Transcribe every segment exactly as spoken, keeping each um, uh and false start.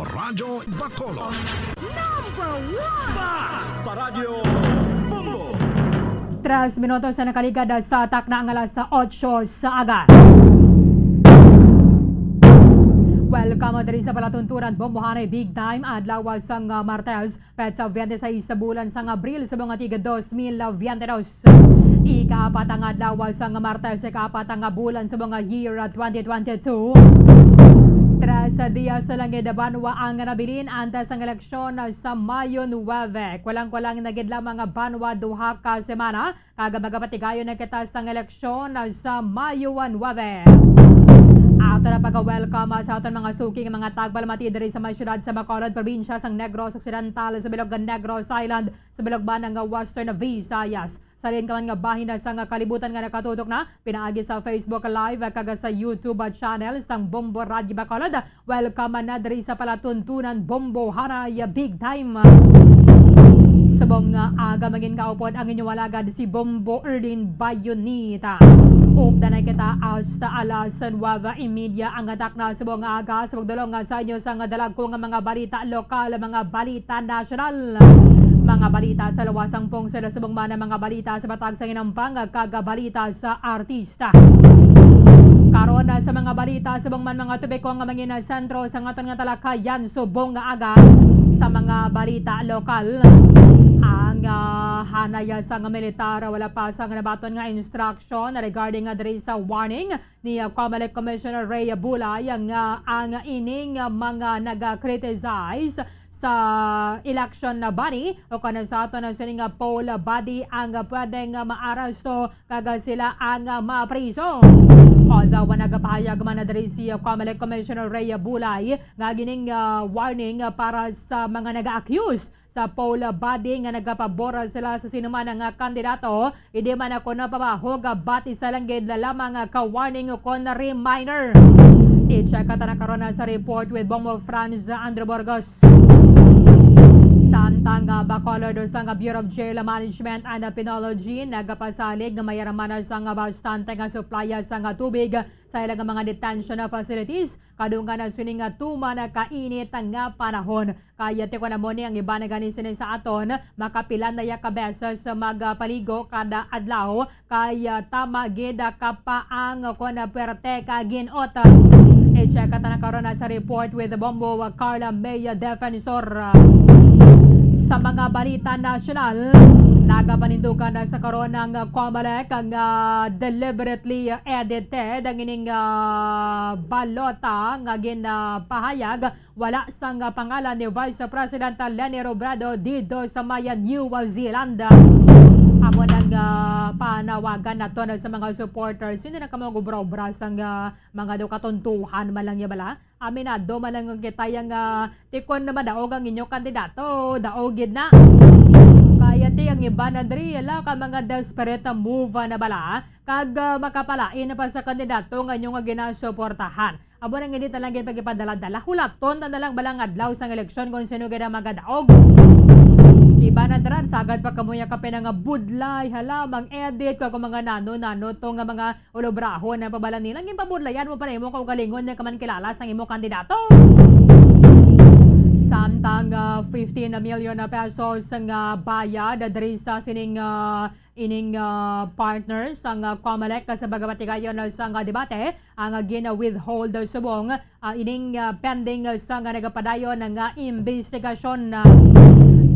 Radyo Bacolod. Number one! Basta Radyo Bombo! Tres minutos na nakaligad sa takna nga alas otso sa aga. Welcome diri sa palatuntunan Bombohanay Big Time, adlaw sang, ah, Martes, petsa twenty-six sa bulan sang Abril, sa mga tiga dos mil veinte dos. Ikaapat ang adlaw sang Martes, ikaapat ang bulan sa mga year twenty twenty-two. Tres dias sa langid banwa ang nabilin antes sang eleksyon sa Mayo nuebe. Kulang-kulang na gid lamang banwa duha ka semana, kag magapatigayon na kita sang eleksyon sa Mayo nuebe. Ato na pag-welcome sa aton mga suking mga tagbalamati diri sa may siyudad sa Bacolod, probinsya sang Negros Occidental, sa bilog nga Negros Island, sa bilog man nga Western Visayas. Sa diin ka man nga bahin na sang kalibutan nga nakatutok na, pinaagi sa Facebook Live kag sa YouTube channel sang Bombo Radyo Bacolod. Welcome na diri sa palatuntunan Bombohanay Big Time. Subong nga aga, mangin kaupod ang inyong alagad, si Bombo Erlin Bayonita. Upda na kita hasta alas nuebe y media ang takna subong nga aga. Subong dulong nga sa inyo sang dalagko nga mga balita lokal, mga balita nasyonal, mga balita sa luwasang pungsod, subong man ang mga balita sa Bataan sang Hinampang, kag balita sa artista. Karon, ah, sa mga balita, subong man mga topiko nga mangin sentro sa aton nga talakayan subong nga aga. Sa mga balita lokal, ang, ah, hanay sang militar, wala pa sang nabaton nga instruction regarding, ah, diri sa warning ni, ah, Comelec Commissioner Rey Bulay nga ang ining, ah, mga naga-criticize sa election na body o kana sa aton na sini nga poll body ang pwedeng maaresto kag sila ang mapriso. Although nagapahayag man na diri si Comelec Commissioner Rey Bulay nga gining, ah, warning para sa mga naga-accuse sa poll body nga nagapabor sila sa sinuman nga kandidato, hindi man ako napabahog bati sa langgid lamang ka warning kon reminder. I-check ta na karon sa report with Bombo Franz Andrew Burgos. Samtang, ah, Bacolod, sa nga Bureau of Jail Management and Penology nagapasalig nga may araman sa nga bastante nga suplaya sa nga tubig sa ilang mga detention facilities kadungan na sini nga tuman kainit nga panahon. Kaya tikon na mo ni ang iban gani sini sa aton, makapila na ya ka beses magpaligo kada adlaw, kay, ah, tama gid, ah, kapaang kon, ah, puwerte ka gin-ot. I-check ta na karon, ah, sa report with Bombo, ah, Carla May, ah, Defensor. Sa mga balita nasyonal, nagapanindugan na sa karon ang, ah, Comelec nga, ah, deliberately, ah, edited ang ining, ah, balota nga ginpahayag wala sang pangalan ni Vice President Leni Robredo didto sa may New Zealand. Amo nang, ah, panawagan naton sa mga supporters. Hindi na kamo gubra-ubra sang, ah, mga daw katuntuhan man lang ya bala. Aminado man lang kita yang, ah, tikon na madaog ang inyo kandidato. Daog gid na. Kaya ti ang iba na diri, ala ka mga desperate move na bala. Kag, ah, makapalain pa sa kandidato nga inyo nga ginasuportahan. Amo nang hindi na lang gid pag-ipadala-dala. Hulaton na, na lang balang adlaw sang eleksyon kung sino gid ang magadaog. Iba na dran, sagad pa kamo ya ka pinangabudlay, hala, mang-edit, kag mga nano-nano to nga mga ulobrahon na pabala nila. Ginpabudlayan mo pa na imo kaugalingon nga ka man kilala sang imo kandidato. Samtang, ah, fifteen million na pesos nga bayad diri sa sining, ah, ining, ah, partners ang, ah, Comelec sa pagpatigayon sang, ah, debate ang, ah, gina-withhold subong, ah, ining, ah, pending, ah, sang, ah, nagapadayon nga imbestigasyon.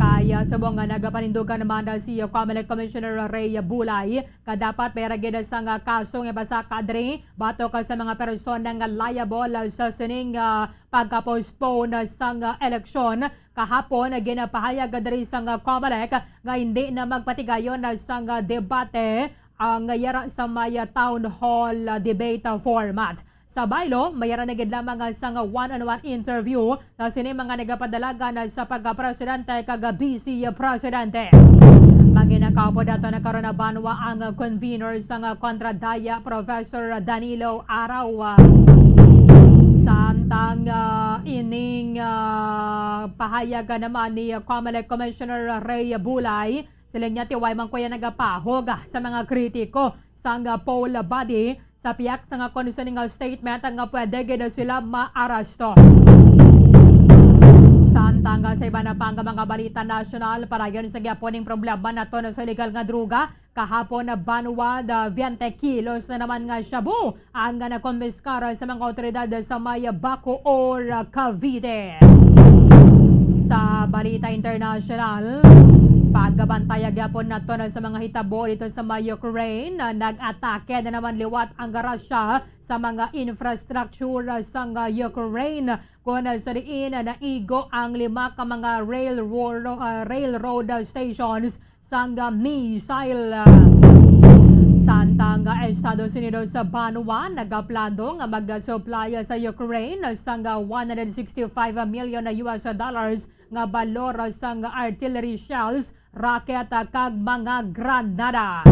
Kaya subong nga nagapanindugan naman na si, ah, Comelec Commissioner Rey Bulay nga dapat may ra gid sang, ah, kaso nga ipasaka diri batok sa mga persona nga liable sa sining, ah, pagka-postpone sang, ah, eleksyon. Kahapon, ginapahayag diri sang, ah, Comelec nga hindi na magpatigayon na sang, ah, debate ang yara sa may, ah, town hall, ah, debate, ah, format. Sa baylo, may yara na gid lamang, ah, sang, ah, one-on-one interview sa sini mga nagapadalagan, ah, sa pagka-presidente kag, ah, vice presidente. Manginakaupod ato na karon na banwa ang, ah, convener sang, ah, Kontra Daya, Professor Danilo Araw. Samtang, ah, ining, ah, pahayag naman ni Comelec Commissioner Rey Bulay, siling niya ti way man kuya nagapahog, ah, sa mga kritiko sang, ah, poll body sa piyak sang, ah, kon sini nga statement nga pwede gid sila maaresto. Samtang, ah, sa iba na pa nga mga balita nasyonal, padayon sa gihapon ning problema naton sa illegal nga droga. Kahapon na banwa, da veinte kilos na naman nga shabu ang nakompiskar sa mga awtoridad sa may Bacoor, ah, Cavite. Sa balita internasyonal, pagabantaya gyapon naton sa mga hitabo dito sa may Ukraine, ah, nag-atake na naman liwat ang Russia sa mga infrastructure sang Ukraine, kon sa diin naigo ang lima ka mga railroad, ah, railroad stations sang missile. Samtang ang Estados Unidos sa banwa nagaplano nga mag-supply sa Ukraine sang one hundred sixty-five million U S dollars nga balor sang artillery shells, rocket, kag mga granada.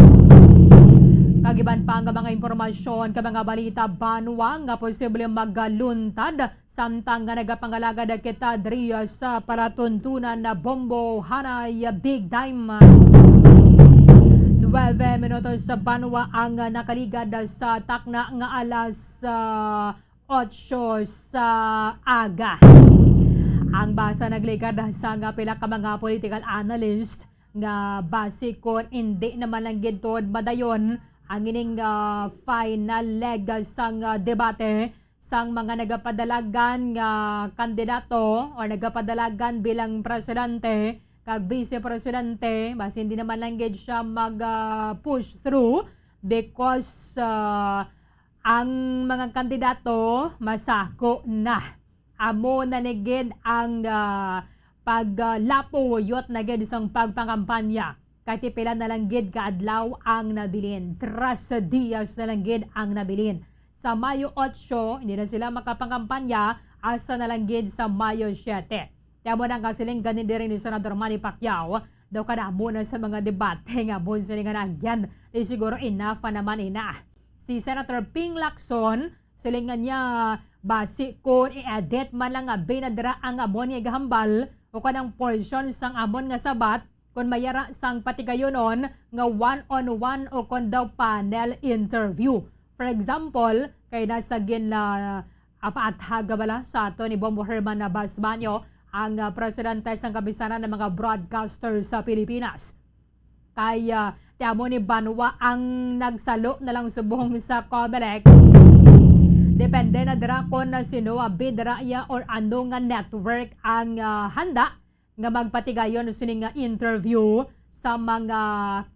Kag iban pa nga mga impormasyon kag mga balita banwa nga posible magaluntad samtang nga nagapangalagad kita diri sa palatuntunan na bombo hanay big time. Nuebe minutos sa banwa ang nakaligad sa takna nga alas, ah, otso sa aga. Ang basa nagligad sa nga pila ka mga political analyst nga basi kon indi naman lang gid tuod madayon ang ining, ah, final leg sang, ah, debate sang mga nagapadalagan nga kandidato or nagapadalagan bilang presidente kag vice presidente, basi hindi naman lang gid siya mag, ah, push through because, ah, ang mga kandidato masako na. Amo na ni gid ang, ah, pag, ah, lapuyot na gid sang pagpangampanya. Kay ti pila na lang gid ka adlaw ang nabilin. Tres dias na lang gid ang nabilin. Sa Mayo otso, hindi na sila makapangampanya, hasta na lang gid sa Mayo siete. Kaya mo nang kasiling ganin diri ni Senador Manny Pacquiao, daw kadamo na sa mga debate nga amon sini nga nagyan, di siguro enough pa naman ina. Si Senator Ping Lacson, silingan niya, basi kon i-edit man lang nga binadra ang amon nga gahambal o kanang portion sang amon nga sabat, kon mayara sang patigayonon nga one-on-one o kon daw panel interview. For example, kay nasa gin, ah, apaathag bala sa ato ni Bombo Herman na Basmanyo, ang, ah, presidente sang Kapisanan ng mga Broadcaster sa Pilipinas. Kay, ah, ti amo ni banwa ang nagsalo na lang subong sa Comelec. Depende na dira kon sino, ah, bid ra iya or ano nga network ang, ah, handa nga magpatigayon sini nga interview sa mga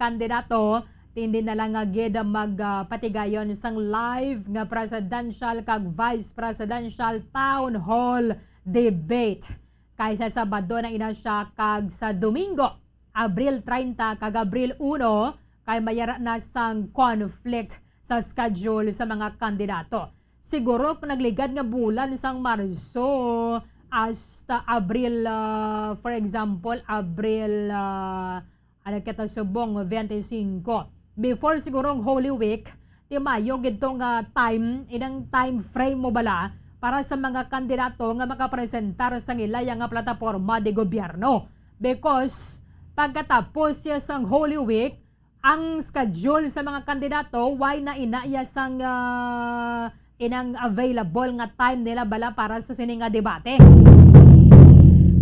kandidato. Ti indi na lang nga gid mag, ah, patigayon sang live nga presidential kag vice presidential town hall debate. Kay sa Sabado na ina siya kag sa Domingo, Abril treinta kag Abril uno, kay mayara na sang conflict sa schedule sa mga kandidato. Siguro kung nagligad nga bulan sang Marso hasta Abril, ah, for example, Abril, ah, ano kita subong, twenty-five. Before siguro ang Holy Week, ti mayo gid to nga time, inang time frame mo bala para sa mga kandidato nga makapresentar sang ilaya nga plataporma de gobyerno. Because pagkatapos siya sang Holy Week, ang schedule sa mga kandidato, why na ina iya sang, ah, inang available nga time nila bala para sa sini nga debate.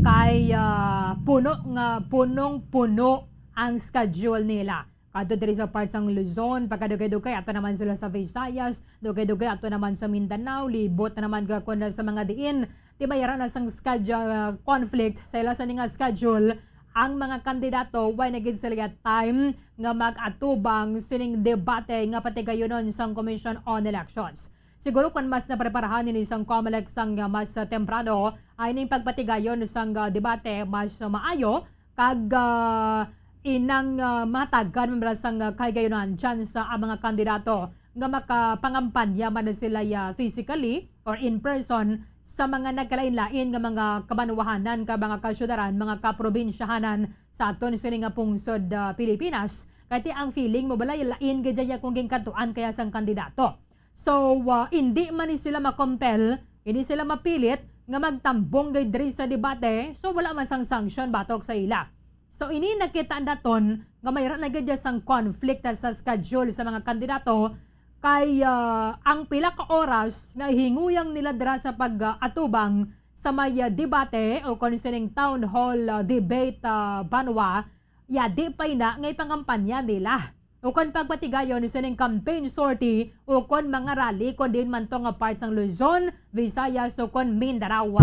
Kay, ah, puno nga, punong-puno ang schedule nila. Kadto diri sa part sang Luzon, pagkadugay-dugay, ato naman sila sa Visayas, dugay-dugay, ato naman sa Mindanao, libot na naman gakon na sa mga diin. Ti mayara na sang schedule, ah, conflict sa ila sa ni nga schedule, ang mga kandidato, why na gid sila time nga mag-atubang sining debate nga patigayonon sang Commission on Elections. Siguro kung mas napreparahan ini sang Comelec sang, ah, mas, ah, temprano, ay ning pagpatigayon sang, ah, debate mas, ah, maayo kag, ah, inang, ah, mahatagan man bala sang, ah, kahigayonan, chance ang mga kandidato nga makapangampanya man na sila, ah, physically or in person sa mga nagkalain-lain nga mga kabanwahanan, ka mga kasyudaran, mga kaprobinsyahanan sa aton sini nga pungsod, ah, Pilipinas. Kay ti ang feeling mo bala, lain gid ya kung gingkadtuan kaya sang kandidato. So, ah, indi man ni sila makompel, indi sila mapilit nga magtambong gid diri sa debate, so wala man sang sanction batok sa ila. So, ini nakita naton nga mayra na gid sang conflict sa schedule sa mga kandidato kay, ah, ang pila ka oras nga hinguyang nila dira sa pag-atubang sa may, ah, debate o kon sining town hall, ah, debate, ah, banwa, yadi pa ina nga ipangampanya nila. O kon pagpatigayon sining campaign sortie o kon mga rally kon diin man to nga part sang Luzon, Visayas o kon Mindanao.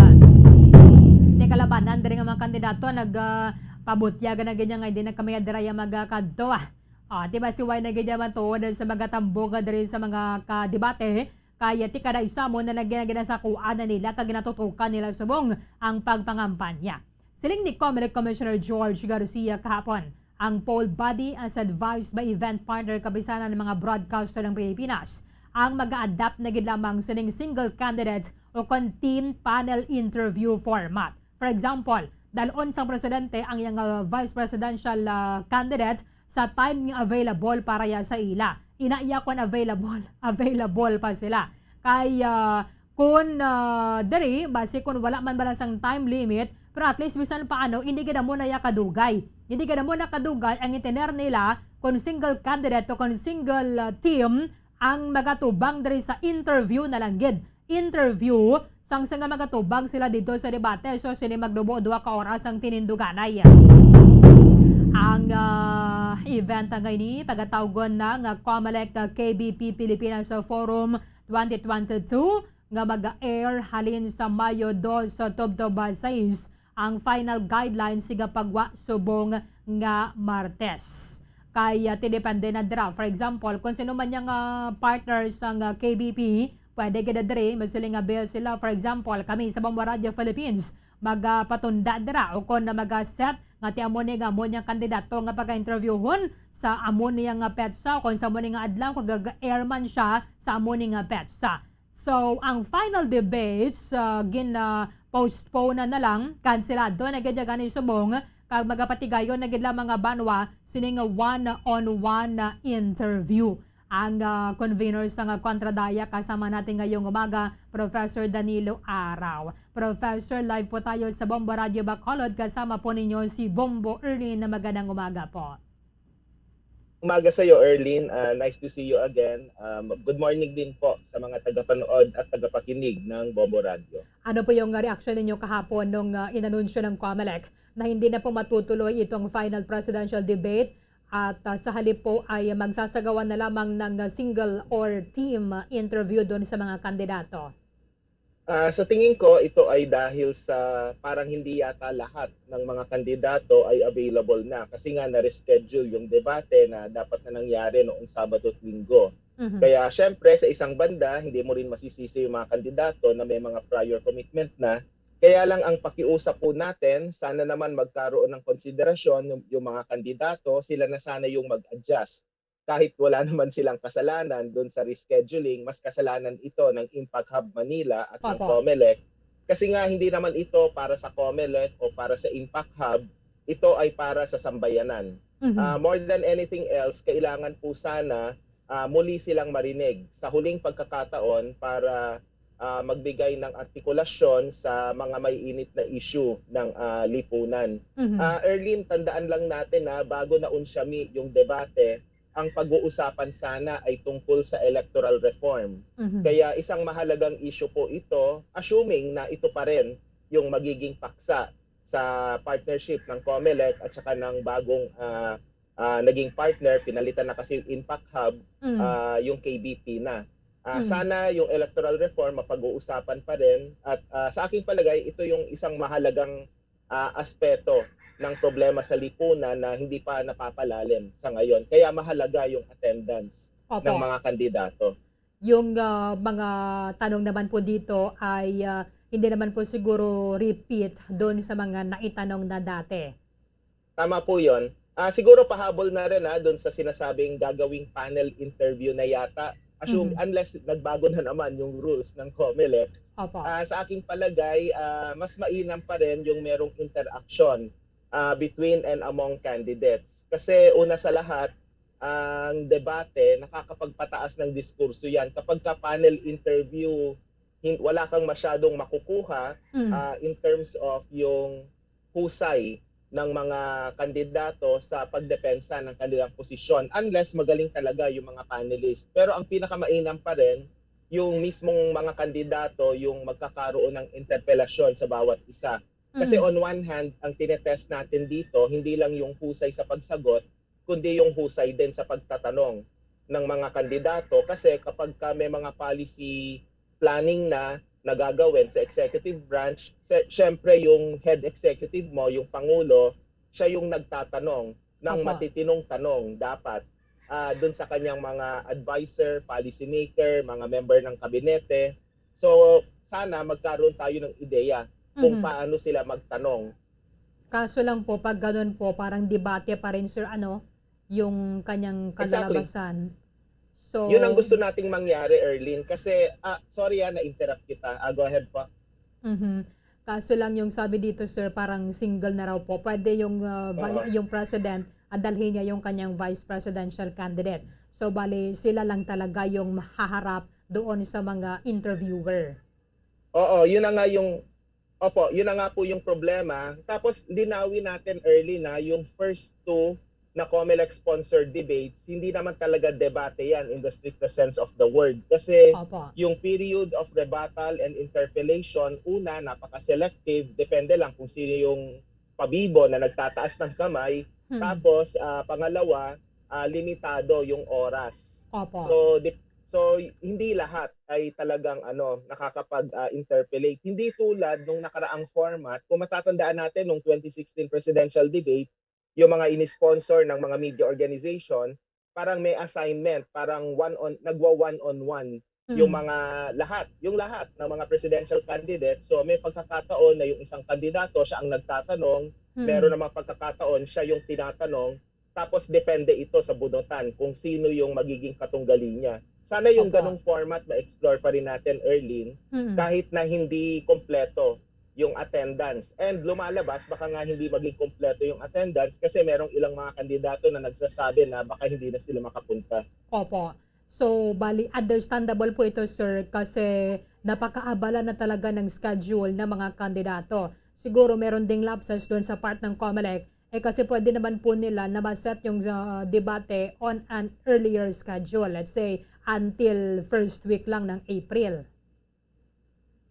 Ti kalabanan diri nga mga kandidato nag, ah, pabutyag na gid nga hindi na kami dira ya magakadto, ah. Ah, ti ba si Wai na gid ya man tuod sa mga tambok diri sa mga kadebate, kay ti kada isa mo na nag-, ginasakuan na nila kag ginatutukan nila subong ang pagpangampanya. Siling ni Comelec Commissioner George Garcia kahapon, ang poll body as advised by event partner Kapisanan ng mga Broadcaster ng Pilipinas ang mag-adapt na gid lamang sining single candidate o kon team panel interview format. For example, dalon sang presidente ang iyang, ah, vice presidential, ah, candidate sa time nga available para ya sa ila. Ina iya kon available, available pa sila. Kay, ah, kun, ah, diri, basi kun wala man bala sang time limit, pero at least bisan paano, hindi gid amo na ya kadugay. Hindi gid amo na kadugay ang intiner nila kung single candidate o kung single, ah, team ang magatubang diri sa interview na lang gid. Interview, sang, sang nga magatubang sila dito sa debate. So, sini magdubo duha ka oras ang tininduganay. Ang, ah, event nga ini, pagatawgon na nga Comelec, ah, K B P Pilipinas Forum twenty twenty-two, nga mag-air halin sa Mayo dos tubtob sais ang final guidelines sigapagwa subong nga Martes. Kay, ah, ti depende na dira. For example, kung sino man yang, ah, partner sang, ah, K B P, pwede gid diri, masiling nga bill sila. For example, kami sa Bombo Radio Philippines, magapatunda dira o kon na mag-set nga ti amo ni nga amo niyang kandidato nga pagka-interviewhon sa amo niya nga petsa o kon sa amo ni nga adlaw kung gaga-air man siya sa amo ni nga petsa. So, ang final debates, ah, gin, ah, postpone na, na lang, kanselado na gid gani subong, kag magapatigayon na gid lang mga banwa sining one-on-one na interview. Ang, ah, convener sa nga Kontradaya kasama natin ngayong umaga, Professor Danilo Araw. Professor, live po tayo sa Bombo Radio Bacolod. Kasama po ninyo si Bombo Erlin. Na magandang umaga po. Umaga sa iyo, Erlin. Ah, nice to see you again. Um, good morning din po sa mga tagapanood at tagapakinig ng Bombo Radio. Ano po yung reaksyon ninyo kahapon nung, ah, inanunsyo ng Comelec na hindi na po matutuloy itong final presidential debate at, ah, sa halip po ay magsasagawa na lamang ng, ah, single or team, ah, interview doon sa mga kandidato? Ah, sa tingin ko, ito ay dahil sa parang hindi yata lahat ng mga kandidato ay available na kasi nga na-reschedule yung debate na dapat na nangyari noong Sabado at Linggo. Mhm. Kaya syempre, sa isang banda, hindi mo rin masisisi yung mga kandidato na may mga prior commitment na. Kaya lang ang pakiusap po natin, sana naman magkaroon ng konsiderasyon yung, yung mga kandidato, sila na sana yung mag-adjust kahit wala naman silang kasalanan dun sa rescheduling, mas kasalanan ito ng Impact Hub Manila at ng Opo. Comelec. Kasi nga, hindi naman ito para sa Comelec o para sa Impact Hub, ito ay para sa sambayanan. Mhm. Ah, more than anything else, kailangan po sana, ah, muli silang marinig sa huling pagkakataon para, ah, magbigay ng artikulasyon sa mga may init na issue ng, ah, lipunan. Mhm. Ah, Erlin, tandaan lang natin na bago naunsyami yung debate, ang pag-uusapan sana ay tungkol sa electoral reform. Mhm. Kaya isang mahalagang issue po ito, assuming na ito pa rin yung magiging paksa sa partnership ng Comelec at saka ng bagong, ah, ah, naging partner, pinalitan na kasi yung Impact Hub, Mm. ah, yung K B P na. Ah, Mm. Sana yung electoral reform mapag-uusapan pa rin at, ah, sa aking palagay, ito yung isang mahalagang, ah, aspeto ng problema sa lipunan na hindi pa napapalalim sa ngayon. Kaya mahalaga yung attendance Opo. ng mga kandidato. Yung, ah, mga tanong naman po dito ay, ah, hindi naman po siguro repeat doon sa mga naitanong na dati. Tama po yun. Ah, siguro pahabol na rin, ah, doon sa sinasabing gagawing panel interview na yata. Assume, Mhm. unless nagbago na naman yung rules ng Comelec. Opo. Ah, sa aking palagay, ah, mas mainam pa rin yung merong interaction, ah, between and among candidates. Kasi una sa lahat, ang debate nakakapagpataas ng diskurso yan. Kapag ka panel interview, hin-, wala kang masyadong makukuha, Mm. ah, in terms of yung husay ng mga kandidato sa pagdepensa ng kanilang posisyon, unless magaling talaga yung mga panelist. Pero ang pinakamainam pa rin, yung mismong mga kandidato yung magkakaroon ng interpelasyon sa bawat isa. Kasi Mhm. on one hand, ang tinetest natin dito, hindi lang yung husay sa pagsagot, kundi yung husay din sa pagtatanong ng mga kandidato. Kasi kapag ka may mga policy planning na nagagawin sa executive branch, se-, syempre yung head executive mo, yung pangulo, siya yung nagtatanong ng Opo. matitinong tanong dapat, ah, dun sa kanyang mga advisor, policy maker, mga member ng kabinete. So, sana magkaroon tayo ng ideya kung Mhm. paano sila magtanong. Kaso lang po, pag ganun po, parang debate pa rin, sir, ano, yung kanyang Exactly. kalalabasan. So, Yun ang gusto nating mangyari, Erlene. Kasi, ah, sorry, ah, na-interrupt kita. Ah, go ahead po. Mhm. Kaso lang, yung sabi dito, sir, parang single na raw po. Pwede yung, ah, vi-, Oo. yung president, ah, dalhin niya yung kanyang vice presidential candidate. So, bali, sila lang talaga yung mahaharap doon sa mga interviewer. Oo, yun na nga yung, opo, yun na nga po yung problema. Tapos, linawin natin early na yung first two na COMELEC sponsored debates, hindi naman talaga debate yan in the strictest sense of the word. Kasi Opo. yung period of rebuttal and interpellation, una, napaka-selective, depende lang kung sino yung pabibo na nagtataas ng kamay. Hmm. Tapos, ah, pangalawa, ah, limitado yung oras. Opo. So, dep-, so, hindi lahat ay talagang, ano, nakakapag, ah, interpellate. Hindi tulad nung nakaraang format, kung matatandaan natin nung twenty sixteen presidential debate, yung mga ini-sponsor ng mga media organization, parang may assignment, parang one on, nagwa one on one yung Mm. mga lahat, yung lahat ng mga presidential candidates. So, may pagkakataon na yung isang kandidato, siya ang nagtatanong, Mm. meron namang pagkakataon, siya yung tinatanong, tapos depende ito sa bunutan kung sino yung magiging katunggali niya. Sana yung Opo. ganong format ma-explore pa rin natin, Erlene, Mm. kahit na hindi kompleto yung attendance. And lumalabas, baka nga hindi maging kompleto yung attendance kasi merong ilang mga kandidato na nagsasabi na baka hindi na sila makapunta. Opo. So, bali, understandable po ito, sir, kasi napakaabala na talaga ng schedule ng mga kandidato. Siguro meron ding lapses doon sa part ng COMELEC, eh, kasi pwede naman po nila na ma-set yung, ah, debate on an earlier schedule, let's say, until first week lang ng April.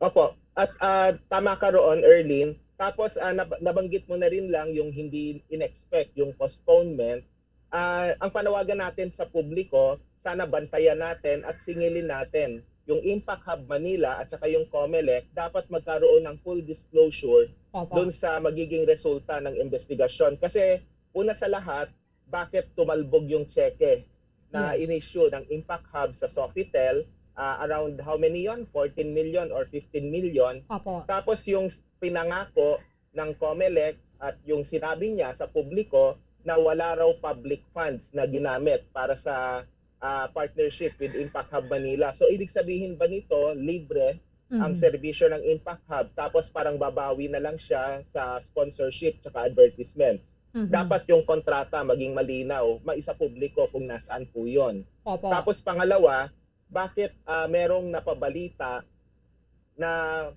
Opo. At, ah, tama ka roon, Erlene. Tapos, ah, nab-, nabanggit mo na rin lang yung hindi in-expect, yung postponement. Ah, ang panawagan natin sa publiko, sana bantayan natin at singilin natin yung Impact Hub Manila at saka yung COMELEC, dapat magkaroon ng full disclosure Opo. dun sa magiging resulta ng investigasyon. Kasi, una sa lahat, bakit tumalbog yung tseke na Yes. in-issue ng Impact Hub sa Sofitel, ah, around how many yon? Fourteen million or fifteen million. Opo. Tapos yung pinangako ng COMELEC at yung sinabi niya sa publiko na wala raw public funds na ginamit para sa, ah, partnership with Impact Hub Manila. So, ibig sabihin ba nito, libre ang Mhm. serbisyo ng Impact Hub, tapos parang babawi na lang siya sa sponsorship tsaka advertisements? Mhm. Dapat yung kontrata maging malinaw, maisapubliko kung nasaan po yun. Opo. Tapos pangalawa, bakit, ah, merong napabalita na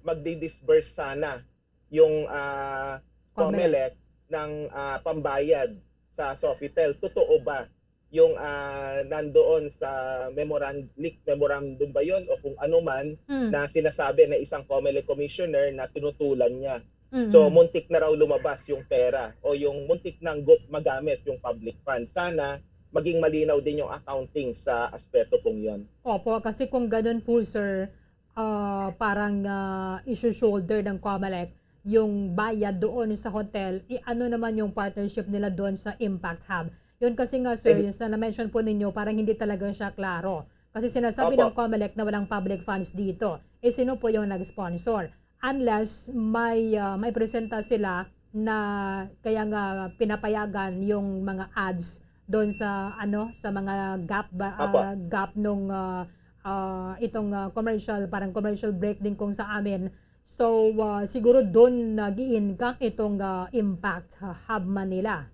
magdi-disburse sana yung, ah, COMELEC. COMELEC ng, ah, pambayad sa Sofitel? Totoo ba yung, ah, nandoon sa memorand-, leaked memorandum ba yun o kung ano man Mm. na sinasabi na isang COMELEC commissioner na tinutulan niya? Mm. So, muntik na raw lumabas yung pera o yung muntik nang gu-, magamit yung public funds. Sana maging malinaw din yung accounting sa aspeto pong yon. Opo, kasi kung ganun po, sir, ah, parang, ah, issue shoulder ng COMELEC yung bayad doon sa hotel, i-ano naman yung partnership nila doon sa Impact Hub. Yun kasi nga, sir, Ex- yung sa na-mention po ninyo, parang hindi talaga siya klaro. Kasi sinasabi Opo. ng COMELEC na walang public funds dito. Eh, sino po yung nag-sponsor? Unless may, ah, may presenta sila na kaya nga pinapayagan yung mga ads doon sa, ano, sa mga gap ba, Opo. ah, gap nung, ah, ah, itong, ah, commercial, parang commercial break din kung sa amin. So, ah, siguro doon nag-i-income itong, ah, Impact, ah, Hub Manila.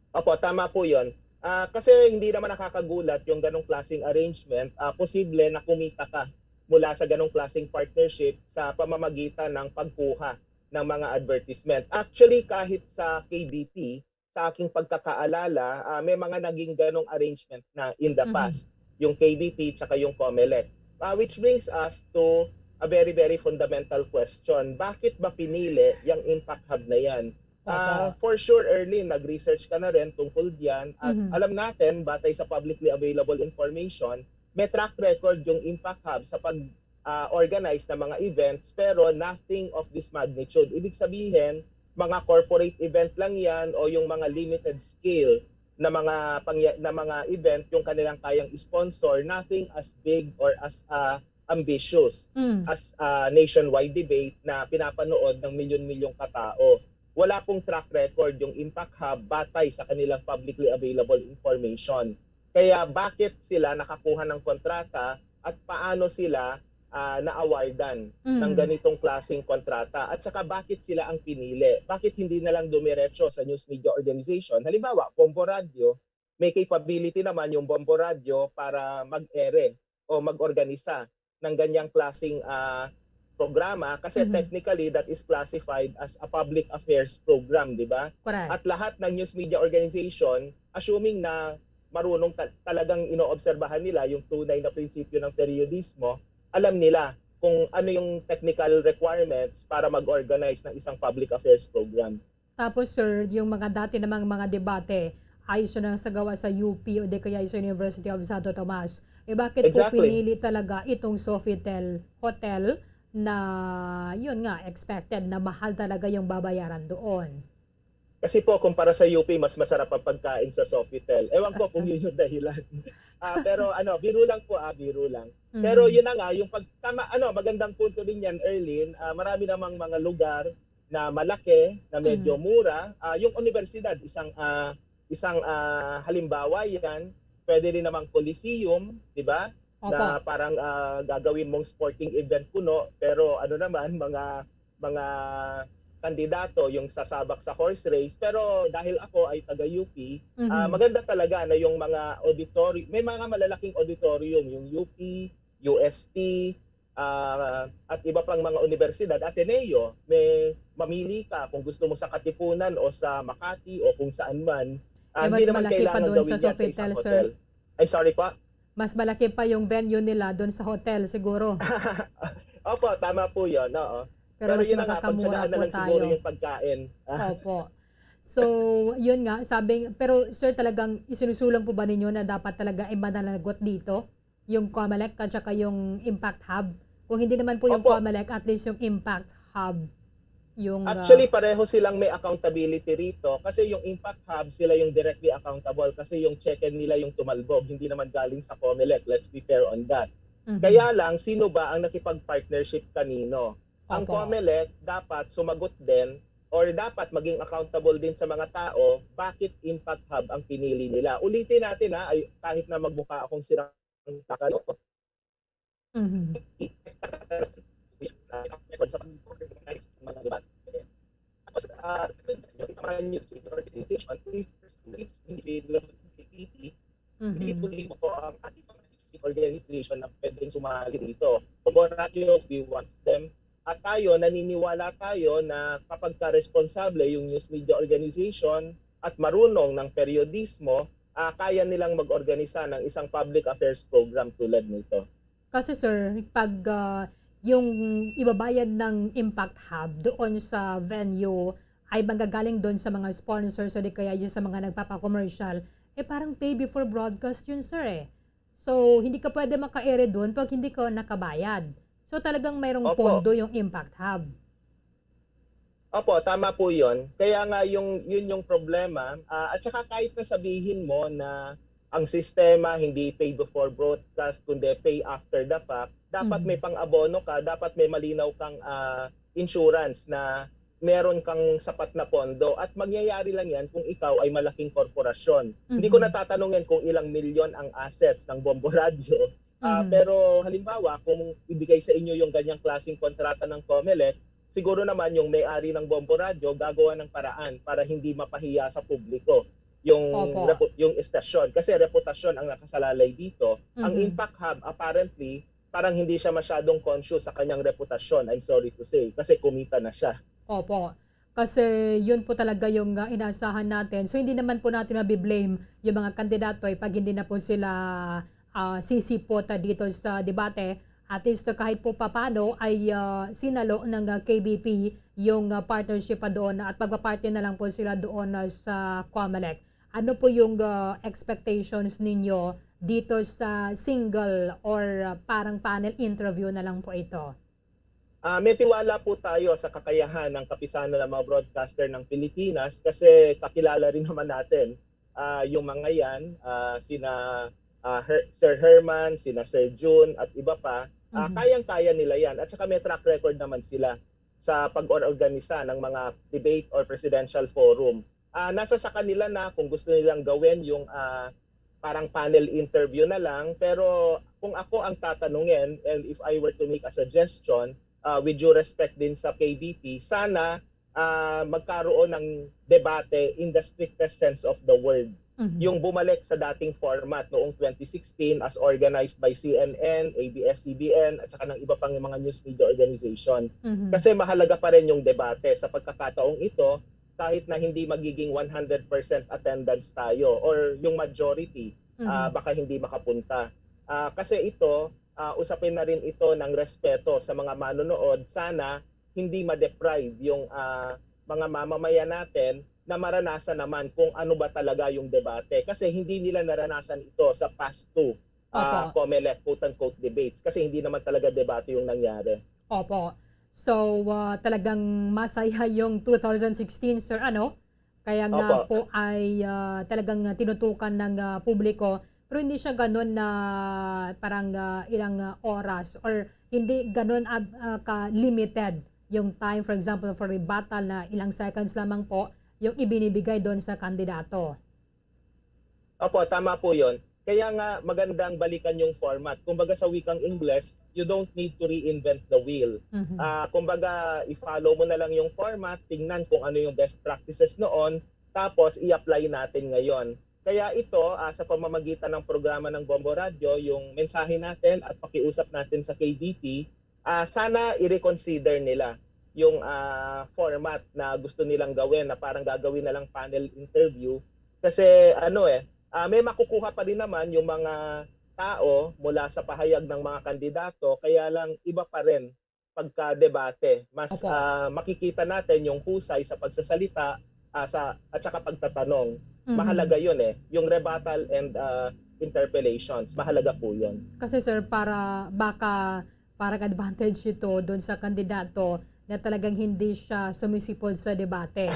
Opo, tama po yun. Ah, kasi hindi naman nakakagulat yung ganong klaseng arrangement. Ah, posible na kumita ka mula sa ganong klaseng partnership sa pamamagitan ng pagkuha ng mga advertisement. Actually, kahit sa K B P, sa aking pagkakaalala, ah, may mga naging ganong arrangement na in the Mhm. past, yung K B P tsaka yung COMELEC. Ah, which brings us to a very, very fundamental question. Bakit ba pinili yung Impact Hub na yan? Ah, Opo. For sure, Erlyn, nag-research ka na rin tungkol diyan. At Mhm. alam natin, batay sa publicly available information, may track record yung Impact Hub sa pag ah, organize ng mga events, pero nothing of this magnitude. Ibig sabihin, mga corporate event lang yan o yung mga limited scale na mga pangya- na mga event yung kanilang kayang sponsor, nothing as big or as uh, ambitious Mm. as a nationwide debate na pinapanood ng milyon-milyong katao. Wala pong track record yung Impact Hub batay sa kanilang publicly available information. Kaya bakit sila nakakuha ng kontrata at paano sila ah, na-awardan ng Mm. ganitong klaseng kontrata? At saka bakit sila ang pinili? Bakit hindi na lang dumiretso sa news media organization? Halimbawa, Bombo Radio, may capability naman yung Bombo Radio para mag-ere o mag-organisa ng ganyang klaseng ah, programa kasi Mhm. technically that is classified as a public affairs program, di ba? Correct. At lahat ng news media organization, assuming na marunong ta- talagang inoobserbahan nila yung tunay na prinsipyo ng periodismo, alam nila kung ano yung technical requirements para mag-organize ng isang public affairs program. Tapos, sir, yung mga dati namang mga debate, ay iso na sa gawa sa U P o di kaya sa University of Santo Tomas. Eh, bakit po Exactly. pinili talaga itong Sofitel Hotel na, yun nga, expected na mahal talaga yung babayaran doon? Kasi po, kumpara sa U P, mas masarap ang pagkain sa Sofitel. Ewan ko kung yun yung dahilan. Ah, pero ano, biro lang po, ah, biro lang. Pero Mhm. yun na nga, yung pag, tama, ano, magandang punto din yan, Erlyn. Ah, marami namang mga lugar na malaki, na medyo Mhm. mura. Ah, yung universidad, isang ah, isang ah, halimbawa yan. Pwede rin namang Coliseum, di ba? Opo. Na parang ah, gagawin mong sporting event kuno, pero ano naman, mga mga kandidato yung sasabak sa horse race. Pero dahil ako ay taga U P, ah, Mhm. maganda talaga na yung mga auditorium, may mga malalaking auditorium, yung U P, U S T, ah, at iba pang mga universidad, Ateneo, may mamili ka kung gusto mo sa Katipunan o sa Makati o kung saan man. Ah, Eh, hindi mas naman malaki pa kailangan doon gawin sa yan sa isang Sofitel, sir. Hotel. I'm sorry po? Mas malaki pa yung venue nila doon sa hotel siguro. Opo, tama po yun. Oo. Pero Pero mas yun na nga, makakamura pagtsagaan na po lang siguro tayo. yung pagkain. Ah, Opo. So, yun nga, sabi, pero sir, talagang isinusulong po ba ninyo na dapat talaga ay mananagot dito? Yung Comelec at saka yung Impact Hub? Kung hindi naman po yung Opo. Comelec, at least yung Impact Hub. Yung, ah, Actually, pareho silang may accountability rito kasi yung Impact Hub, sila yung directly accountable kasi yung cheque nila yung tumalbog, hindi naman galing sa Comelec. Let's be fair on that. Mhm. Kaya lang, sino ba ang nakipag-partnership kanino? Ang Opo. Comelec dapat sumagot din or dapat maging accountable din sa mga tao bakit Impact Hub ang pinili nila. Ulitin natin ha, ay, kahit na magmukha akong sirang takalo, Mhm. sa pag-organize ng mga debate. Tapos, ah, yung mga news organization, individual activity, Mhm. Pinipili mo po ang ating mga news organization na pwedeng sumali dito. Bombo Radio, we want them. At tayo, naniniwala tayo na kapag ka responsable yung news media organization at marunong ng periodismo, ah, kaya nilang mag-organisa ng isang public affairs program tulad nito. Kasi, sir, pag ah, yung ibabayad ng Impact Hub doon sa venue ay manggagaling doon sa mga sponsors o di kaya yun sa mga nagpapa-commercial, eh parang pay before broadcast yun, sir, eh. So, hindi ka pwede maka-ere doon pag hindi ka nakabayad. So, talagang mayroong Opo. pondo yung Impact Hub. Opo, tama po yun. Kaya nga yung, yun yung problema. Ah, at saka kahit na sabihin mo na ang sistema hindi pay before broadcast, kundi pay after the fact, dapat Mhm. may pang-abono ka, dapat may malinaw kang ah, insurance na meron kang sapat na pondo. At mangyayari lang yan kung ikaw ay malaking korporasyon. Hindi ko Mhm. natatanungin kung ilang milyon ang assets ng Bombo Radio. Ah, Mhm. Pero halimbawa, kung ibigay sa inyo yung ganyang klaseng kontrata ng Comelec, siguro naman yung may-ari ng Bombo Radio gagawa ng paraan para hindi mapahiya sa publiko yung Opo. repu- yung estasyon. Kasi reputasyon ang nakasalalay dito. Ang Mhm. Impact Hub, apparently, parang hindi siya masyadong conscious sa kanyang reputasyon, I'm sorry to say, kasi kumita na siya. Opo. Kasi yun po talaga yung ah, inaasahan natin. So, hindi naman po natin mabiblame yung mga kandidato eh, pag hindi na po sila ah, sisipota dito sa debate. at least kahit po papano ay, ah, sinalo ng, ah, K B P yung, ah, partnership pa doon at magpa-partner na lang po sila doon, ah, sa Comelec. Ano po yung, ah, expectations ninyo dito sa single or, ah, parang panel interview na lang po ito? Ah, may tiwala po tayo sa kakayahan ng kapisanan ng mga broadcaster ng Pilipinas kasi kakilala rin naman natin, ah, yung mga yan, ah, sina, ah, Her-, Sir Herman, sina Sir Jun, at iba pa. Ah, Mhm. Kayang-kaya nila yan. At saka may track record naman sila sa pag-organisa ng mga debate or presidential forum. Ah, nasa sa kanila na kung gusto nilang gawin yung, ah, parang panel interview na lang. Pero kung ako ang tatanungin, and if I were to make a suggestion, ah, with due respect din sa K B P, sana, ah, magkaroon ng debate in the strictest sense of the word. Mhm. Yung bumalik sa dating format noong twenty sixteen as organized by C N N, A B S C B N, at saka ng iba pang mga news media organization. Mhm. Kasi mahalaga pa rin yung debate sa pagkakataong ito, kahit na hindi magiging one hundred percent attendance tayo or yung majority, Mhm. ah, baka hindi makapunta. Ah, kasi ito, ah, usapin na rin ito ng respeto sa mga manonood. Sana hindi ma-deprive yung, ah, mga mamamayan natin na maranasan naman kung ano ba talaga yung debate. Kasi hindi nila naranasan ito sa past two, ah, Opo. Comelec quote-unquote debates kasi hindi naman talaga debate yung nangyari. Opo. So, ah, talagang masaya yung two thousand sixteen, sir, ano? Kaya nga Opo. po ay, ah, talagang tinutukan ng, ah, publiko, pero hindi siya ganun na parang, ah, ilang, ah, oras or hindi ganun, ah, ah, ka-limited yung time, for example, for rebuttal na ilang seconds lamang po yung ibinibigay doon sa kandidato. Opo, tama po yun. Kaya nga magandang balikan yung format. Kumbaga sa wikang Ingles, you don't need to reinvent the wheel. Mhm. Ah, kumbaga, i-follow mo na lang yung format, tingnan kung ano yung best practices noon, tapos i-apply natin ngayon. Kaya ito, ah, sa pamamagitan ng programa ng Bombo Radyo, yung mensahe natin at pakiusap natin sa K B P, ah, sana i-reconsider nila yung, ah, format na gusto nilang gawin, na parang gagawin na lang panel interview. Kasi ano eh, ah, may makukuha pa rin naman yung mga tao mula sa pahayag ng mga kandidato, kaya lang iba pa rin pagka-debate. Mas, Opo. ah, makikita natin yung husay sa pagsasalita, ah, sa, at saka pagtatanong. Mhm. Mahalaga yun eh, yung rebuttal and, ah, interpellations. Mahalaga po yun. Kasi, sir, para baka parang advantage ito doon sa kandidato na talagang hindi siya sumisipot sa debate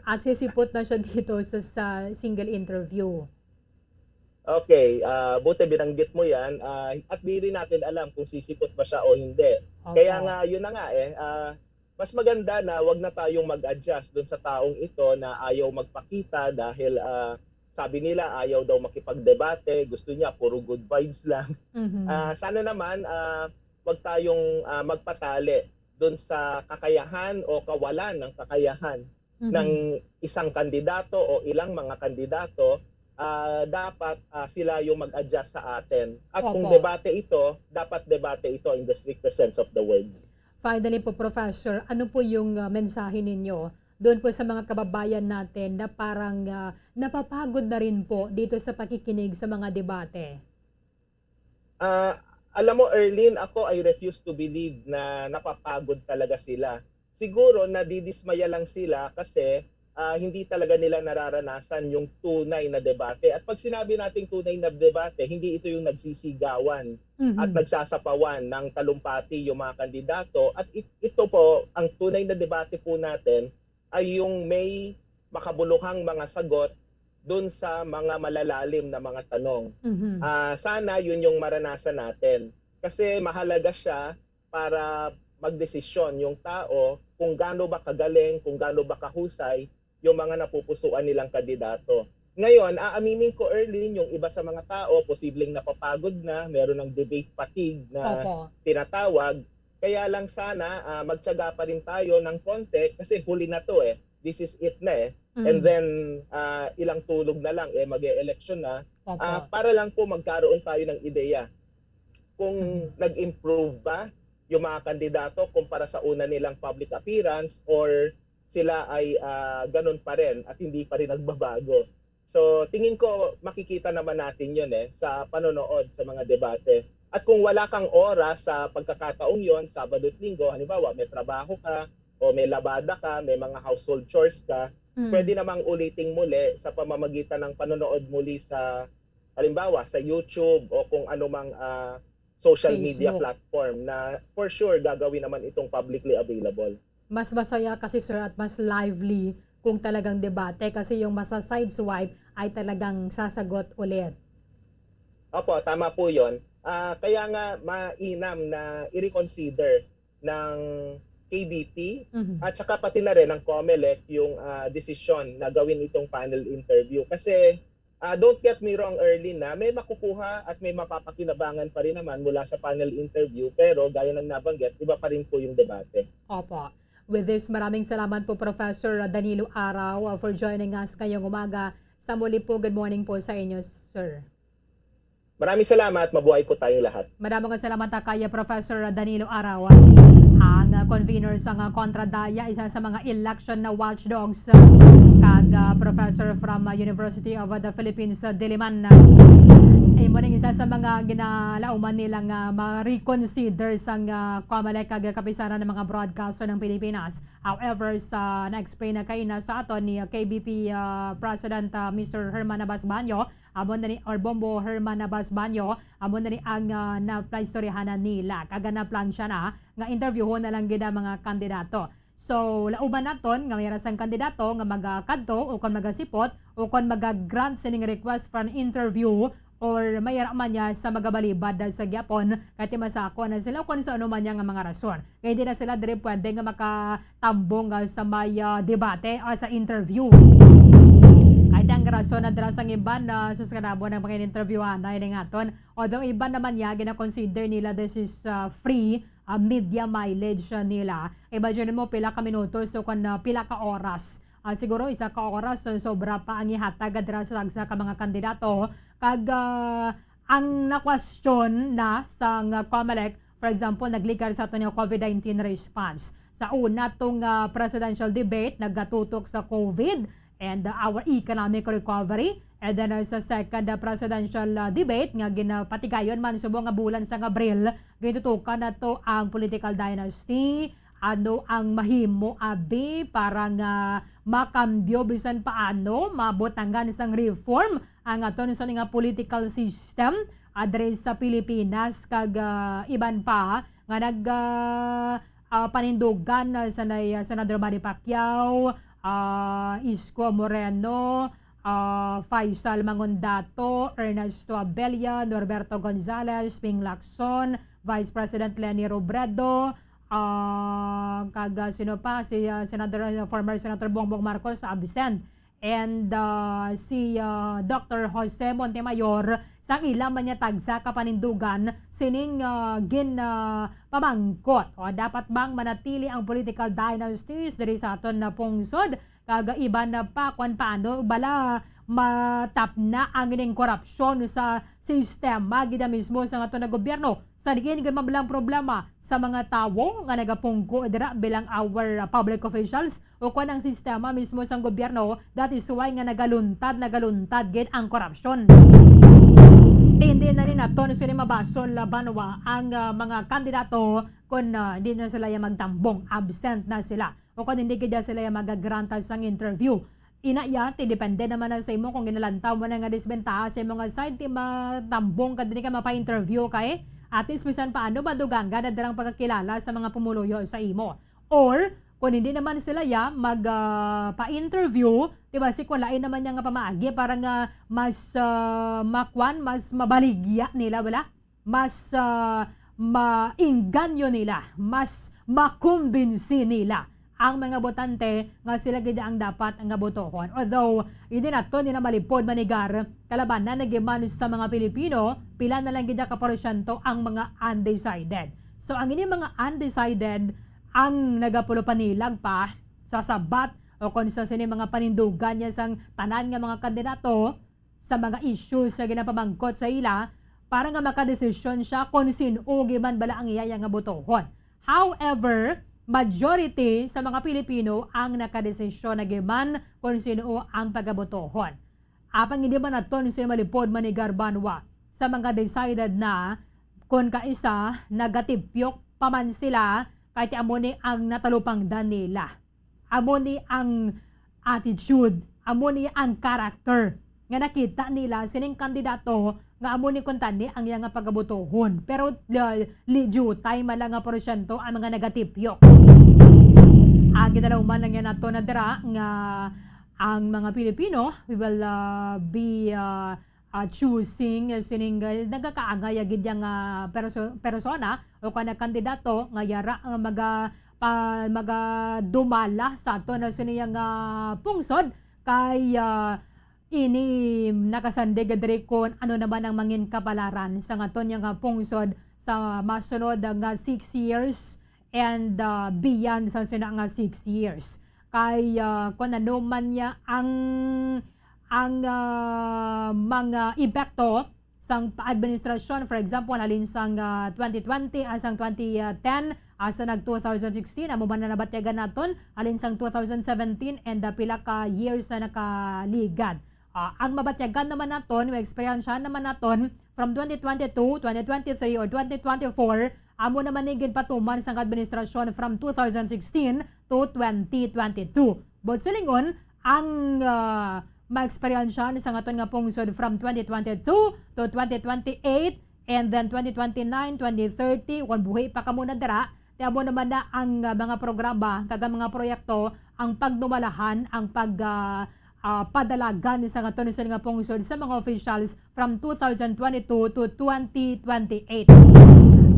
at sisipot na siya dito sa, sa single interview. Okay, ah, buti binanggit mo yan. Ah, at di rin natin alam kung sisipot ba siya o hindi. Opo. Kaya nga, yun na nga eh. Ah, mas maganda na wag na tayong mag-adjust dun sa taong ito na ayaw magpakita dahil, ah, sabi nila ayaw daw makipagdebate, gusto niya puro good vibes lang. Mhm. Ah, sana naman, ah, wag tayong, ah, magpatali dun sa kakayahan o kawalan ng kakayahan Mhm. ng isang kandidato o ilang mga kandidato, ah, dapat, ah, sila yung mag-adjust sa atin. At kung Opo. debate ito, dapat debate ito in the strictest sense of the word. Finally po, Professor, ano po yung, ah, mensahe ninyo doon po sa mga kababayan natin na parang, ah, napapagod na rin po dito sa pakikinig sa mga debate? Ah, alam mo, Erlene, ako, I refuse to believe na napapagod talaga sila. Siguro nadidismaya lang sila kasi, ah, hindi talaga nila nararanasan yung tunay na debate. At pag sinabi nating tunay na debate, hindi ito yung nagsisigawan at Mhm. nagsasapawan ng talumpati yung mga kandidato. At it-, ito po, ang tunay na debate po natin ay yung may makabuluhang mga sagot dun sa mga malalalim na mga tanong. Mhm. Ah, sana yun yung maranasan natin. Kasi mahalaga siya para magdesisyon yung tao kung gaano ba kagaling, kung gaano ba kahusay yung mga napupusuan nilang kandidato. Ngayon, aaminin ko, Erlene, yung iba sa mga tao, posibleng napapagod na, meron ng debate fatigue na Opo. tinatawag. Kaya lang sana, ah, magtiyaga pa rin tayo ng konti kasi huli na 'to eh. This is it na eh. And Mm. then, ah, ilang tulog na lang eh, mag-e-election na. Opo. Ah, para lang po magkaroon tayo ng ideya kung Mm. nag-improve ba yung mga kandidato kumpara sa una nilang public appearance or sila ay, ah, ganun pa rin at hindi pa rin nagbabago. So, tingin ko makikita naman natin 'yun eh, sa panonood sa mga debate. At kung wala kang oras sa pagkakataong yon, Sabado at Linggo, halimbawa, may trabaho ka, o may labada ka, may mga household chores ka, Mm. pwede namang uliting muli sa pamamagitan ng panonood muli sa, halimbawa, sa YouTube o kung anumang, ah, social media Facebook. platform na for sure gagawin naman itong publicly available. Mas masaya kasi, sir, at mas lively kung talagang debate kasi yung masa-sideswipe ay talagang sasagot ulit. Opo, tama po yun. Ah, kaya nga mainam na i-reconsider ng K B P Mhm. at saka pati na rin ng COMELEC yung, ah, desisyon na gawin itong panel interview. Kasi, ah, don't get me wrong, Erlyn, na may makukuha at may mapapakinabangan pa rin naman mula sa panel interview, pero gaya ng nabanggit, iba pa rin po yung debate. Opo. With this, maraming salamat po, Professor Danilo Araw, uh, for joining us ngayong umaga. Sa muli po, good morning po sa inyo, sir. Maraming salamat. Mabuhay po tayong lahat. Madamo nga salamat, ah, kay Professor Danilo Araw, ang, ah, convener sang, ah, Kontra Daya, isa sa mga election na watchdogs, ah, kag, ah, professor from, ah, University of the Philippines, ah, Diliman. Imo ning isa sa mga ginalauman nila nga ma-reconsider sang, ah, COMELEC kag Kapisanan ng mga Broadcaster ng Pilipinas. However, sa na-explain na kaina sa aton ni, ah, K B P, ah, President, ah, Mister Herman Abasbanyo, amo na ni, or Bombo Herman Abasbanyo, amo na ni ang, ah, naplaistoryahan na nila. Kag naplansya na nga interviewon na lang gid ang mga kandidato. So, lauban naton nga may ra sang kandidato nga magakadto o kon magasipot o kon magagrant sining request for an interview or may ra man niya sa magabalibad sa gyapon, kay ti masako na sila o kon sa ano man niya nga mga rason. Kay hindi na sila diri pwede nga makatambong, ah, sa may, ah, debate o sa interview. Kay ti ang rason na dira sang iban na sus kanabo ng mga in-interviewan na ini nga aton. Although iban naman niya, gina-consider nila this is, ah, free, ah, media mileage, ah, nila. Imagine mo pila ka minutos o kon, ah, pila ka oras. Ah, siguro isa ka oras, so sobra pa ang ihatag dira sa tagsa ka mga kandidato. Kag, ah, ang na-question na sang COMELEC, for example, nagligar sa ato nga COVID nineteen response. Sa una tong, ah, presidential debate, nagatutok sa COVID and, ah, our economic recovery. And then, ah, sa second, ah, presidential, ah, debate nga ginapatigayon man subong nga bulan sang Abril, gitutukan nato ang political dynasty, ano ang mahimo, abi, para nga makambyo bisan paano, mabutangan sang reform ang aton sa nga political system, ah, diri sa Pilipinas, kag, ah, iban pa nga nag, ah, ah, panindugan, ah, sa nay, ah, Senador Manny Pacquiao, ah, Isko Moreno, ah, Faisal Mangondato, Ernesto Abella, Norberto Gonzales, Ping Lacson, Vice President Leni Robredo, ah, kag, ah, sino pa? Si, ah, Senator, ah, former Senator Bongbong Marcos, absent. And, ah, si, ah, Doctor Jose Montemayor, sang ila man niya tagsa ka panindugan, sining, ah, gin, ah, pamangkot, o dapat bang manatili ang political dynasties diri sa aton na pungsod? Kag iban na pa, kung paano bala matapna ang ining korupsyon sa sistema gid mismo sa aton nga gobyerno. Sa diin gid man bala ang problema sa mga tawo nga nagapungko dira bilang our, uh, public officials o kung ang sistema mismo sang gobyerno, that is why nga nagaluntad, nagaluntad gid ang korupsyon. Hindi na rin naton sila mabasol, uh, banwa ang, uh, mga kandidato kung, uh, hindi na sila yung magtambong, absent na sila. O kung hindi gid sila yung magagranta sang interview. Ina ya, ti depende naman na sa imo kung ginalantaw mo na nga disbentaha sa imo nga side, ti matambong ka din ka mapa-interview kay at least bisan paano madugang ka na darang pagkakilala sa mga pumuluyo sa imo. Or, kung hindi naman sila ya mag, ah, pa-interview, di ba, si kung lain naman niya nga pamaagi para nga mas, ah, makwan, mas mabaligya nila, wala? Mas, ah, maingganyo nila, mas makumbinsi nila ang mga botante nga sila gid ang dapat nga botohon. Although, hindi nato nila malipod manigar, kalabanan na giman sa mga Pilipino, pila na lang gid ka porsyento ang mga undecided. So, ang ini mga undecided ang nagapulupanilag pa sa sabat o kon sa sini mga panindugan niya sang tanan nga mga kandidato, sa mga issues nga ginapamangkot sa ila para nga makadesisyon siya kon sin-o giman bala ang iyaya nga botohon. However, majority sa mga Pilipino ang nakadesisyon na giman kon sin-o ang pagabotohon. Apang hindi man naton sila malipod manigar banwa sa mga decided na Kon kaisa, nagatipyok pa man sila, kay ti amo ni ang natalupangdan nila. Amo ni ang attitude, amo ni ang character nga nakita nila sining kandidato nga amo ni kuntani ang iya nga pagabutohon. Pero, uh, lidyutay man lang nga porsyento ang mga nagatipyok. Ang ginalauman lang yan nato na dira nga ang mga Pilipino, we will, uh, be, uh, uh, choosing, uh, sining, uh, nagakaangay gid yang, uh, perso-, persona o kana kandidato nga yara ang maga-, pa-, magadumala sa ato na sini yang, uh, pungsod kay, uh, ini nakasandig diri kon ano naman ang mangin kapalaran sa aton yang, uh, pungsod sa masunod nga six years and, uh, beyond sa sina nga six years. Kay, uh, kung ano man niya ang, ang, uh, mga epekto sang administrasyon, for example, halin sang, uh, twenty twenty, ah, sang twenty ten, ah, sa nag two thousand sixteen, amo man na nabatyagan naton, halin sang two thousand seventeen, and, uh, pila ka years na nakaligad. Ah, ang mabatyagan naman naton, maeksperyensyahan naman naton from twenty twenty-two, twenty twenty-three, or twenty twenty-four, amo naman ni ginpatuman sang administrasyon from two thousand sixteen to twenty twenty-two. Buot silingon, ang, ah, maeksperyensyahan sang aton nga pungsod from twenty twenty-two to twenty twenty-eight, and then twenty twenty-nine, twenty thirty, kung buhi pa kamo na dira, ti amo naman na ang, ah, mga programa kag ang mga proyekto, ang pagdumalahan, ang pag, ah, ah, padalagan sa aton nga pungsod sa mga officials from two thousand twenty-two to twenty twenty-eight.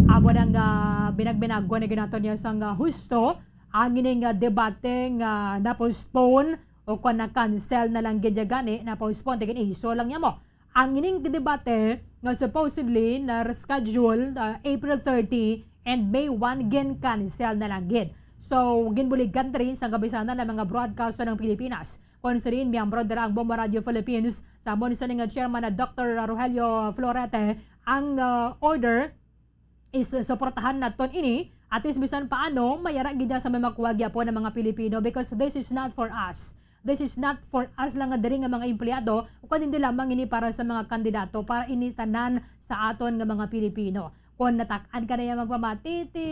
Amo nang, ah, binagbinagwa na ginaton niya sang, ah, husto ang ining, ah, debate nga na-postpone o kon na-cancel na lang gid ya gani, na-postpone, tigin iso lang niya mo. Ang ining debate nga supposedly na-schedule, ah, April thirty and May one, gin-cancel na lang gid. So, ginbuligan diri sa kabisanan ng mga broadcaster ng Pilipinas. Kung sirin, miyembro dira ang Bombo Radio Philippines, sa amo ni sini nga chairman na Doctor Rogelio Florete, ang, ah, order is suportahan naton ini, at least bisan paano, mayara gid sa may makuha gyapon ang mga Pilipino, because this is not for us. This is not for us lang nga diri nga mga empleyado, kundi hindi lamang ini para sa mga kandidato, para ini tanan sa aton nga mga Pilipino. Kung natak-an ka na ya magpamati, ti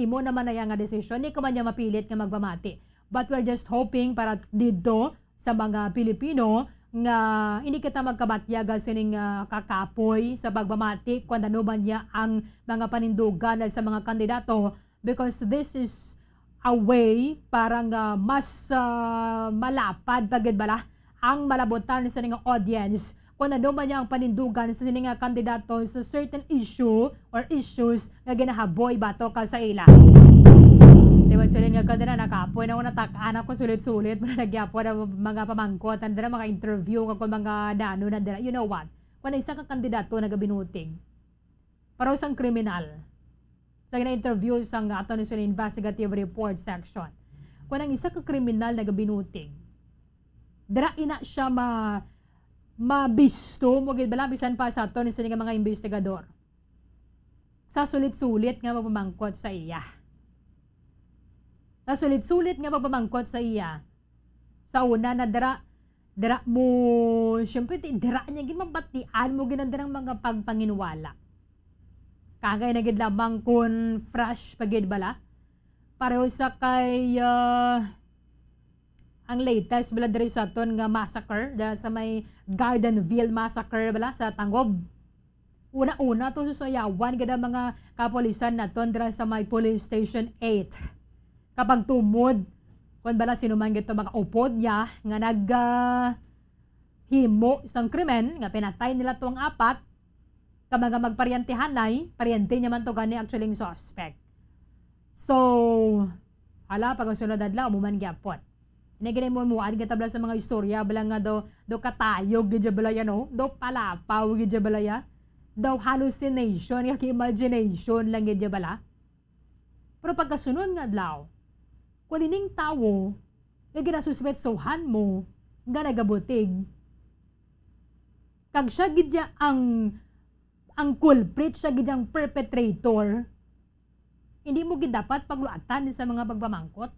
imo naman na ya nga desisyon, di ka man niya mapilit nga magpamati. But we're just hoping para didto sa mga Pilipino nga hindi kita magkabatyaga sining, ah, kakapoy sa pagpamati kung ano man niya ang mga panindugan sa mga kandidato, because this is a way para nga mas, ah, malapad pa gid bala ang malabutan sa ning audience kung ano man niya ang panindugan sa sini nga kandidato sa certain issue or issues nga ginahaboy batok ka sa ila. Di ba, sulit nga ka dira, nakapoy na ako, natak-an ako, sulit-sulit mo na nagyapon ang mga pamangkot, ang dira, mga interview, kag mga dano na dira. You know what? Kung isa ka kandidato nagabinutig, pareho sang kriminal, sa gina-interview sang aton sa investigative report section. Kung ang isa ka kriminal nagabinutig, dira ina siya ma-, mabisto mo gid bala, bisan pa sa aton sa mga investigador. Sa sulit-sulit nga magpamangkot sa iya. Sa sulit-sulit nga magpamangkot sa iya. Sa una na dira, dira mo, siyempre, ti-, dira niya gid mabatian mo gid ang dirang mga pagpanginwala. Kagay na gid lamang kun fresh pa gid bala. Pareho sa kay, ah, ang latest bala diri sa aton nga massacre, dira sa may Gardenville massacre bala sa Tangub. Una-una to, susayawan gid ang mga kapulisan naton dira sa may Police Station eight. Kapag tumod, kung bala sino man gito mga upod niya nga nag, ah, himo sang krimen, nga pinatay nila to ang apat, ka mga magparyantehanay, paryente niya man to gani actually ang suspect. So, hala, pag ang sunod adlaw, amo man gyapon. Ini gani mo muad nga tabla sa mga istorya, bala nga daw, daw katayog gid ya bala ya, no? Daw palapaw gid ya bala ya. Daw hallucination, kag imagination lang gid ya bala. Pero pagkasunod nga adlaw, kung ining tawo nga ginasuspetsohan mo nga nagabutig, kag siya gid ya ang, ang culprit, siya gid ya ang perpetrator, hindi mo gid dapat pagluatan sa mga pagpamangkot.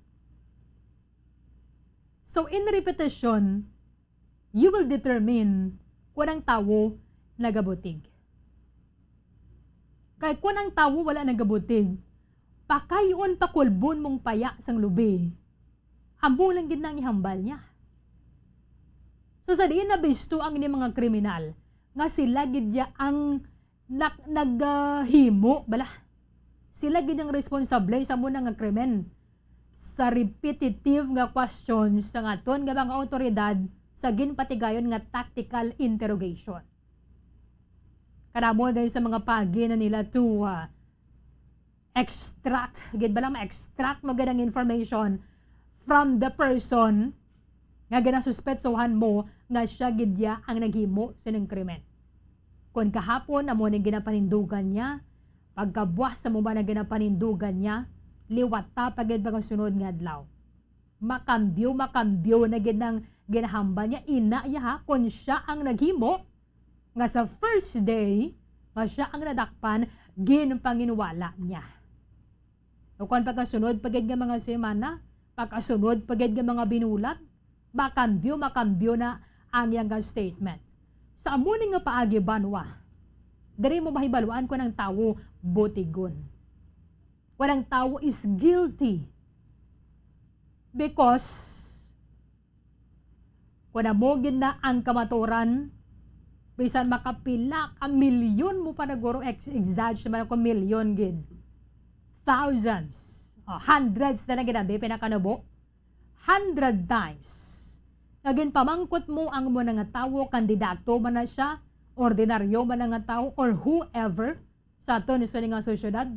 So, in repetition, you will determine kung ang tawo nagabutig. Kay kun ang tawo wala nagabutig, pakayon pakulbon mong paya sang lubi. Amo lang gid na ang ihambal niya. So, sa diin nabisto ang ini mga kriminal nga sila gid ya ang nak-, nag-, ah, himo bala? Sila gid ang responsable sa amo na nga krimen, sa repetitive nga question sang aton nga mga awtoridad sa ginpatigayon nga tactical interrogation. Kanamo gani sa mga paagi na nila to, ah, extract, gid bala, ma-extract mo gid ang information from the person nga ginasuspetsohan mo nga siya gid ya ang naghimo sining krimen. Kon kahapon amo ning ginapanindugan niya, pagkabuas sa mo ba na ginapanindugan niya, liwat ta pa gid pagkasunod nga adlaw. Makambyo, makambyo na gid nang ginahambal niya, ina ya ha, kon siya ang naghimo, nga sa first day nga siya ang nadakpan, ginpanginwala niya. Ukon pagkasunod pa gid nga mga semana, pagkasunod pa gid nga mga binulan, makambyo, makambyo na ang iyang statement. Sa amo ni nga paagi, banwa, diri mo mahibaluan kon ang tawo butigon. Kon ang tawo is guilty. Because, kung amo gid na ang kamatuoran, bisan makapila ka milyon mo pa naguro, ex-, exaggerate man ako, milyon gid. Thousands, o, hundreds na lang gid, abi, pinakanubo. Hundred times. Nga ginpamangkot mo ang mo na nga tawo, kandidato man na siya, ordinaryo man na nga tawo, or whoever, sa aton sini nga sosyedad.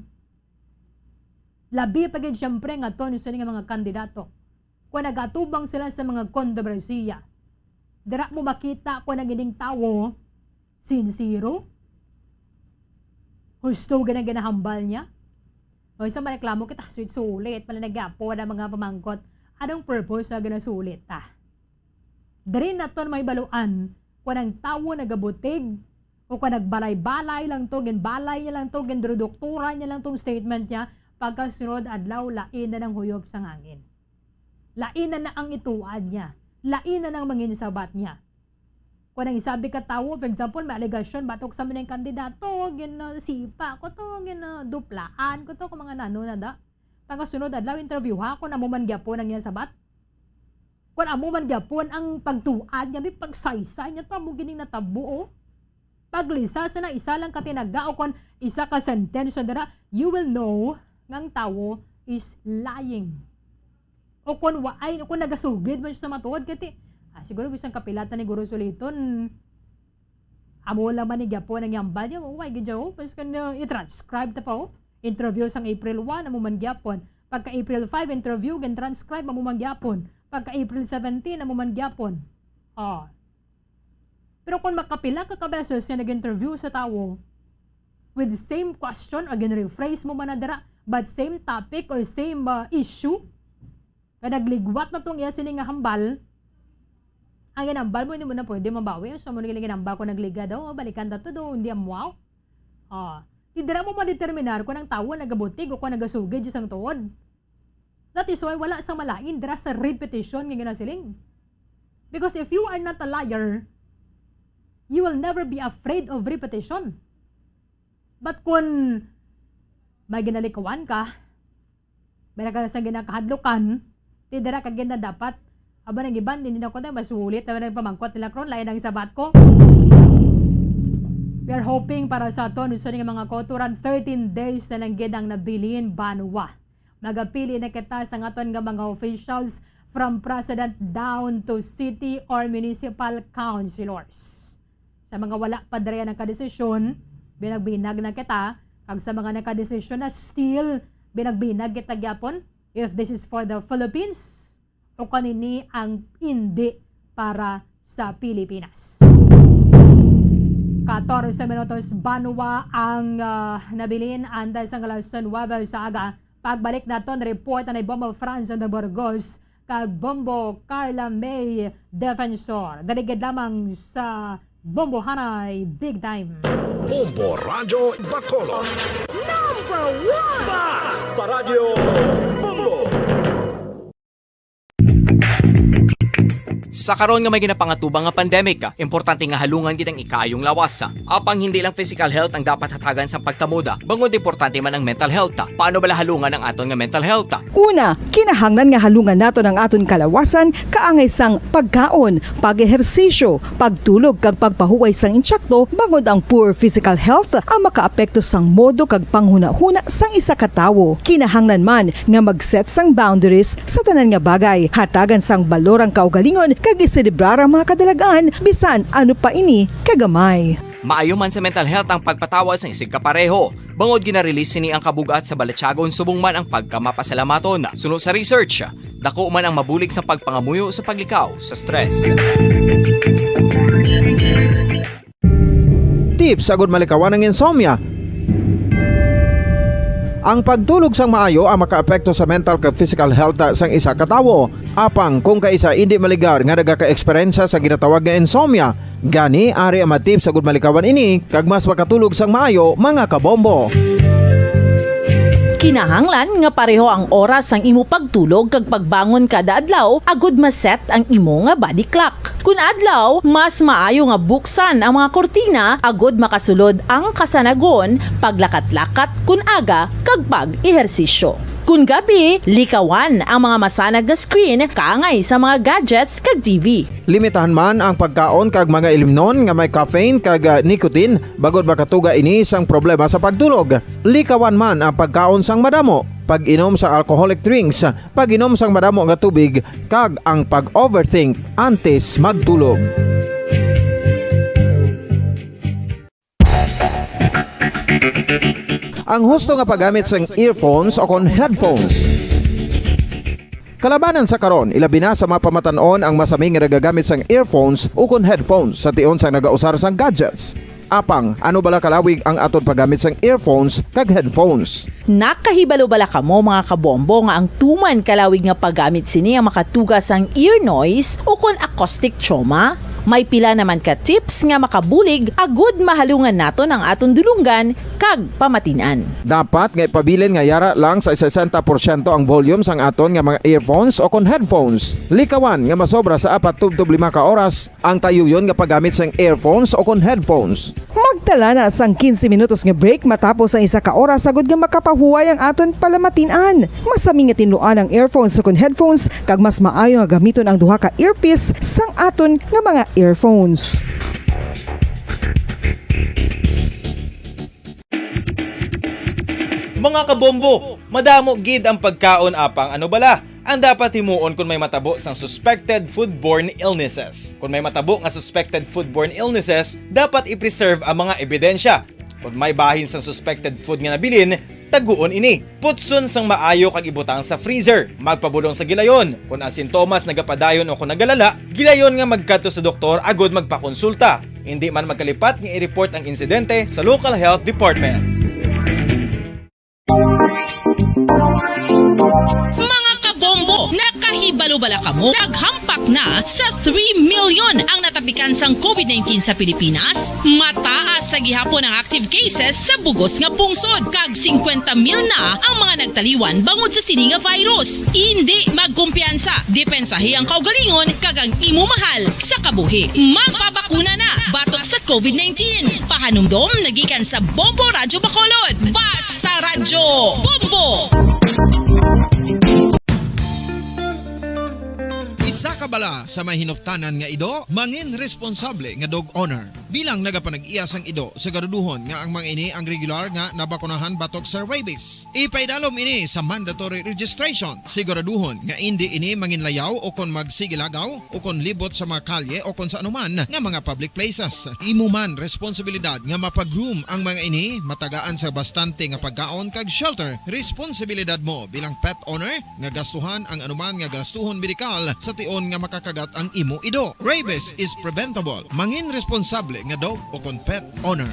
Labi pa gid, siyempre, nga aton sini nga mga kandidato. Kung nagatubang sila sa mga kontrobersiya, dira mo makita kung ang ining tawo sinsero, husto gid ang ginahambal niya. O isa mareklamo kita, sweet, sulit pala nagyapon ang mga pamangkot. Anong purpose nga ginasulit ta? Diri naton mahibaluan kung ang tawo nagabutig o kung nagbalay-balay lang to, ginbalay niya lang to, ginduduktura niya lang tong statement niya, pagkasunod adlaw, lain na nang huyop sa ngangin. Lain na na ang ituad niya. Lain na nang manginsabat niya. Kung ang isabi ka tawo, for example, may alegasyon batok sa mga kandidato, ginasipa ko to, ginaduplaan ko to, kung mga nano na da. Pagkasunod adlaw, interview ha, kung amo man gyapon ang iyang sabat. Kung amo man gyapon ang pagtuad niya, may pagsaysay niya, to amo gining natabo, oh. Paglisa sa na isa lang ka tinaga o kon isa ka sentensya dira, you will know nga ang tawo is lying. O kon waay, o kon nagasugid man siya sa matuod, kay ti, ah, siguro bisan kapilatan ni Guro Suliton, amo lang man ni gyapon ang yambal niya, way gid siya, oh. Mas kan, uh, i-transcribe ta pa, oh. Interview sang April one, amo man gyapon. Pagka April five, interview, gin-transcribe, amo man gyapon. Pagka April seventeen, amo man gyapon. Oh. Pero kung makapila ka kabeses siya nag-interview sa tawo with the same question, or gin-rephrase mo man na dira, but same topic or same, uh, issue, nga nagligwat na tong iya sini nga hambal, ang ginambal mo, hindi mo na pwede mabawi. So, mo nang ginambal ko nagliga daw, oh, balikan ta to do, hindi amuaw. Oh. Di dira mo madeterminar kung ang tawo nagabutig o kung nagasugid sa tuod. That is why wala sa malain dira sa repetition nga ginasiling. Because if you are not a liar, you will never be afraid of repetition. But kung may ginalikawan ka, may nagkala sa ginakahadlukan, di dira ka gina dapat. Aba, nang iban, hindi na ko na, mas sulit na nang pamangkot nila, Kron, lain ang sabat ko. We are hoping para sa aton, sa nga mga kauturan, thirteen days na lang gid ang nabilin banwa. Magapili na kita sa aton nga mga officials, from president down to city or municipal councilors. Sa mga wala pa diri nakadesisyon, binagbinag na kita, kag sa mga nakadesisyon na, still binagbinag kita gyapon, if this is for the Philippines o kanini ang hindi para sa Pilipinas. Katorse minutos banwa ang, ah, nabilin antes sang alas nuwebe sa aga. Pagbalik naton, report ni Bombo Franz Burgos kag Bombo Carla May Defensor. Diri gid lamang sa Bombo Hanay Big Time. Bombo Radyo Bacolod. Number one! Basta Radyo Bombo! Sa karon nga may ginapangatubang nga pandemic, importante nga halungan gid ang ikaayong lawas. Apang hindi lang physical health ang dapat hatagan sa pagtamod, bangod importante man ang mental health. Paano bala halungan ang aton nga mental health? Una, kinahanglan nga halungan naton ang aton kalawasan kaangay sang pagkaon, pag-ehersisyo, pagtulog kag pagpahuway sang insakto, bangod ang poor physical health ang makaapekto sang modo kag panghunahuna sang isa ka tawo. Kinahanglan man nga mag-set sang boundaries sa tanan nga bagay. Hatagan sang balor ang kaugalingon kag iselebrar ang mga kadalagan, bisan ano pa ini kagamay. Maayo man sa mental health ang pagpatawad sang isigkapareho, bangod gina-release sini ang kabug-at sa balatyagon subong man ang pagkamapasalamaton. Suno sa research, dako man ang mabulig sa pagpangamuyo sa paglikaw sa stress. Tips agud malikawan ang insomnia. Ang pagtulog sang maayo ang makaapekto sa mental kag physical health sang isa ka tawo. Apang kung kaisa indi maligar nga nagaka-eksperyensya sa ginatawag nga insomnia, gani ari ang mga tips agud malikawan ini kag mas makatulog sang maayo, mga kabombo. Kinahanglan nga pareho ang oras sang imo pagtulog kag pagbangon kada adlaw agud ma-set ang imo nga body clock. Kun adlaw, mas maayo nga buksan ang mga kurtina agud makasulod ang kasanagon, paglakat-lakat kun aga, kag pag-ehersisyo. Kun gabi, likawan ang mga masanag nga screen kaangay sa mga gadgets kag T V. Limitahan man ang pagkaon kag mga ilimnon nga may caffeine kag, ah, nicotine, bangod makatuga ini sang problema sa pagtulog. Likawan man ang pagkaon sang madamo, pag-inom sa alcoholic drinks, pag-inom sang madamo nga tubig, kag ang pag-overthink antes magtulog. Ang husto nga paggamit sang earphones o kon headphones. Kalabanan sa karon, ilabi na sa mga pamatan-on ang masami nga nagagamit sang earphones o kon headphones sa tion sang nagausar sang gadgets. Apang, ano bala kalawig ang aton paggamit sang earphones kag headphones? Nakahibalo bala kamo, mga kabombo, nga ang tuman kalawig nga paggamit sini ang makatuga sang ear noise o kon acoustic trauma? May pila naman ka tips nga makabulig agud mahalungan naton ang aton dulonggan kag pamatin-an. Dapat nga ipabilin nga yara lang sa sesenta porsyento ang volume sang aton nga mga earphones o kon headphones. Likawan nga masobra sa apat tubtob lima ka oras ang tayuyon nga paggamit sang earphones o kon headphones. Magtala na sang quince minutos nga break matapos ang isa ka oras agud nga makapahuway ang aton palamatin-an. Masami nga tinluan ang earphones ukon headphones, kag mas maayo nga gamiton ang duha ka earpiece sang aton nga mga earphones. Mga kabombo, madamo gid ang pagkaon, apang ano bala ang dapat himuon kon may matabo sang suspected foodborne illnesses? Kon may matabo nga suspected foodborne illnesses, dapat i-preserve ang mga ebidensya. Kon may bahin sang suspected food nga nabilin, taguon ini. Putson sang maayo kag ibutang sa freezer. Magpabulong sa gilayon. Kon ang sintomas nagapadayon o kon nagalala, gilayon nga magkadto sa doktor agud magpakonsulta. Indi man magkalipat nga i-report ang insidente sa local health department. Mga kabombo, nakahibalo bala kamo? Naghampak na sa three million ang natapikan sang covid nineteen sa Pilipinas. Mataas sa gihapon ang active cases sa bugos nga pungsod, kag singkwenta mil na ang mga nagtaliwan bangod sa sini nga virus. Indi magkumpiyansa, depensahi ang kaugalingon kag ang imo mahal sa kabuhi. Magpabakuna na batok sa covid nineteen. Pahanumdom nagikan sa Bombo Radyo Bacolod. Basta Radyo Bombo! Isa ka bala sa may hinuptanan nga ido, mangin responsable nga dog owner. Bilang nagapanag-iya sang ido, siguraduhon nga ang mga ini ang regular nga nabakunahan batok sa rabies. Ipaidalom ini sa mandatory registration. Siguraduhon nga indi ini manginlayaw o kon magsigilagaw o kon libot sa mga kalye o kon sa anuman nga mga public places. Imo man responsibilidad nga mapa-groom ang mga ini, matagaan sa bastante nga pagkaon kag shelter. Responsibilidad mo bilang pet owner nga gastuhan ang anuman nga gastuhon medikal sa tion nga makakagat ang imo ido. Rabies is preventable. Mangin responsable nga dog o kon pet owner.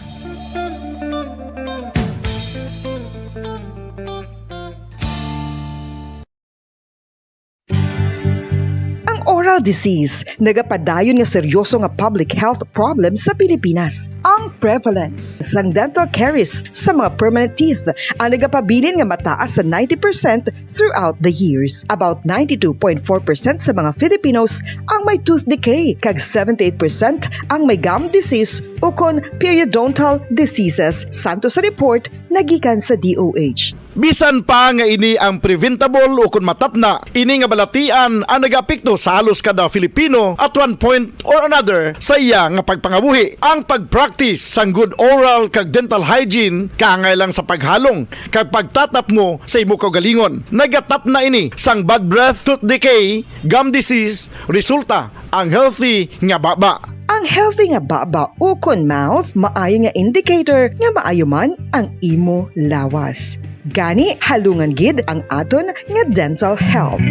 Ang dental disease, nagapadayon nga seryoso nga public health problem sa Pilipinas. Ang prevalence sang dental caries sa mga permanent teeth ang nagapabilin nga mataas sa ninety percent throughout the years. About ninety-two point four percent sa mga Filipinos ang may tooth decay, kag seventy-eight percent ang may gum disease ukon periodontal diseases, santo sa report nagikan sa D O H. Bisan pa nga ini ang preventable ukon matapna, ini nga balatian ang nagaapekto sa halos kada Filipino at one point or another sa iya nga pagpangabuhi. Ang pag-practice sang good oral kag dental hygiene kaangay lang sa paghalong kag pagtatapngo sa imo kaugalingon. Nagatapna ini sang bad breath, tooth decay, gum disease, resulta ang healthy nga baba. Ang healthy nga baba ukon mouth maayo nga indicator nga maayo man ang imo lawas. Gani, halungan gid ang aton nga dental health.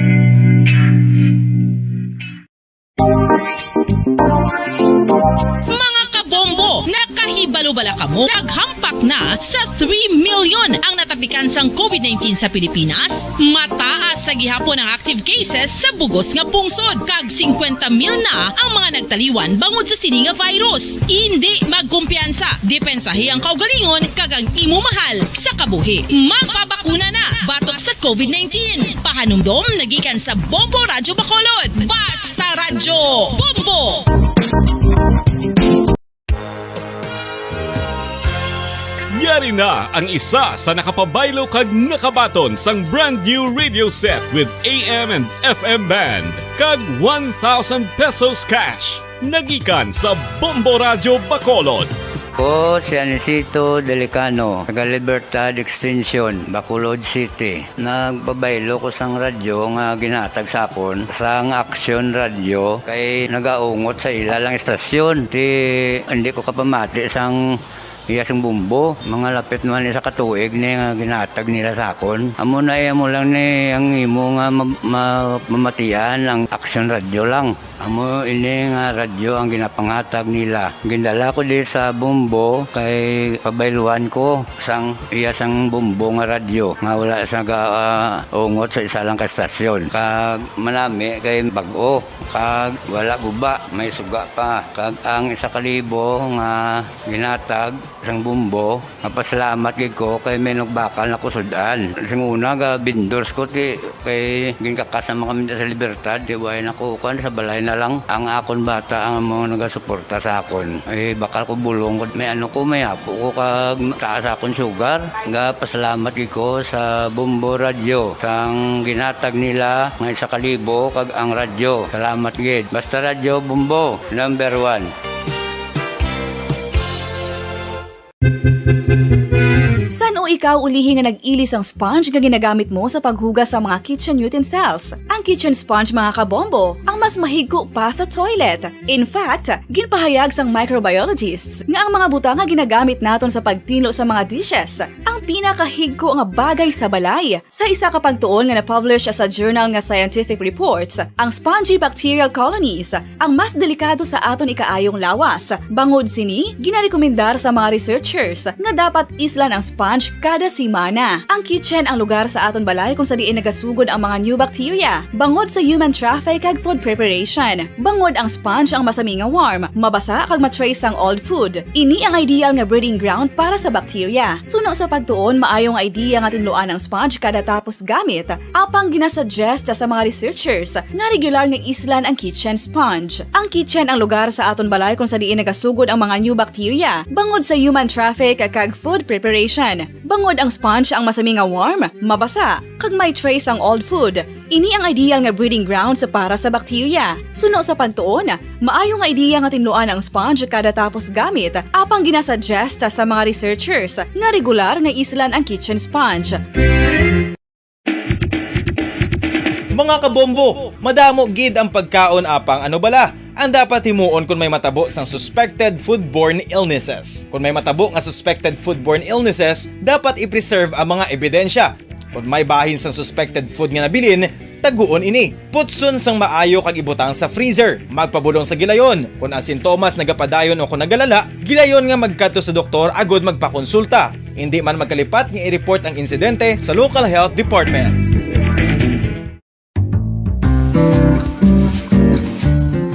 Mga kabombo, nakahibalo bala kamo? Naghampak na sa three million ang natapikan sang covid nineteen sa Pilipinas. Mataas sa gihapon ang active cases sa bugos nga pungsod, kag singkwenta mil na ang mga nagtaliwan bangod sa sini nga virus. Indi magkumpiyansa, depensahi ang kaugalingon kag ang imo mahal sa kabuhi. Magpabakuna na batok sa covid nineteen. Pahanumdom nagikan sa Bombo Radyo Bacolod. Basta Radyo Bombo! Yari na ang isa sa nakapabaylo kag nakabaton sang brand new radio set with A M and F M band kag one thousand pesos cash. Nagikan sa Bombo Radyo Bacolod. Ko si Anisito Delicano, taga Libertad Extension, Bacolod City. Nagpabaylo ko sang radyo nga ginhatag sa akon sang Aksyon Radyo, kay nagaungot sa ila lang istasyon. Ti, hindi ko kapamati sang iya sing bumbo. Mga lapit naman isa ka tuig ni nga ginhatag nila sa akon. Amo na, eh, amo lang ni ang imo nga ma-, ma-, mamatian ang Aksyon Radyo lang. Amo ini nga radyo ang ginapanghatag nila. Gindala ko di sa Bombo kay pabayluan ko sang iya sang Bombo nga radyo nga wala sa ga, ah, ungot sa isa lang ka stasyon. Kag manami kay bag-o, kag wala guba, may suga pa. Kag ang isa ka libo nga ginhatag sang Bombo, mapasalamat gid ko kay may nagbakal na ko sud-an. Sing una, ga vendors ko, ti, kay ginkakas naman kami sa Libertad, ti, way na ko, kuwan, sa balay na lang. Ang akon bata ang amo nagasuporta sa akon. Eh, bakal ko bulong ko, may ano ko, may apo ko, kag taas akon sugar. Ga pasalamat gid ko sa Bombo Radyo, sang ginhatag nila nga isa ka libo, kag ang radyo. Salamat gid. Basta Radyo Bombo, number one. San-o ikaw ulihi nga nag-ili sang sponge nga ginagamit mo sa paghugas sa mga kitchen utensils? Ang kitchen sponge, mga kabombo, ang mas mahigko pa sa toilet. In fact, ginpahayag sang microbiologists nga ang mga butang nga ginagamit naton sa pagtinlo sa mga dishes ang pinakahigko nga bagay sa balay. Sa isa ka pagtuon nga na-publish sa journal nga Scientific Reports, ang spongy bacterial colonies ang mas delikado sa aton ikaayong lawas. Bangod sini, ginarekomendar sa mga researchers nga dapat islan ang sponge kada semana. Ang kitchen ang lugar sa aton balay kung sa diin nagasugod ang mga new bacteria bangod sa human traffic kag food preparation. Bangod ang sponge ang masami nga warm, mabasa kag ma-trace sang old food. Ini ang ideal nga breeding ground para sa bacteria. Suno sa pagtuon, maayo nga idea nga tinluan ang sponge kada tapos gamit, apang ginasuggest sa mga researchers nga regular nga islan ang kitchen sponge. Ang kitchen ang lugar sa aton balay kung sa diin nagasugod ang mga new bacteria bangod sa human traffic kag food preparation. Bangod ang sponge ang masami nga warm, mabasa, kag may trace ang old food. Ini ang ideal nga breeding grounds para sa bacteria. Suno sa pagtuon, maayo nga ideya nga tinluan ang sponge kada tapos gamit, apang ginasuggest sa mga researchers nga regular nga islan ang kitchen sponge. Mga kabombo, madamo gid ang pagkaon, apang ano bala ang dapat himuon kon may matabo sang suspected foodborne illnesses? Kon may matabo nga suspected foodborne illnesses, dapat i-preserve ang mga ebidensya. Kon may bahin sang suspected food nga nabilin, taguon ini. Putson sang maayo kag ibutang sa freezer. Magpabulong sa gilayon. Kon ang sintomas nagapadayon o kon nagalala, gilayon nga magkadto sa doktor agud magpakonsulta. Indi man magkalipat nga i-report ang insidente sa local health department.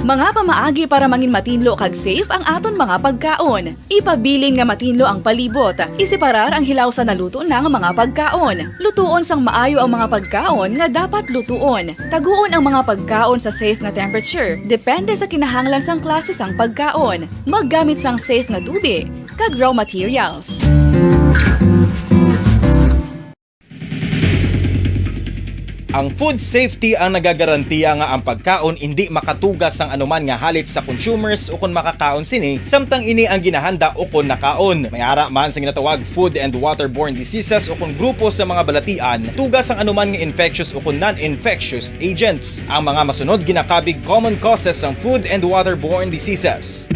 Mga pamaagi para mangin matinlo kag safe ang aton mga pagkaon. Ipabilin nga matinlo ang palibot. Iseparar ang hilaw sa naluto na nga mga pagkaon. Lutuon sang maayo ang mga pagkaon nga dapat lutuon. Taguon ang mga pagkaon sa safe nga temperature, depende sa kinahanglan sang klase sang pagkaon. Maggamit sang safe nga tubig kag raw materials. Ang food safety ang nagagarantiya nga ang pagkaon indi makatuga sang anuman nga halit sa consumers ukon makakaon sini, samtang ini ang ginahanda ukon nakaon. May ara man sa ginatawag food and waterborne diseases ukon grupo sa mga balatian, tuga sang anuman nga infectious ukon non-infectious agents. Ang mga masunod ginakabig common causes sang food and waterborne diseases.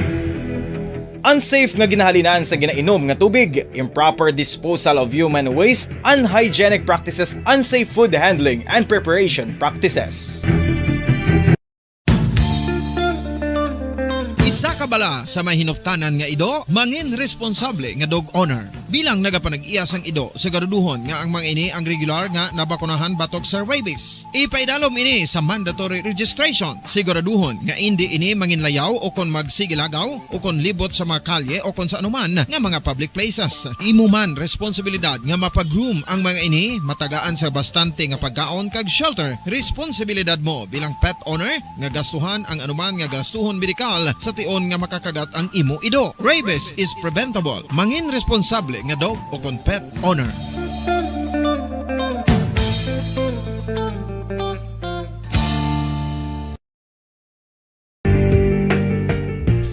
Unsafe nga ginahalinan sa ginainom nga tubig, improper disposal of human waste, unhygienic practices, unsafe food handling and preparation practices. Isa ka bala sa may hinuptanan nga ido, mangin responsable nga dog owner. Bilang nagapanag-iya sang ido, siguraduhon nga ang mga ini ang regular nga nabakunahan batok sa rabies. Ipaidalom ini sa mandatory registration. Siguraduhon nga indi ini manginlayaw o kon magsigilagaw o kon libot sa mga kalye o kon sa anuman nga mga public places. Imo man responsibilidad nga mapag-groom ang mga ini, matagaan sa bastante nga pagkaon kag shelter. Responsibilidad mo bilang pet owner nga gastuhan ang anuman nga gastuhon medikal sa tion nga makakagat ang imo ido. Rabies is preventable. Mangin responsable nga dog o kon pet owner.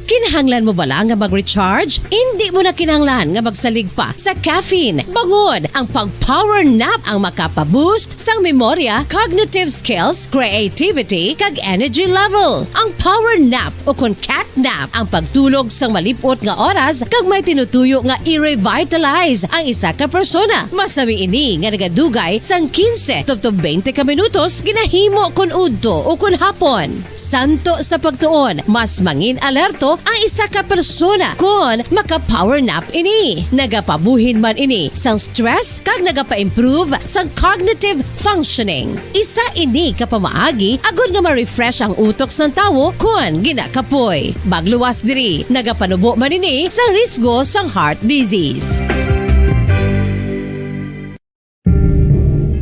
Kinahanglan mo bala nga mag-recharge? Indi mo na kinahanglan nga magsalig pa sa caffeine. Bangod ang pag-power nap ang makapa-boost sang memorya, cognitive skills, creativity, kag energy level. Ang power nap o kon cat nap ang pagtulog sang malip-ot nga oras kag may tinutuyo nga i-revitalize ang isa ka persona. Masami ini nga nagadugay sang quince tubtob twenty ka minutos ginahimo kon udto o kon hapon. Santo sa pagtuon, mas mangin alerto ang isa ka persona kon maka-power nap ini. Nagapabuhin man ini sang stress kag nagapa-improve sang cognitive functioning. Isa ini ka pamaagi agod nga ma-refresh ang utok sang tawo kon ginakapoy. Magluwas diri, nagapanubo man ini sa risgo sang heart disease.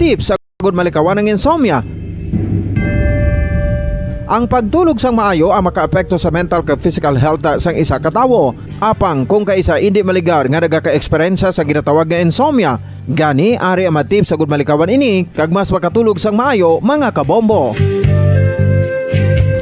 Tips agud malikawan ang insomnia. Ang pagtulog sang maayo ang makaapekto sa mental kag physical health sang isa ka tawo. Apang kung kaisa indi maligar nga nagaka-eksperyensya sa ginatawag nga insomnia, gani ari ang mga tips agud malikawan ini kag mas makatulog sang maayo, mga kabombo.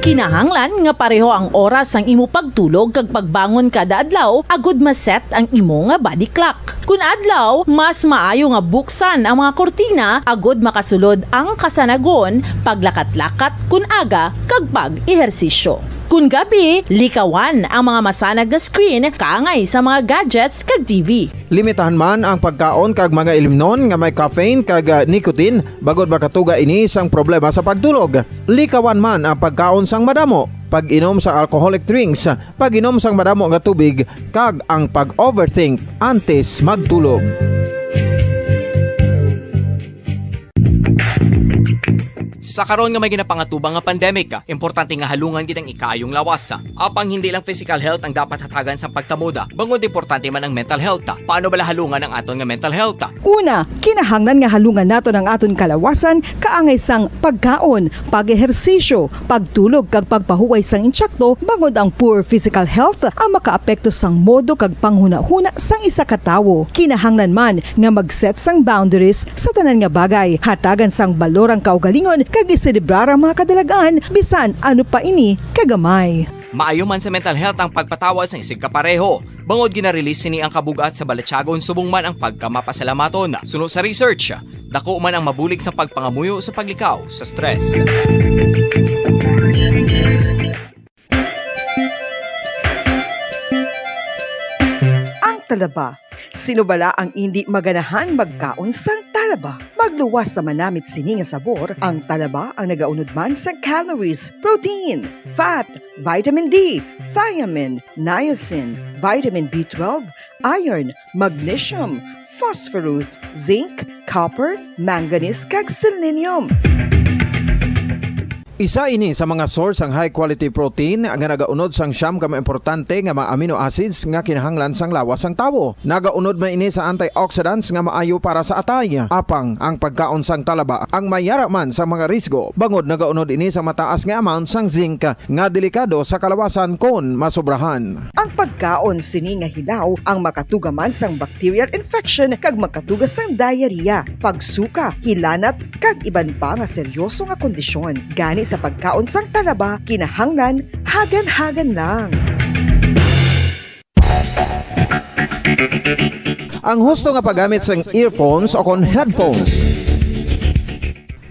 Kinahanglan nga pareho ang oras sang imo pagtulog kag pagbangon kada adlaw agud ma-set ang imo nga body clock. Kun adlaw, mas maayo nga buksan ang mga kurtina agud makasulod ang kasanagon, paglakat-lakat kun aga, kag pag-ehersisyo. Kun gabi, likawan ang mga masanag nga screen kaangay sa mga gadgets kag T V. Limitahan man ang pagkaon kag mga ilimnon nga may caffeine kag, ah, nicotine, bangod makatuga ini sang problema sa pagtulog. Likawan man ang pagkaon sang madamo, pag-inom sa alcoholic drinks, pag-inom sang madamo nga tubig, kag ang pag-overthink antes magtulog. Sa karon nga may ginapangatubang nga pandemic, importante nga halungan gid ang ikaayong lawas. Apang hindi lang physical health ang dapat hatagan sa pagtamod, bangod importante man ang mental health. Paano bala halungan ang aton nga mental health? Una, kinahanglan nga halungan naton ang aton kalawasan kaangay sang pagkaon, pag-ehersisyo, pagtulog kag pagpahuway sang intsakto, bangod ang poor physical health ang makaapekto sang modo kag panghunahuna sang isa ka tawo. Kinahanglan man nga mag-set sang boundaries sa tanan nga bagay, hatagan sang balor ang kaugalingon kag iselebrar ang mga kadalag-an bisan ano pa ini kagamay. Maayo man sa mental health ang pagpatawad sang isigkapareho, bangod gina-release sini ang kabug-at sa balatyagon subong man ang pagkamapasalamaton. Suno sa research, dako man ang mabulig sa pagpangamuyo sa paglikaw sa stress. Ang talaba. Sino bala ang indi maganahan magkaon sang talaba? Magluwas sa manamit sini nga sabor, ang talaba ang nagaunod man sa calories, protein, fat, vitamin D, thiamine, niacin, vitamin B twelve, iron, magnesium, phosphorus, zinc, copper, manganese, kag selenium. Isa ini sa mga source sang high quality protein nga nagaunod sang siyam ka mga importante nga mga amino acids nga kinahanglan sang lawas sang tawo. Nagaunod man ini sa antioxidants nga maayo para sa atay. Apang ang pagkaon sang talaba ang may yara man sa mga risgo, bangod nagaunod ini sa mataas nga amount sang zinc nga delikado sa kalawasan kon masobrahan. Ang pagkaon sini nga hilaw ang makatuga man sang bacterial infection kag magkatuga sang diarrhea, pagsuka, hilanat, kag iban pa nga seryoso nga kondisyon. Gani sa pagkaon sang talaba, kinahanglan hagan-hagan lang. Ang husto nga paggamit sang earphones o kon headphones.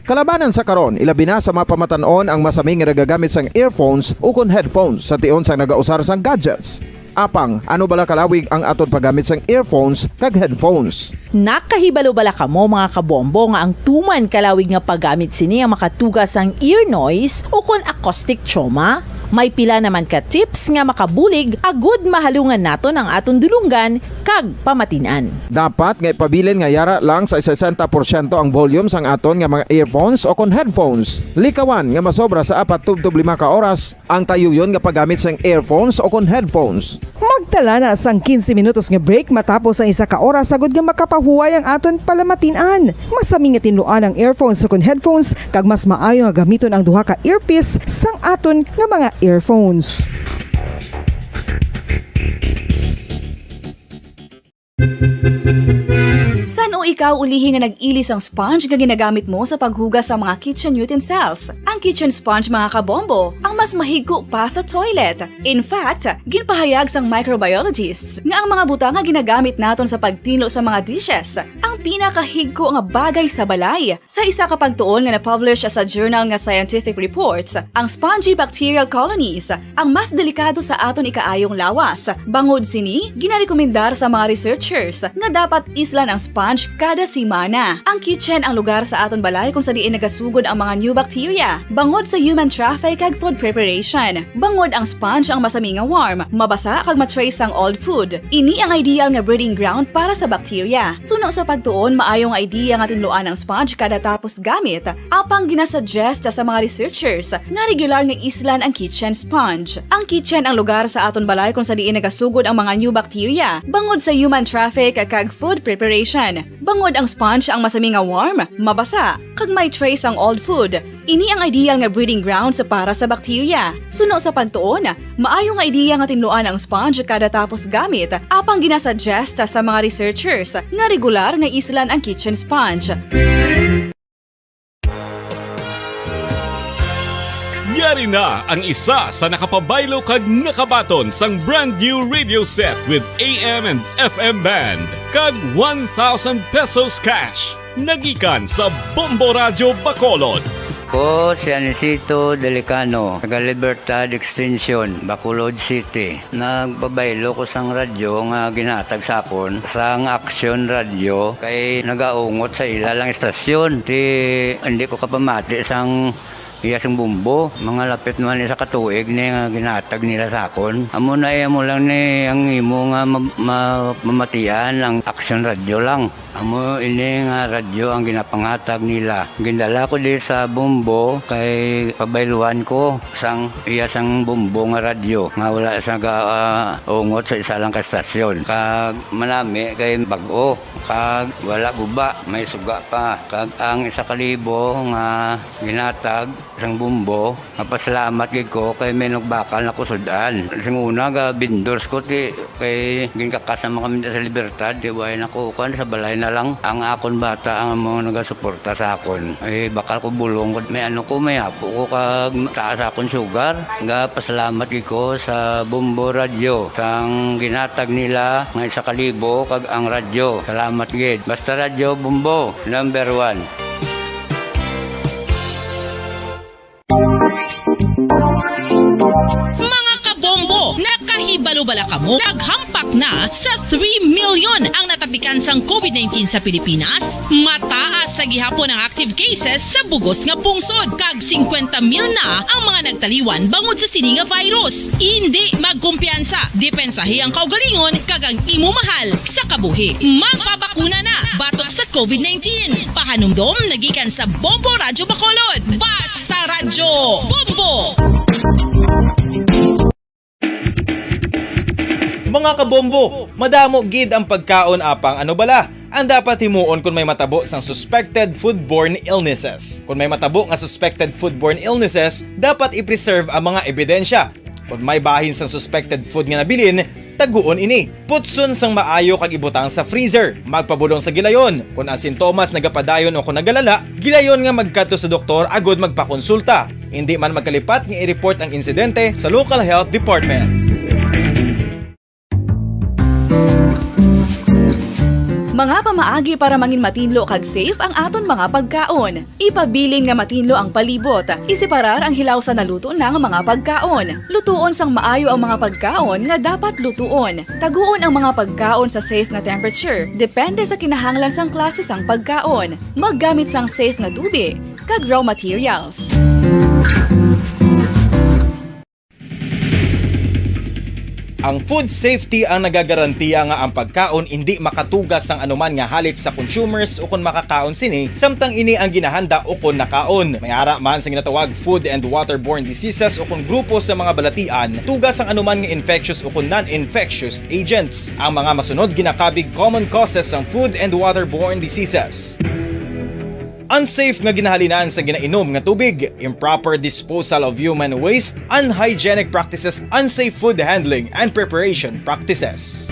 Kalabanan sa karon, ilabi na sa mga pamatan-on ang masami nga nagagamit sang earphones o kon headphones sa tion sang nagausar sang gadgets. Apang, ano bala kalawig ang aton paggamit sang earphones kag headphones? Nakahibalo bala kamo, mga kabombo, nga ang tuman kalawig nga paggamit sini ang makatuga sang ear noise o kon acoustic trauma? May pila naman ka tips nga makabulig agud mahalungan naton ang aton dulonggan kag pamatin-an. Dapat nga ipabilin nga yara lang sa sesenta porsyento ang volume sang aton nga mga earphones o kon headphones. Likawan nga masobra sa apat tubtob lima ka oras ang tayuyon nga paggamit sang earphones o kon headphones. Magtala na sang quince minutos nga break matapos ang isa ka oras, agud nga makapahuway ang aton palamatin-an. Masami nga tinluan ang earphones o kon headphones, kag mas maayo nga gamiton ang duha ka earpiece sang aton nga mga earphones. San-o ikaw ulihi nga nag-ili sang sponge nga ginagamit mo sa paghugas sa mga kitchen utensils? Ang kitchen sponge, mga kabombo, ang mas mahigko pa sa toilet. In fact, ginpahayag sang microbiologists nga ang mga butang nga ginagamit naton sa pagtinlo sa mga dishes ang pinakahigko nga bagay sa balay. Sa isa ka pagtuon nga na-publish sa journal nga Scientific Reports, ang spongy bacterial colonies ang mas delikado sa aton ikaayong lawas. Bangod sini, ginarekomendar sa mga researchers nga dapat islan ang sponge kada semana. Ang kitchen ang lugar sa aton balay kung sa diin nagasugod ang mga new bacteria, bangod sa human traffic kag food preparation. Bangod ang sponge ang masami nga warm, mabasa kag ma-trace ang old food. Ini ang ideal nga breeding ground para sa bacteria. Suno sa pagtuon, maayo nga idea nga tinluan ang sponge kada tapos gamit. Apang ginasuggest sa mga researchers nga regular nga islan ang kitchen sponge. Ang kitchen ang lugar sa aton balay kung sa diin nagasugod ang mga new bacteria, bangod sa human traffic kag food preparation. Bangod ang sponge ang masami nga warm, mabasa, kag may trace ang old food. Ini ang ideal nga breeding grounds para sa bacteria. Suno sa pagtuon, maayo nga ideya nga tinluan ang sponge kada tapos gamit, apang ginasuggest sa mga researchers nga regular nga islan ang kitchen sponge. Yari na ang isa sa nakapabaylo kag nakabaton sang brand new radio set with A M and F M band kag one thousand pesos cash. Nagikan sa Bombo Radyo Bacolod. Ko si Anisito Delicano, taga Libertad Extension, Bacolod City. Nagpabaylo ko sang radyo nga ginhatag sa akon sang Action Radio kay nagaungot sa ila lang istasyon. Ti, hindi ko kapamati sang iya sing Bombo. Mga lapit man isa ka tuig ni nga ginhatag nila sa akon. Amo na, eh, amo lang ni ang imo nga ma-, ma-, mamatian ang Action Radio lang. Amo ini nga radyo ang ginapanghatag nila. Gindala ko di sa Bombo kay pabayluan ko sang iya sang Bombo nga radyo nga wala sa ga, ah, ungot sa isa lang ka estasyon. Kag manami kay bag-o, kag wala guba, may suga pa. Kag ang isa ka libo nga ginhatag sang Bombo, mapasalamat gid ko kay may nagbakal na ko sud-an. Sing una, ga vendors ko, ti, kay ginkakas naman kami sa Libertad, ti, way na ko, kuwan, sa balay na lang. Ang akon bata ang amo nagasuporta sa akon. Eh, bakal ko bulong ko, may ano ko, may apo ko, kag taas akon sugar. Ga pasalamat gid ko sa Bombo Radio, sang ginhatag nila nga isa ka libo, kag ang radyo. Salamat gid. Basta Radyo Bombo, number one. Mga kabombo, nakahi- Ibalo bala kamo, naghampak na sa three million ang natapikan sang covid nineteen sa Pilipinas. Mataas sa gihapon ang active cases sa bugos nga pungsod, kag singkwenta mil na ang mga nagtaliwan bangod sa sini nga virus. Indi magkumpiyansa, depensahi ang kaugalingon kag ang imo mahal sa kabuhi. Magpabakuna na batok sa covid nineteen. Pahanumdom nagikan sa Bombo Radyo Bacolod. Basta Radyo Bombo! Mga kabombo, madamo gid ang pagkaon apang ano bala ang dapat himuon kon may matabo sang suspected foodborne illnesses. Kon may matabo nga suspected foodborne illnesses, dapat i-preserve ang mga ebidensya. Kon may bahin sang suspected food nga nabilin, taguon ini. Putson sang maayo kag ibutang sa freezer. Magpabulong sa gilayon. Kon ang sintomas nagapadayon o kon nagalala, gilayon nga magkadto sa doktor agud magpakonsulta. Indi man magkalipat nga i-report ang insidente sa local health department. Mga pamaagi para mangin matinlo kag safe ang aton mga pagkaon. Ipabilin nga matinlo ang palibot. Iseparar ang hilaw sa naluto na nga mga pagkaon. Lutuon sang maayo ang mga pagkaon nga dapat lutuon. Taguon ang mga pagkaon sa safe nga temperature, depende sa kinahanglan sang klase sang pagkaon. Maggamit sang safe nga tubig kag raw materials. Ang food safety ang nagagarantiya nga ang pagkaon indi makatuga sang anuman nga halit sa consumers ukon makakaon sini, samtang ini ang ginahanda ukon nakaon. May ara man sa ginatawag food and waterborne diseases ukon grupo sa mga balatian, tuga sang anuman nga infectious ukon non-infectious agents. Ang mga masunod ginakabig common causes sang food and waterborne diseases. Unsafe nga ginahalinan sa ginainom nga tubig, improper disposal of human waste, unhygienic practices, unsafe food handling and preparation practices.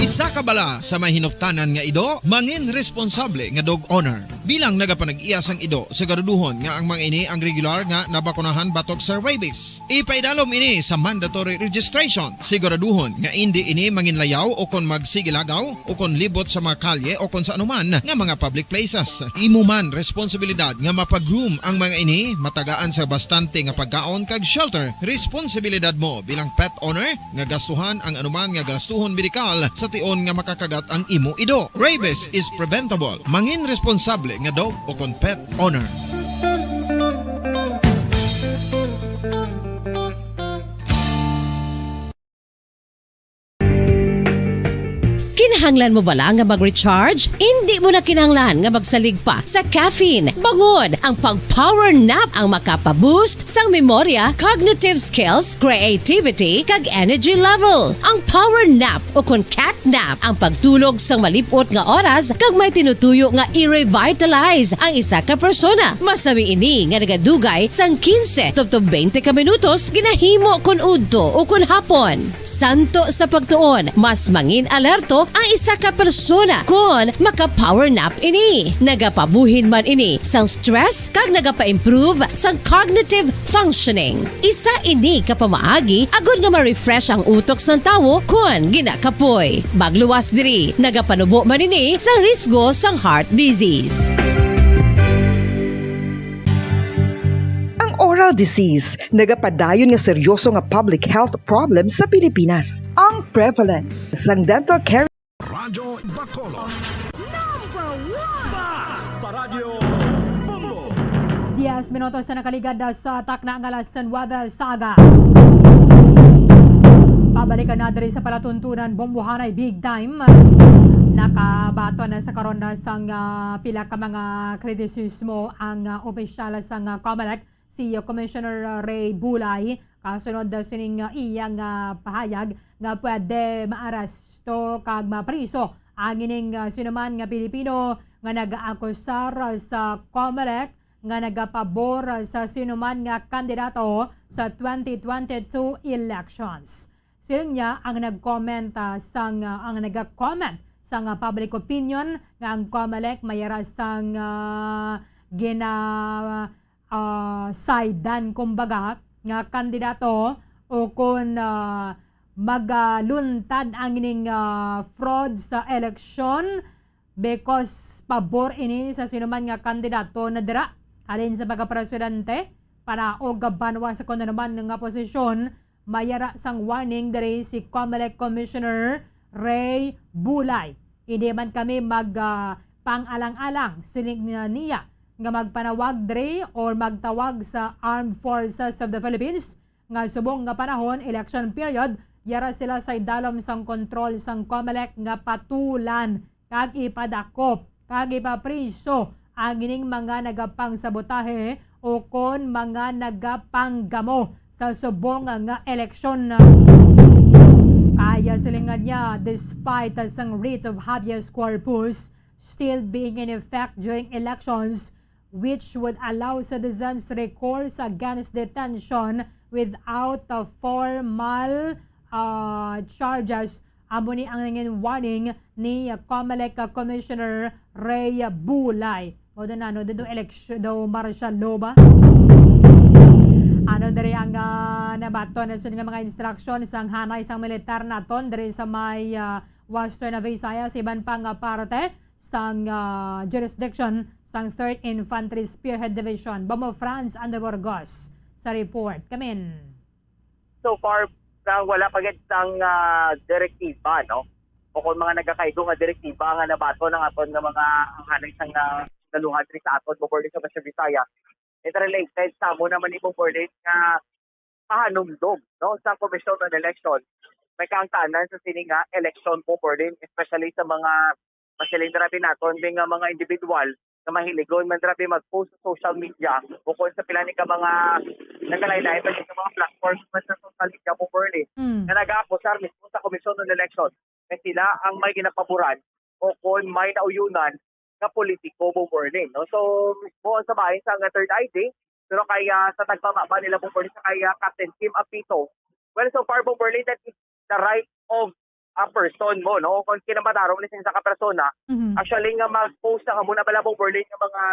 Isa ka bala sa may hinuptanan nga ido, mangin responsable nga dog owner. Bilang nagapanag-iya sang ido, siguraduhon nga ang mga ini ang regular nga nabakunahan batok sa rabies. Ipaidalom ini sa mandatory registration. Siguraduhon nga indi ini manginlayaw o kon magsigilagaw o kon libot sa mga kalye o kon sa anuman nga mga public places. Imo man responsibilidad nga mapa-groom ang mga ini, matagaan sa bastante nga pagkaon kag shelter. Responsibilidad mo bilang pet owner nga gastuhan ang anuman nga gastuhon medikal sa tion nga makakagat ang imo ido. Rabies is preventable. Mangin responsable nga dog o kon pet owner. Kinahanglan mo bala nga mag-recharge? Indi mo na kinahanglan nga magsalig pa sa caffeine. Bangod ang pag-power nap ang makapa-boost sang memorya, cognitive skills, creativity, kag energy level. Ang power nap o kon cat nap ang pagtulog sang malip-ot nga oras kag may tinutuyo nga i-revitalize ang isa ka persona. Masami ini nga nagadugay sang quince tubtob twenty ka minutos ginahimo kon udto o kon hapon. Santo sa pagtuon, mas mangin alerto ang isa ka persona kon maka-power nap ini. Nagapabuhin man ini sang stress kag nagapa-improve sang cognitive functioning. Isa ini ka pamaagi agod nga ma-refresh ang utok sang tawo kon ginakapoy. Magluwas diri, nagapanubo man ini sa risgo sang heart disease. Ang oral disease nagapadayon nga seryoso nga public health problem sa Pilipinas. Ang prevalence sang dental caries Radyo Bacolod. Number one! Basta Radyo Bombo! Diez minutos na nakaligad sa takna nga alas nuebe sa aga. Pabalikan na diri sa palatuntunan, Bombohanay Big Time. Nakabaton na sa karon na sang, ah, pila ka mga kritisismo ang, ah, opisyal sang, ah, COMELEC, si Commissioner Ray Bulay, kasunod sining, ah, iyang, ah, pahayag nga pwede maaresto kag mapriso ang ining, ah, sinuman nga Pilipino nga nag-aakusar sa COMELEC nga nagapabor sa sinuman nga kandidato sa twenty twenty-two elections. Siling niya ang nag-comment, ah, sang, ah, ang naga-comment sang, ah, public opinion nga ang COMELEC may ara sang, ah, gina-, ah, sidean, kumbaga, nga kandidato o kon, ah, magaluntad ang ining, ah, fraud sa eleksyon because pabor ini sa sinuman nga kandidato na dira, halin sa pagkapresidente Para og banwa sa kuno naman nga posisyon, may yara sang warning diri si Comelec Commissioner Ray Bulay. Hindi man kami mag, ah, pang-alang-alang, siling, ah, niya, nga magpanawag diri or magtawag sa Armed Forces of the Philippines nga subong nga panahon, election period, yara sila sa idalom sang kontrol sang Comelec nga patulan kag ipadakop kag ipapriso ang ining mga nagapangsabotahe o kon mga nagapanggamo sa subong nga eleksyon. Kaya silingan niya, despite sang writ of habeas corpus still being in effect during elections, which would allow citizens recourse against detention without a formal, ah, charges. Amo ni ang nangin warning ni Comelec Commissioner Ray Bulay. Mao na, no, do election, do martial law ba? Ano diri ang, ah, nabaton na sud nga mga instruction sang hanay sang militar naton diri sa may, ah, Western Visayas, iban pa nga parte sang, ah, jurisdiction sang Third Infantry Spearhead Division. Bomo Franz Under Burgos sa report. Kamin. So far, na wala pa gid sang, ah, direktiba, no? O kung mga nagakaigo nga direktiba nga nabaton ang aton nga mga hanay sang, ah, naluhan diri sa aton, Bombo Orly, sa Western Visayas. It related sa amo naman ni Bombo Orly nga pahanumdom, no, sa Commission on Election. May kaangtanan sa sini nga election, Bombo Orly, especially sa mga masiling dira naton, di nga mga individual nga mahiligon man dira mag-post sa social media o kung sa pila ni ka mga nagkalain-lain pa sa mga platforms man sa social media, Bombo Orly, Mm. nga nag-aakusar mismo sa Commission on Election nga sila ang may ginapaboran o kung may nauyunan nga politiko, Bombo Orly, no? So, mismo ang sa bahin sa nga Third I D, pero kaya sa tagpamaba nila, Bombo Orly, sa kaya Captain Kim Apito, well, so far, Bombo Orly, that is the right of a person mo, no? Kung kinamatarong ni sa isa ka persona, Mhm. actually, nga mag-post sa amo na bala, Bombo Orly, nga mga,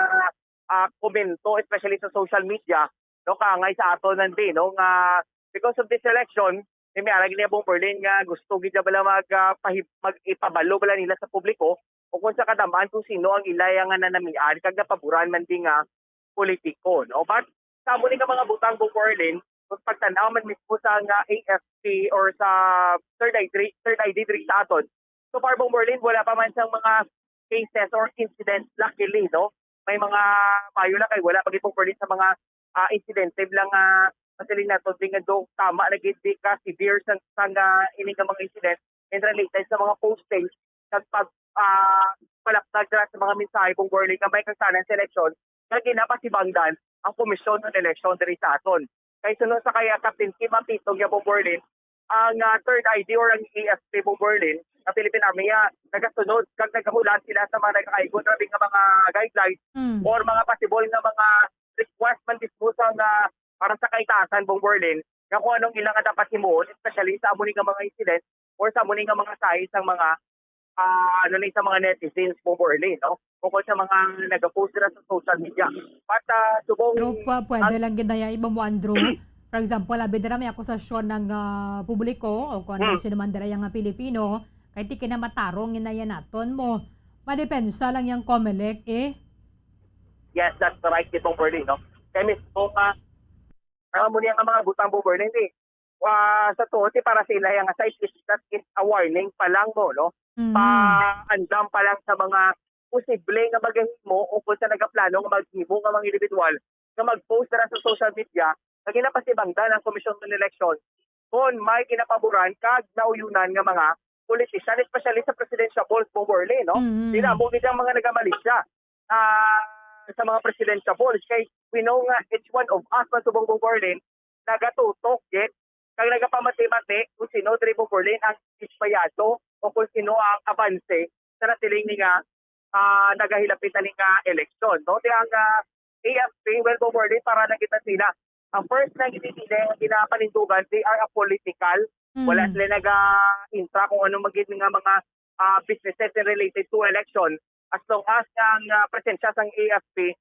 ah, komento, especially sa social media, no? Kaangay sa aton nandi, no? Nga because of this election, may miarag niya, Bombo Orly, nga gusto gid niya bala mag, ah, pahib-, mag-, ipabalo bala nila sa publiko o kung sa kadam-an kung sino ang ilay nga nanamian kag napaboran man di nga politiko, no? But sa amo ni nga mga butang, Bombo Orly, kung pagtan-aw man mismo sa nga A F P or sa Third I D, Third I D diri sa aton, so far, Bombo Orly, wala pa man sang mga cases or incidents, luckily, no? May mga mayo lang kay wala pa gid, Bombo Orly, sa mga, ah, insidente lang nga masiling nato di nga do tama na gid di ka severe sa, sa nga ini nga mga incident and related sa mga posting sa pag, ah, palapnag dira sa mga mensahe, Bombo Orly, nga may kaangtanan sa eleksyon nga ginapasibangdan ang Commission on Election diri sa aton. Kay suno sa kay Captain Kim Apito nga, Bombo Orly, ang, ah, Third I D or ang A F P, Bombo Orly, ang Philippine Army, ah, nagasunod kag nagahulat sila sa mga nagakaigo grabe nga mga guidelines Mm. or mga possible nga mga request man mismo sa nga para sa kaitasan, Bombo Orly, nga kung anong ilang nga dapat himuon, especially sa amo ni nga mga incident or sa amo ni nga mga sahi sang mga, ah, ano ni, sa mga netizens, Bombo Orly, no? Bukod sa mga nagapost sila sa social media. But, ah, subong Pero pwa-, pwede ang lang gid na iya, Bombo Andrew. For example, abi dira may akusasyon ng, ah, publiko o kung ano Hmm. sino man dira yang, ah, Pilipino, kay ti kinamatarong ginaya naton mo. Madepensa lang yang Comelec, eh. Yes, that's right, Bombo Orly, no? Kay mismo ka, ang amo niya nga mga butang, Bombo Orly, hindi. Ah, sa tuod, eh, para sa ila yang side is that is a warning pa lang mo, no? Mm. Paandam pa lang sa mga posible nga magahimo o kung sa nagaplano nga maghimo nga mga individual nga mag-post dira sa social media nga ginapasibangdan ang Commission on Election kon may ginapaboran kag nauyunan nga mga politician, especially sa presidential polls, Bombo Orly, no? Mm. Di na mo gid ang mga nagamalisya, ah, sa mga presidential polls. Kay we know nga each one of us, man subong, Bombo Orly, nagatutok gid kag nagapamati-mati kung sino diri, Bombo Orly, ang dispayaso o kung sino ang abanse sa nasiling ni nga, ah, nagahilapit na ni nga eleksyon, no? Di ang, ah, A F P, well, Bombo Orly, para lang kita sila. Ang first na ginipili nga ginapanindugan, they are a political. Wala Mm. sila naga-intra kung ano magid nga mga, ah, businesses and related to election. As long as ang, ah, presensya sang A F P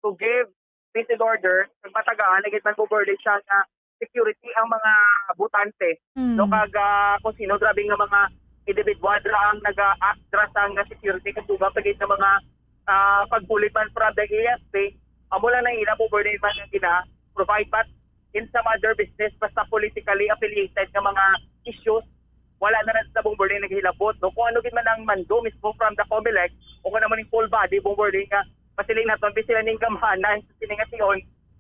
to give peace and order, kag matagaan, nagit man, Bombo Orly, siya nga security ang mga botante, Mm. no? Kag, ah, kung sino grabe nga mga individual ra ang naga-act ra sang security, kag dugang pa gid nga mga, ah, pagbulig man from the A F P, amo lang na ila, Bombo Orly, man nga gina-, provide, but in some other business, basta politically affiliated nga mga issues, wala na lang sa Bong Berlin naghilabot, no? Kung ano gid man ang mando mismo from the Comelec, o kung ano man yung full body, Bong Berlin, nga masiling naton, di sila ning gamhanan sa sini nga tion,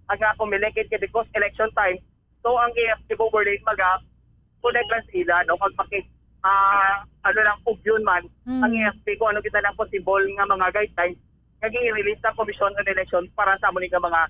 ang, ah, Comelec, kay because election time, so ang A F P, Bong Berlin, maga connect lang sila, no? Pag makig-, ah, ano lang, ugyon man, Mm. ang A F P, kung ano kita lang possible nga mga guidelines nga gi-release sa Commission on Election para sa amo ni nga mga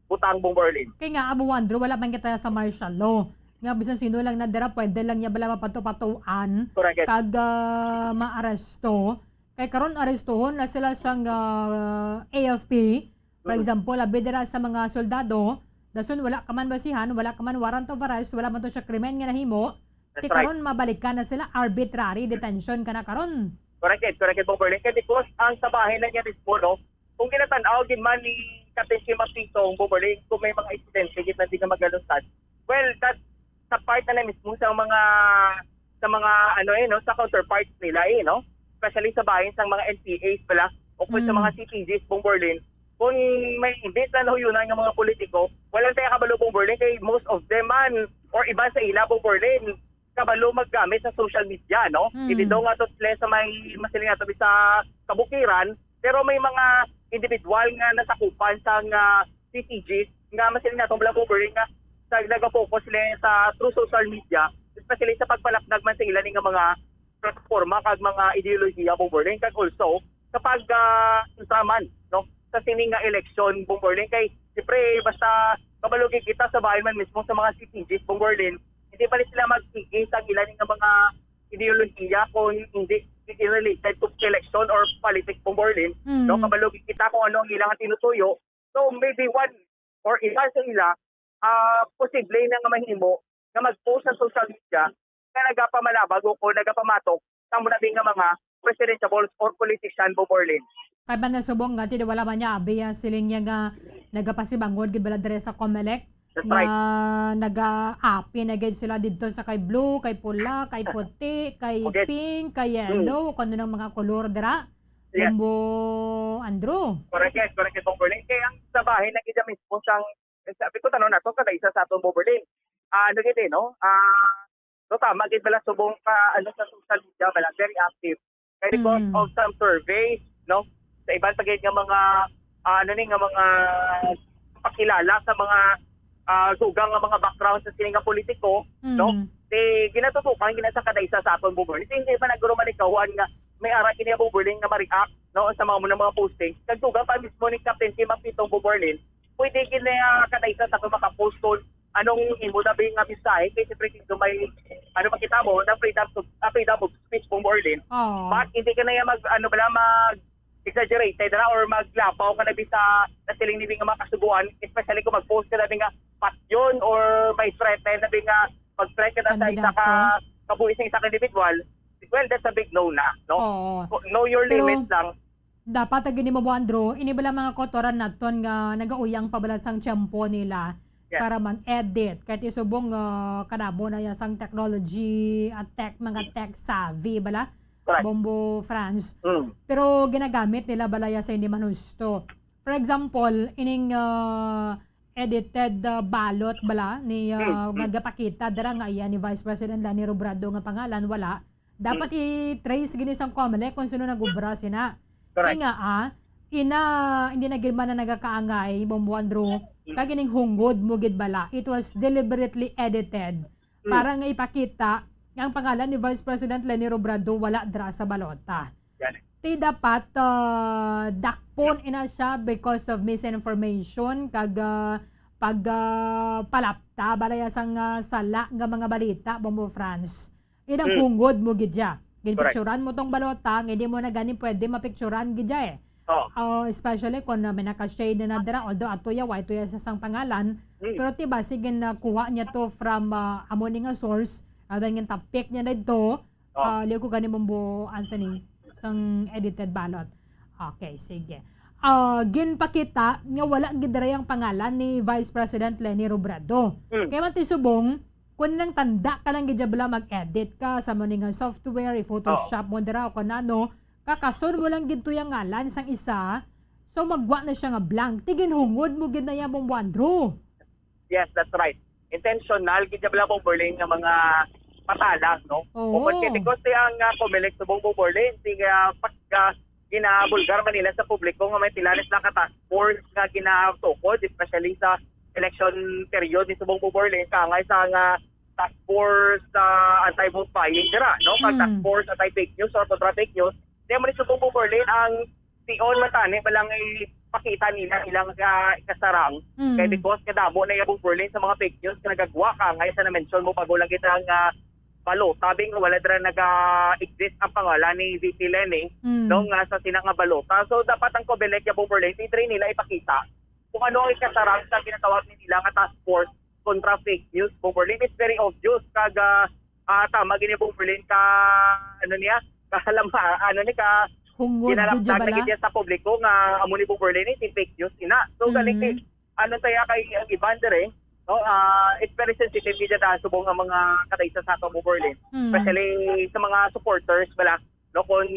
butang, Bong Berlin. Kay nga, Abo Andrew, wala man kita sa martial law. Nga bisan sino lang na dira, pwede lang niya bala mapato-patuan Correct. kag, ah, maaresto. Kay karon arestohon na sila sang, ah, A F P. For Mm. example, abi dira sa mga soldado, dason wala ka man basihan, wala ka man warrant of arrest, wala man to siya krimen nga nahimo. That's Ti right. karon mabalikan na sila, arbitrary detention ka na karon. Correct, correct, Bong Berlin. Kay because ang sa bahin na niya mismo, no, kung ginatan-aw gid man ni Captain Jim Mapito ang Bong Berlin, kung may mga insidente gid na di nga magalutan, well, that sa part na, na mismo sa mga, sa mga, ano, eh, no, sa counterparts nila, eh, no, especially sa bahin sang mga N P As pala o kung sa Mm. mga C P Gs, Bong Berlin, kung may hindi na nahuyonan nga mga politiko, walang tayo kabalo, Bong Berlin, kay most of them man or iban sa ila, Bong Berlin, kabalo maggamit sa social media, no? Mm. Even though nga to sila sa may, masiling nato, sa kabukiran, pero may mga individual nga nasakupan sang, ah, C T Gs nga masiling nato, mga Bong Berlin, nga sa, nag-focus sila sa through social media, especially sa pagpalapdag man sa ila ni nga mga platforma kag mga ideolohiya, Bong Berlin, kag also kapag, ah, sa man, no, sa sini nga eleksyon, Bong Berlin, kay siyempre basta kabalo gid kita sa bahin man mismo sa mga C T Gs, Bong Berlin, hindi pa rin sila magsigi sa ila nga mga ideolohiya kung hindi, hindi related to election or politics, Bong Berlin, Mm. no? Kabalo gid kita kung ano ang ilang tinutuyo. So, maybe one or iba sa ila, ah, posible na nga mahimo nga mag-post sa social media nga nagapamalabag o, o nagapamatok sa muna nga mga presidentiables or politician, Bong Berlin. Kay ba nasubong nga, ti wala man niya abi, ah, siling niya nga nagapasibangod gid bala diri sa Comelec. That's nga right. Nagaapi na gid sila didto sa kay blue, kay pula, kay puti, kay Okay. pink, kay Mm. yellow, kung ano nang mga kolor dira. Yes. Bombo Andrew. Correct, yes, correct, yes, Bong Berlin. Kaya ang sa bahin na gid mismo siyang, eh, sabi ko, tanong nato, kada isa sa aton, Bong Berlin. Ah, ano gid, eh, no? Ah, so, tama gid bala subong ka, ano, sa social media bala, very active. Kay because Mm. of some surveys, no? Sa iban pa gid nga mga, ah, ano ni, nga mga pakilala sa mga, ah, dugang nga mga background sa sini nga politiko, no? Mm. Di, ginatutukan, ginasakada isa sa aton, Bong Berlin. Hindi pa naguro malikawan nga may ara kini, Bong Berlin, nga ma-react, no, sa mga muna mga postings. Nagdugang pa mismo ni Captain Kim Apitong, Bong Berlin, pwede gid na, ah, kada isa sa aton makapost kung anong imo na ba nga mensahe, kay siyempre dito may, ano, makita mo, na freedom to, ah, freedom of speech, Bong Berlin. Oo. But hindi ka na yan mag, ano bala, mag-exaggerated na or maglapaw ka na bi sa nasiling ni nga mga kasubuan, especially kung mag-post ka na bi nga patyon or may threat na bi nga mag-threat ka na sa isa ka Kandidato. kabuhi sa isa ka individual, well, that's a big no na, no? Oo. Know your Pero, limits lang. Dapat ang gini mo, Andrew, ini bala mga kautoran naton nga nagauyang pa bala sang tiyempo nila Yes. para mag-edit. Kahit isubong, ah, kadamo na yan sang technology at tech, mga tech savvy bala, Correct. Bombo France. Mm. Pero ginagamit nila bala ya sa hindi man husto. For example, ining, ah, edited, ah, ballot bala ni, ah, Mm, mm. nga gapakita dira nga iya ni Vice President Leni Robredo nga pangalan, wala. Dapat Mm. i-trace gini sang Comelec kung sino nag-ubra sina. Correct. Kay nga, ah, ina, hindi na gid man na nagakaangay, Bombo Andrew, Mm. kag ining hungod mo gid bala. It was deliberately edited Mm. para nga ipakita nga ang pangalan ni Vice President Leni Robredo wala dira sa balota. Yan. Ti dapat, ah, dakpon ina siya because of misinformation kag, ah, pag, ah, palapta bala ya sang, ah, sala nga mga balita, Bombo France. Ina Hmm. hungod mo gid ya. Correct. Ginpicturan mo tong balota, nga hindi mo na gani pwede mapicturan gid ya eh. Oh. Ah, especially kung, ah, may naka-shade na nadira, although ato ya, why to ya sa sang pangalan. Hmm. Pero ti ba, sige na kuha niya to from, ah, amo ni nga source, rather nga topic niya na ito, Oh. Ah, liw ko gani, Bombo Anthony, sang edited ballot. Okay, sige. Ah, ginpakita nga wala gid dira ang pangalan ni Vice President Leni Robredo. Mm. Kaya man ti subong, kung nang tanda ka lang gid ya bala mag-edit ka sa mo ni nga software, i-Photoshop Oh. mo dira o kung ano, kakason mo lang gid to yung ngalan sang isa, so magwa na siya nga blank. Ti ginhungod mo gid na ya, Bombo Andrew. Yes, that's right. Intentional gid bala, Bomberlin, nga mga patalang, no? Oo. Kung kay, because ti ang, ah, Comelec subong, Bomberlin, ti, ah, pag, ah, ginabulgar man nila sa publiko nga may pila na sila ka task force nga ginatukod, especially sa election period ni subong, Bomberlin, kaangay sa nga task force sa anti-vote buying dira, no? Kag Mm. task force anti-fake news or kontra fake news, di man ni subong, Bomberlin, ang tion man tani, balang ipakita nila ilang, ah, ikasarang. Mm. Kay because kadamo na yung, Bomberlin, sa mga fake news nga nagagwa kaangay sa na-mention mo, bago lang kita nga balota, bing, wala dira naga-exist ang pangalan ni V P Leni, Mm. no, nga sa sina nga balota. So, dapat ang Comelec, ya, Bomberlin, di diri nila ipakita kung ano ang ikasarang sa ginatawag ni nila nga task force kontra fake news, Bomberlin. It's very obvious. Kag, ah, ah, tama gini, Bomberlin, ka, ano niya, kahalama, ano ni, ka Hungod gid ginalaptan na bala. Gid niya sa publiko nga amo ni, Bomberlin, eh, si fake news ina. So, gani Mm. kay, ano, kaya kay ang iban dire, no, ah, it's very sensitive gid ta subong ang mga kataisa sa ato, Bomberlin. Mm. Especially sa mga supporters bala, no, kung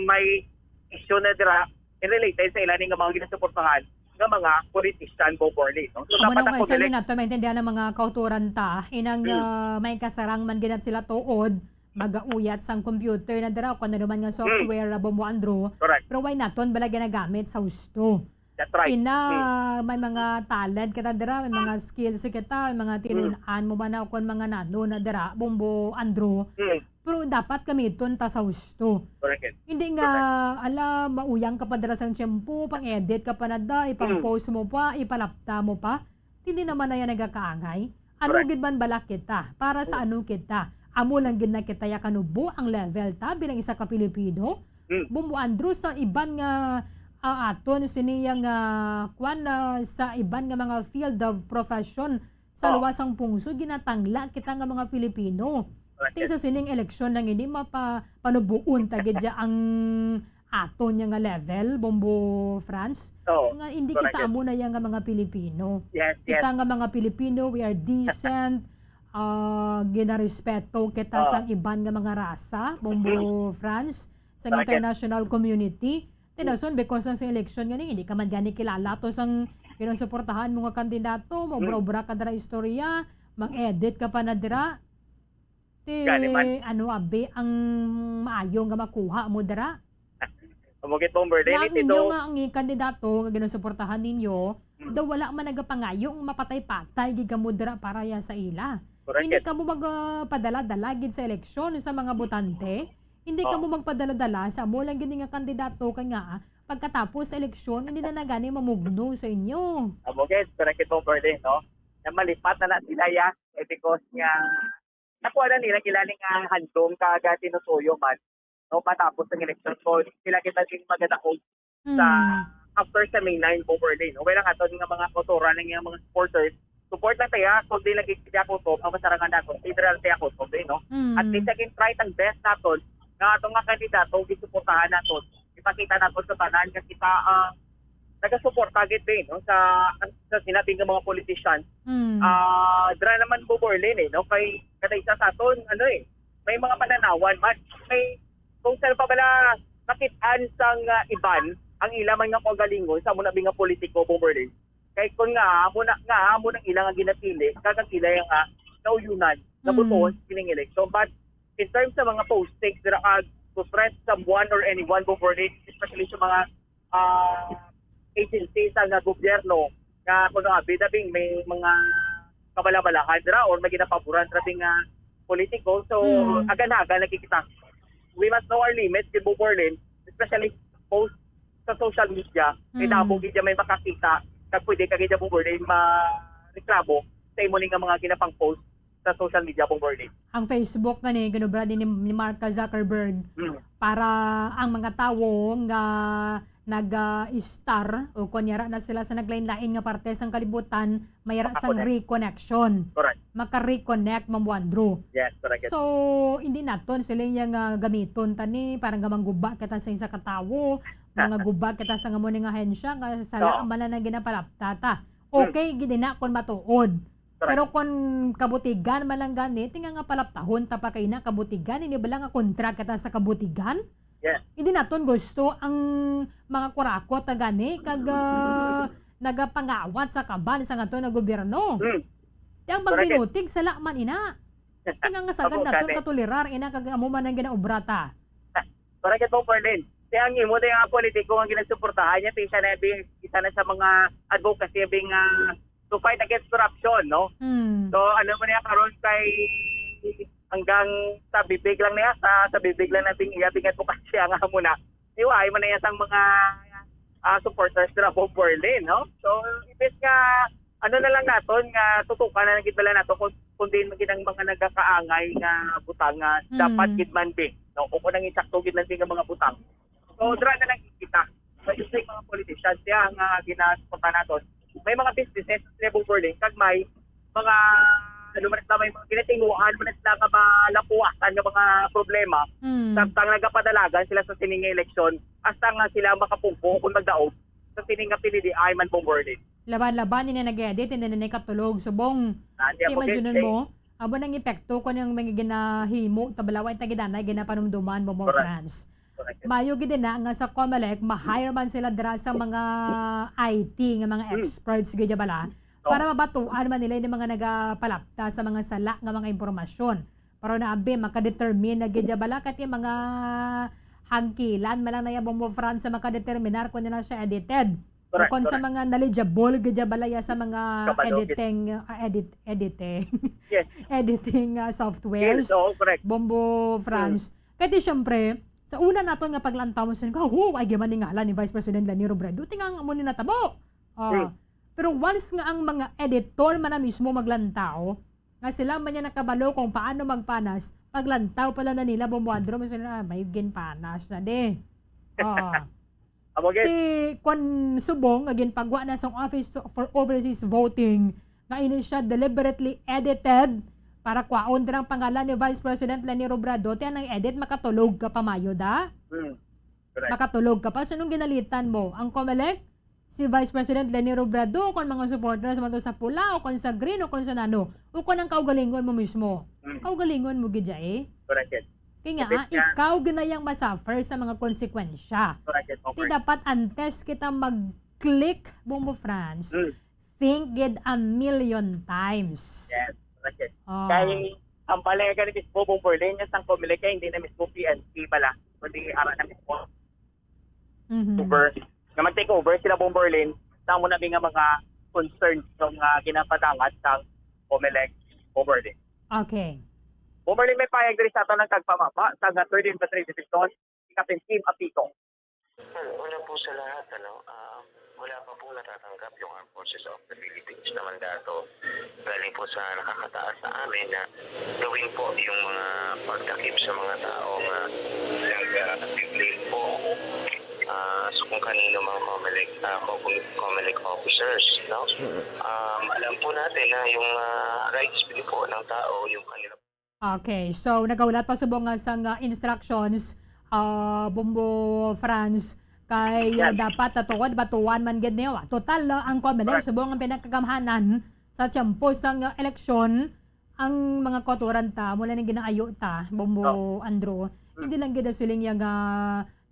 may issue na dira in related sa ila ni nga mga ginasuportahan nga mga politician, Bomberlin, no? So, Amo dapat na ang nga isa Comelec ni nato maintindihan ang mga kauturan ta, inang, Mm. ah, may kasarang man ginat sila tuod, magauyat sang computer na dira, kung ano man nga Mm. software, ah, Bombo Andrew. Correct. Pero why naton bala ginagamit sa husto? That's right. Ina, Mm. may mga talent kita dira, may mga skills kita, may mga Mm. tinun-an mo ba na, kung mga nano na dira, Bombo Andrew. Mm. Pero dapat gamiton ta sa husto. Correct. Hindi nga, Correct. ala, mauyang ka pa dira sang tiyempo, pang-edit ka pa na da, ipang-post mo pa, ipalapta mo pa. Hindi naman na yan nagakaangay. Ano Correct. gid man bala kita? Para sa Mm. ano kita? Amo lang gid na kita ya kanubo ang level ta bilang isa ka Pilipino? Mm. Bombo Andrew, sa iban nga, ah, aton sini ya nga, kwan, ah, sa iban nga mga field of profession, sa Oh. luwas sang pungsod, ginatangla kita nga mga Pilipino. Correct. Ti sa sining eleksyon lang ini, mapa-, panubuon ta gid ya ang aton ya nga level, Bombo Franz, Oh, nga hindi correct. kita amo na ya nga mga Pilipino. Yes, yes. Kita nga mga Pilipino, we are decent, ah, ginarespeto kita Oh. sang iban nga mga rasa, Bombo Franz, sa Correct. international community. Ti dason, because sang eleksyon nga ni, hindi ka man gani kilala to sang ginasuportahan mo nga kandidato, maobra-obra ka dira istorya, mang-edit ka pa na dira. Ti, Gani man. ano, abi, ang maayo nga makuha mo dira? Amo gid, Bomberlin, Nga ang ito inyo nga ang kandidato nga ginasuportahan ninyo, Mm. daw wala man nagapangayo nga mapatay-patay gid kamo dira para ya sa ila. Correct Hindi it. kamo magpadala-dala gid sa eleksyon sa mga botante. Hindi Oh. kamo magpadala-dala sa amo lang gid nga kandidato, kay nga, pagkatapos sa eleksyon, hindi na na gani mamugno sa inyo. Amo gid, correct it, Bomberlin, no? Na malipat na na sila ya, eh, because nga, nakuha na nila, kilala nga handom kag tinutuyo man, no? Matapos ang eleksyon, so, sila kita din magadaog sa Mm. after sa May nine, Bomberlin, no? Wala nga to nga mga kautoran, nga mga supporters, support lang tayo, kung di lagi kita kutob, ang masarangan nato, federal tayo kutob, eh, no? Mm. At least, again, try ang best naton, nga ato nga kandidato, gisuportahan naton, ipakita naton sa tanan, nga kita, ah, nagasuporta gid, eh, no? Sa, sa sinabi nga mga politician, Mm. ah, dira naman, Bomberlin, eh, no? Kay, kada isa sa aton, ano, eh, may mga pananawan man, may, kung saan pa bala, nakit-an sang, ah, iban, ang ila man nga kaugalingon sa amo na nga politiko, Bomberlin. Kay kung nga, amo na, nga, amo nang ila nga ginapili, kag ang ila nga nauyonan, nga Mm. botohon sa kining eleksyon. But in terms sa mga postings, dira kag to threat someone or anyone, Bomberlin, especially sa mga, ah, agency sa nga gobyerno, nga kuno abi, dabing may mga kabalabalahan dira or may ginapaboran, dabing nga politiko. So, Mm. agan-agan lagi kita. We must know our limits, gid, Bomberlin, especially post sa social media. Kay Mm. damo gid may makakita, kag pwede ka gid, Bomberlin, ma-reklamo sa imo ni nga mga ginapang-post sa social media, Bomberlin. Ang Facebook gani, ginobra din ni, ni Mark Zuckerberg Mm. para ang mga tawo nga nag, ah, star o kunyara na sila sa naglain-lain nga parte sang kalibutan, mayara sang Makakonect. reconnection. Correct. Maka-reconnect, Ma'am Wandro. Yes, correct. So, hindi naton sila yang, ah, gamiton tani, parang gamang guba kita sa isa ka tawo, mga guba kita sa nga mo nga ahensya, nga sala Oo. man lang ang ginapalapta ta. Mm. Okay, gid na kung matuod. Correct. Pero kung kabutigan man lang gani, tinga nga palaptahon ta pa kay na kabutigan, hindi ba lang nga kontra kita sa kabutigan? Yes. Hindi naton gusto ang mga kurakot na gani, kag, ah, nagapangawat sa kaban sa ngadto nga gobyerno. Hmm. Ti ang Correct. Pagbinutig, sala man ina. Ti nga, nga sagad Amo, naton gani. Katolerar ina kag amo man ang ginaobra ta. Correct po, Berlin. Ti ang imo, ti ang politiko nga ginasuportahan niya, ti siya na bi-, isa na sa mga advocacy bi nga to fight against corruption, no? Hmm. So, ano mo niya karon kay hanggang sa bibig lang niya, sa, sa bibig lang natin iya, bigyan ko kasi ang amo na. Di ba, ay man na iya sang mga, ah, supporters nila Bob Berlin, no? So, imbes nga, ano na lang naton, nga tutukan na lang gid bala nato kung, kung diin man gid ang mga nagakaangay nga butang nga Hmm. dapat gid man di, no? O kung ang insakto gid man di nga mga butang. So, dira na lang kita. So, just like mga politicians, siya ang, ah, ginasuporta naton. May mga businesses sila Bob Berlin, kag may mga, ano man sila, may mga ginatinguhan man sila nga malapuasan nga mga problema. Hmm. Samtang nagapadalagan sila sa sining nga eleksyon, hasta nga sila makapungko kung magdaog sa sining nga P D D I man, Bob Berlin. Laban-laban, ini nag-edit, hindi na nakatulog. Subong, Ah, di ako imagine gid, mo, abo nang epekto ko ng mga ginahimo, tabalawa, yung tagidanay, ginapanumduman, Bobo Correct. France. Correct. Mayo gid na nga sa Comelec, ma-hire man sila dira sa mga I T nga mga Hmm. experts gid bala, Oh. para mabatuan man nila yung mga nagapalapta sa mga sala nga mga impormasyon. Pero naabi, makadetermine na gid bala, kati mga hangkilan, malang na yung Bobo France sa makadeterminar kung nila siya edited. O Correct, kung sa correct. Mga knowledgeable gid bala ya sa mga Kabalo, gid. Editing, ah, edit-, editing. Yes. Editing, ah, softwares. Yes, oo, correct. Bombo France. Mm. Kaya di, syempre, sa una naton nga paglantaw mo, sin ka, "Ho, ay, giman ni ngalan ni Vice President Leni Robredo." Tingang mo ni natabo. Ah, Mm. Pero once nga ang mga editor man na mismo maglantaw, nga sila man niya nakabalo kung paano magpanas, paglantaw pala na nila, Bombo Andrew, mas na, "Ah, may ginpanas na di." Oo. Amo gid. Ti kwan subong nga ginpagwa na sa Office for Overseas Voting nga ini siya deliberately edited para kwaon dirang pangalan ni Vice President Leni Robredo. Ti ang edit, makatulog ka pa, mayo da? Hmm. Correct. Makatulog ka pa. So, nung ginalitan mo ang Comelec, si Vice President Leni Robredo, o kon mga supporters man to sa pula, o kon sa green, o kon sa nano, o kon ang kaugalingon mo mismo. Mm. Kaugalingon mo gid, eh. Correct, yes. Kaya nga, Correct, ah, yeah. Ikaw ginayang masuffer sa mga konsekwensya. Correct, yes, Ti correct. Dapat antes kita mag-click, Bombo France, Mm. think gid a million times. Yes, correct, yes. Oh. Kay, ang balay nga gani mismo, Bombo Berlin, yung sang Comelec, hindi na mismo P N P pala, kundi ara na mismo Mhm. over, nga mag-take over sila, Bombo Berlin, sa amo na nga mga concerns nga ginapadangat sa Comelec, Bombo Berlin. Okay. Bombo Berlin, may payag diri sa aton ang tagpamaba sa nga Third Infantry Division, si Captain Kim Apito. Well, una po sa lahat, ano, ah, wala pa pong natatanggap yung Armed Forces of the Philippines na mandato galing po sa nakakataas sa amin na gawin po yung mga pagtakip sa mga tao nga nag, ah, complain po, ah, sa kung kanino mga Comelec, ah, Co-, Comelec officers, no? Mm. Um, alam po natin na yung, ah, rights din po ng tao, yung kanila Okay, so nagahulat pa subong nga sang, ah, instructions, ah, Bombo France, kay, ah, Yan. Dapat tatuod, batuan man gid niyo. Total, ah, ang Comelec, Correct. Subong ang pinakagamhanan sa tiyempo sang, ah, eleksyon, ang mga kautoran ta, mula ning ginaayo ta, Bombo Oh. Andrew, Hmm. hindi lang gid siling ya nga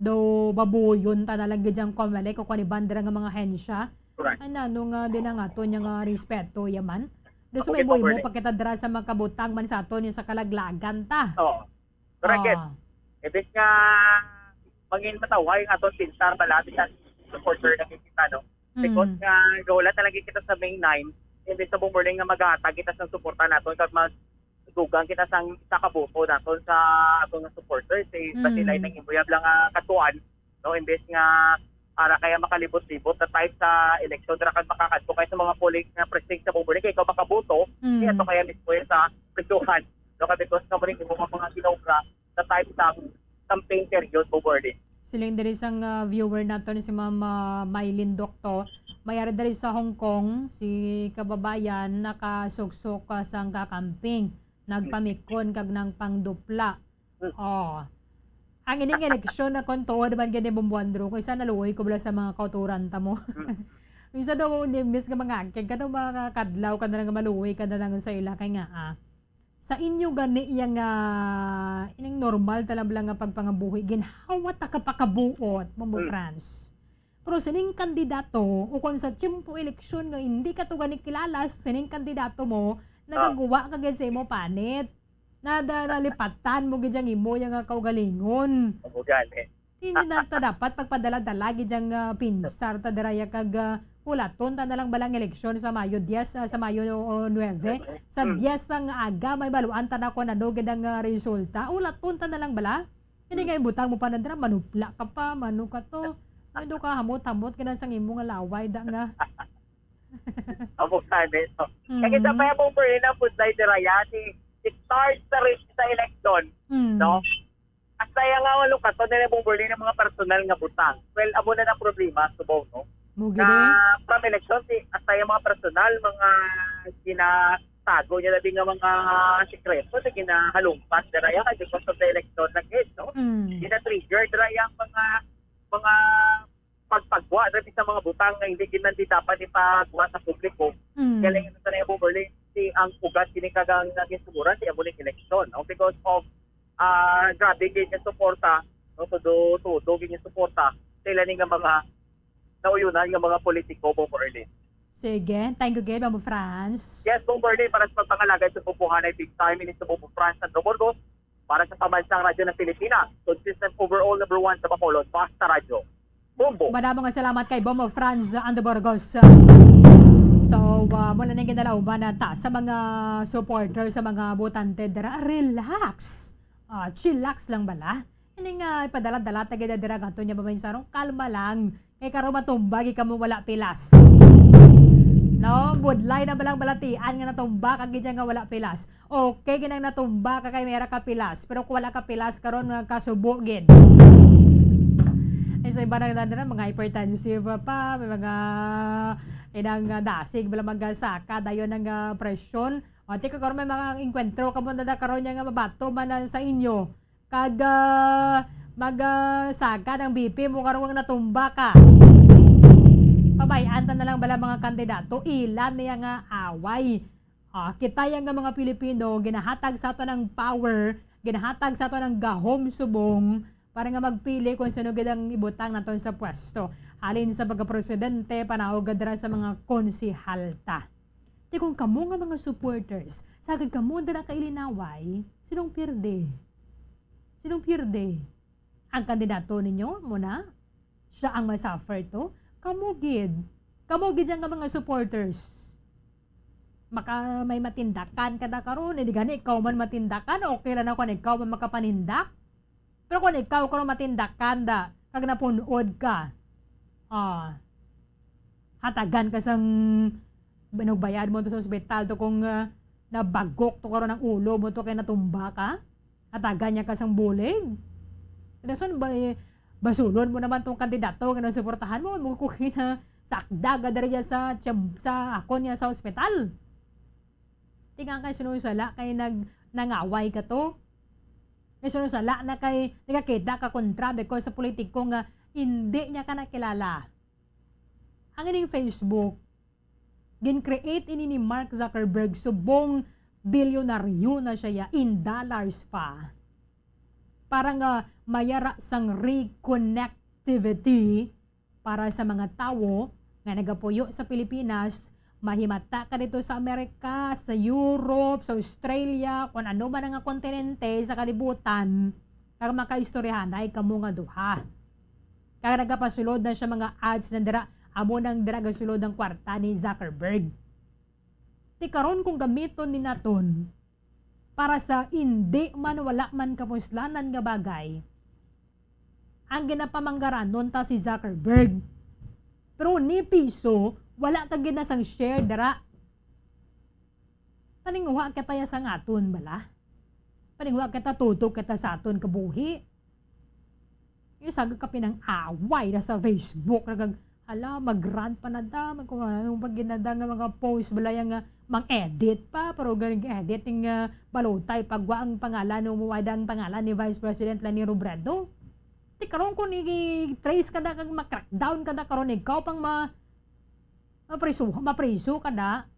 daw babuyon ta na lang gid yang Comelec o kwan iban dira nga mga hensya. Correct. Ay, nano nga din ang ato niya nga respeto, yaman. Daw Ako may gid, buhi mo Comelec. Pa kita dira sa makabutang man sa ato niya sa kalaglagan ta. Oo. Correct, yes. Ah. Imbis nga mangin mataway ang aton pintar, malapit sa supporter na kita, no? Because Mm. Nga, wala talaga kita sa May nine, imbis sa Bombo Berlin nga maghatag kita sa suporta naton, kag mas dugang kita sang isa ka boto naton sa aton nga supporters, eh, Mm. Basilay nang imbuyab lang nga katuan, no? Imbes nga para kaya makalibot-libot na time sa eleksyon, dira kag makakadto kay sa mga polling nga precinct sa Bombo Berlin, kay ikaw makaboto, Mm. kaya to kaya mismo yan sa presyuhan, no? Kay because nga mo rin yung mga, mga ginobra sa time sa campaign period, Bombo Berlin. Siling diri sang, ah, viewer naton si Ma'am, ah, Mylene Docto, may ari diri sa Hong Kong, si kababayan nakasuksok, ah, sang kakamping, nagpamikon kag nang pangdupla. Hmm. Oh. Ang ining eleksyon na kon tuod man gani, Bombo Andrew, kung isa naluoy ko bala sa mga kauturan ta mo. Hmm. Isa daw, ni miss nga mga akig ka daw, mga kadlaw ka na lang maluoy ka na lang sa ila kay nga, ah, sa inyo gani iya nga, ining normal ta lang bala nga pagpangabuhi, ginhawa ta ka pakabuot, Bombo Hmm. France. Pero sining kandidato, o kung sa tiyempo eleksyon nga hindi ka to gani kilala, sining kandidato mo, nagagawa ka gid sa imo panit. Nada-, nalipatan mo gid ang imo yang, ah, kaugalingon. Amo gani. Hindi na ta dapat pagpadala-dala gid yang, ah, pinsar ta dira ya kag, ah, hulaton ta na lang bala ang eleksyon sa Mayo diyes, ah, sa Mayo, o, nuebe. Sa Mm. diyes sang aga, may baluan ta na kung ano gid ang, ah, resulta. Hulaton ta na lang bala. Hindi Mm. nga ibutang mo pa na dira, manupla ka pa, mano ka to. Ano ka, hamot-hamot ka na sang imo nga laway, da nga. Amo gani, no? Kaya kita Mm. pa yung Berlin ang budlay dira yan, i-, i-start sa rin sa eleksyon, Mm. no? At kaya nga, walo ka to, nila Berlin ang mga personal nga butang. Well, amo na ang problema, subong, no? Mo Na gid eh. from eleksyon, si, at kaya mga personal, mga ginatago niya labi nga mga sikreto na ginahalungkat dira yan, because of the election na gid, no? Mm. Gina-trigger dira yung mga, mga pagpagwa dira sa mga butang nga hindi gid man di dapat ipagwa sa publiko. Mm. Kaya lang ito sa naibo, Berlin, si ang ugat kini kagang naging suguran, si amo ning eleksyon, no? Because of, ah, grabe gid yung suporta, no? Todo, todo gid yung suporta sa ila ni nga mga nauyunan nga mga politiko, Bombo Erlin. Sige, thank you gid, Bombo Franz. Yes, Bombo Erlin, para sa pagpangalagad sa bubuhanay, big time, ini sa Bombo Franz Sandro Burgos, para sa Pambansang Radyo ng Pilipinas, consistent overall number one sa Bacolod, Basta Radyo. Bombo. Madamo nga salamat kay Bombo Franz Sandro Burgos. So, ah, mula na yung ginalauman na ta sa mga supporter, sa mga botante dira. Relax. Ah, chillax lang bala. Ini nga ipadala-dala ta gid dira gato niya, Bombo Franz, kalma lang. Kay karon matumba gid kamo wala pilas. No, budlay na balang balatian nga natumba ka gid nga wala pilas. Okay gid ang natumba ka kay may ra ka pilas, pero kung wala ka pilas karon nga kasubo gid. Ay, sa iba na lang na mga hypertensive pa, may mga inang, ah, dasig, bala magasaka dayon ang, ah, presyon. O, ti ka karon may mga engkwentro kamo na karon nga mabato man na sa inyo. Kag, ah, mag, ah, saga ng B P mo karon nga natumba ka. Pabayaan ta na lang bala mga kandidato, ilan niya nga away. Ah, kita yang nga mga Pilipino, ginahatag sa ato ng power, ginahatag sa ato ng gahom subong para nga magpili kung sino gid ang ibutang naton sa pwesto. Halin sa pagkapresidente, panawag dira sa mga konsihal ta. Ti kung kamo nga mga supporters, sagad kamo dira ka ilinaway, sinong pierde? Sinong pierde? Ang kandidato ninyo, mo na? Siya ang masuffer to? Kamo gid. Kamo gid yang nga mga supporters. Maka may matindakan ka na karon, hindi gani ikaw man matindakan, okay lang na kung ikaw man makapanindak. Pero kung ikaw karon matindakan da, kag napunod ka, ah, hatagan ka sang binugbayad mo to sa ospital to kung, ah, nabagok to karon ang ulo mo to kay natumba ka, hatagan niya ka sang bulig. Rason ba, eh, basulon mo naman tong kandidato nga nasuportahan mo, mo ko kinasakdag ka diri sa tiyam-, sa ako niya sa ospital. Tinga kay sino sala kay nag-, nangaway ka to? Kay sino sala na kay nagakita ka kontra because sa politiko nga hindi niya ka nakilala. Ang ining Facebook, gin-create ini ni Mark Zuckerberg subong bilyonaryo na siya ya, in dollars pa. Para nga mayara sang reconnectivity para sa mga tawo nga nagapuyo sa Pilipinas, mahimata ka dito sa Amerika, sa Europe, sa Australia, kung ano man nga kontinente sa kalibutan, kag makaistoryahanay kamo nga duha. Kag nagapasulod na siya mga ads na dira, amo nang dira gasulod ang kwarta ni Zuckerberg. Ti karon kung gamiton ni naton para sa indi man wala man kapuslanan nga bagay, ang ginapamanggaranon ta si Zuckerberg. Pero ni piso, wala ka gid na sang share dira. Paninguha kita ya sang aton bala. Paninguha kita, tutok kita sa aton kabuhi. Yung saga ka pinang-away na sa Facebook, nagag-, hala, mag-rant pa na da, mag-, kung ano pag ginada nga mga post, bala yang, ah, mang-edit pa, pero ganing edit yung, ah, balotay, pagwa ang pangalan, umuwada ang pangalan ni Vice President Leni Robredo. Ti karon kung i-trace ka na, kag ma-crackdown ka na, karon ikaw pang ma-, mapriso, mapriso ka na,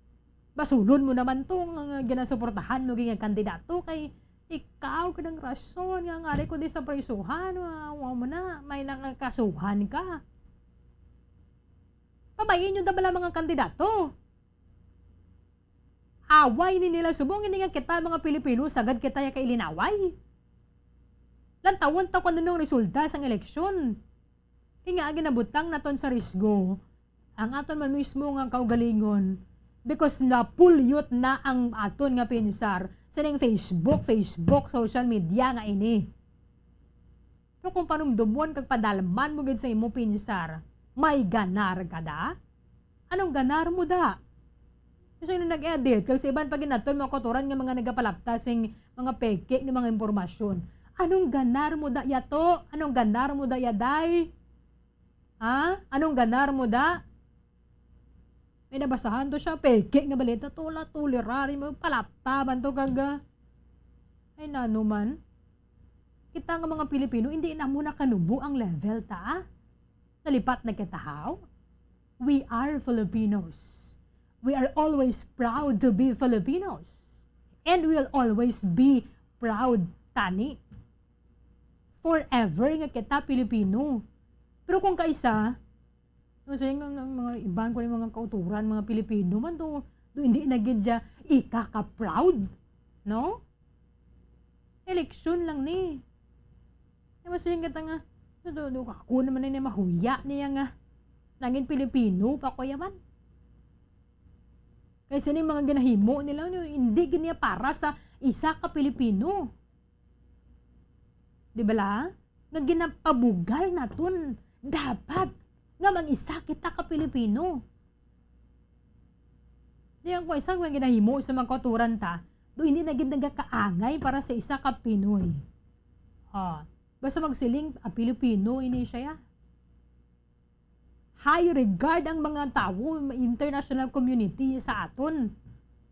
basulon mo naman to nga ginasuportahan mo, nga kandidato, kay ikaw ka ng rason nga ngari ko di sa prisuhan, wa, wa mo na, may nakakasuhan ka. Pabayi nyo da bala mga kandidato. Away ni nila subong ini nga kita mga Pilipino, sagad kita ya kailinaway. Lantawon ta kung ano nang resulta sang eleksyon. Kay nga ginabutang naton sa risgo ang aton man mismo nga kaugalingon, because napulyot na ang aton nga pinsar sa ning Facebook, Facebook, social media nga ini. Pero kung panumdomon kag padalman mo gid sa imo pinsar, may ganar ka da? Anong ganar mo da? Kasi nung nag-edit, kag sa iban pa gid naton mga kautoran nga mga nagapalapta sing mga peke nga mga impormasyon. Anong ganar mo da yato? Anong ganar mo da yaday? Ha? Anong ganar mo da? May nabasahan to siya, peke nga balita, tula, tulirari mo, palapta man to, kag, ah, ay, nano man. Kita nga mga Pilipino, hindi na mo nakanubo ang level ta, ah. Nalipat na kita, how? We are Filipinos. We are always proud to be Filipinos. And we'll always be proud, tani. Forever nga kita Pilipino. Pero kung kaisa, ano sa inyo, ang mga iban ko ni mga kauturan, mga Pilipino man to, do hindi na gid siya ikaka-proud, no? Eleksyon lang ni. Ay, mas yung kita nga, do, do, do, ako naman na mahuya niya nga. Naging Pilipino pa ko yaman. Kay sini mga ginahimo nila, no, hindi gid niya para sa isa ka Pilipino. Di ba la? Nga ginapabugal naton dapat nga mag-isa kita ka Pilipino. Di ang kung isang may ginahimo sa mga kauturan ta, do hindi na gid nagakaangay para sa isa ka Pinoy. Ha, basta magsiling, ah, Pilipino ini siya. High regard ang mga tawo, international community sa aton.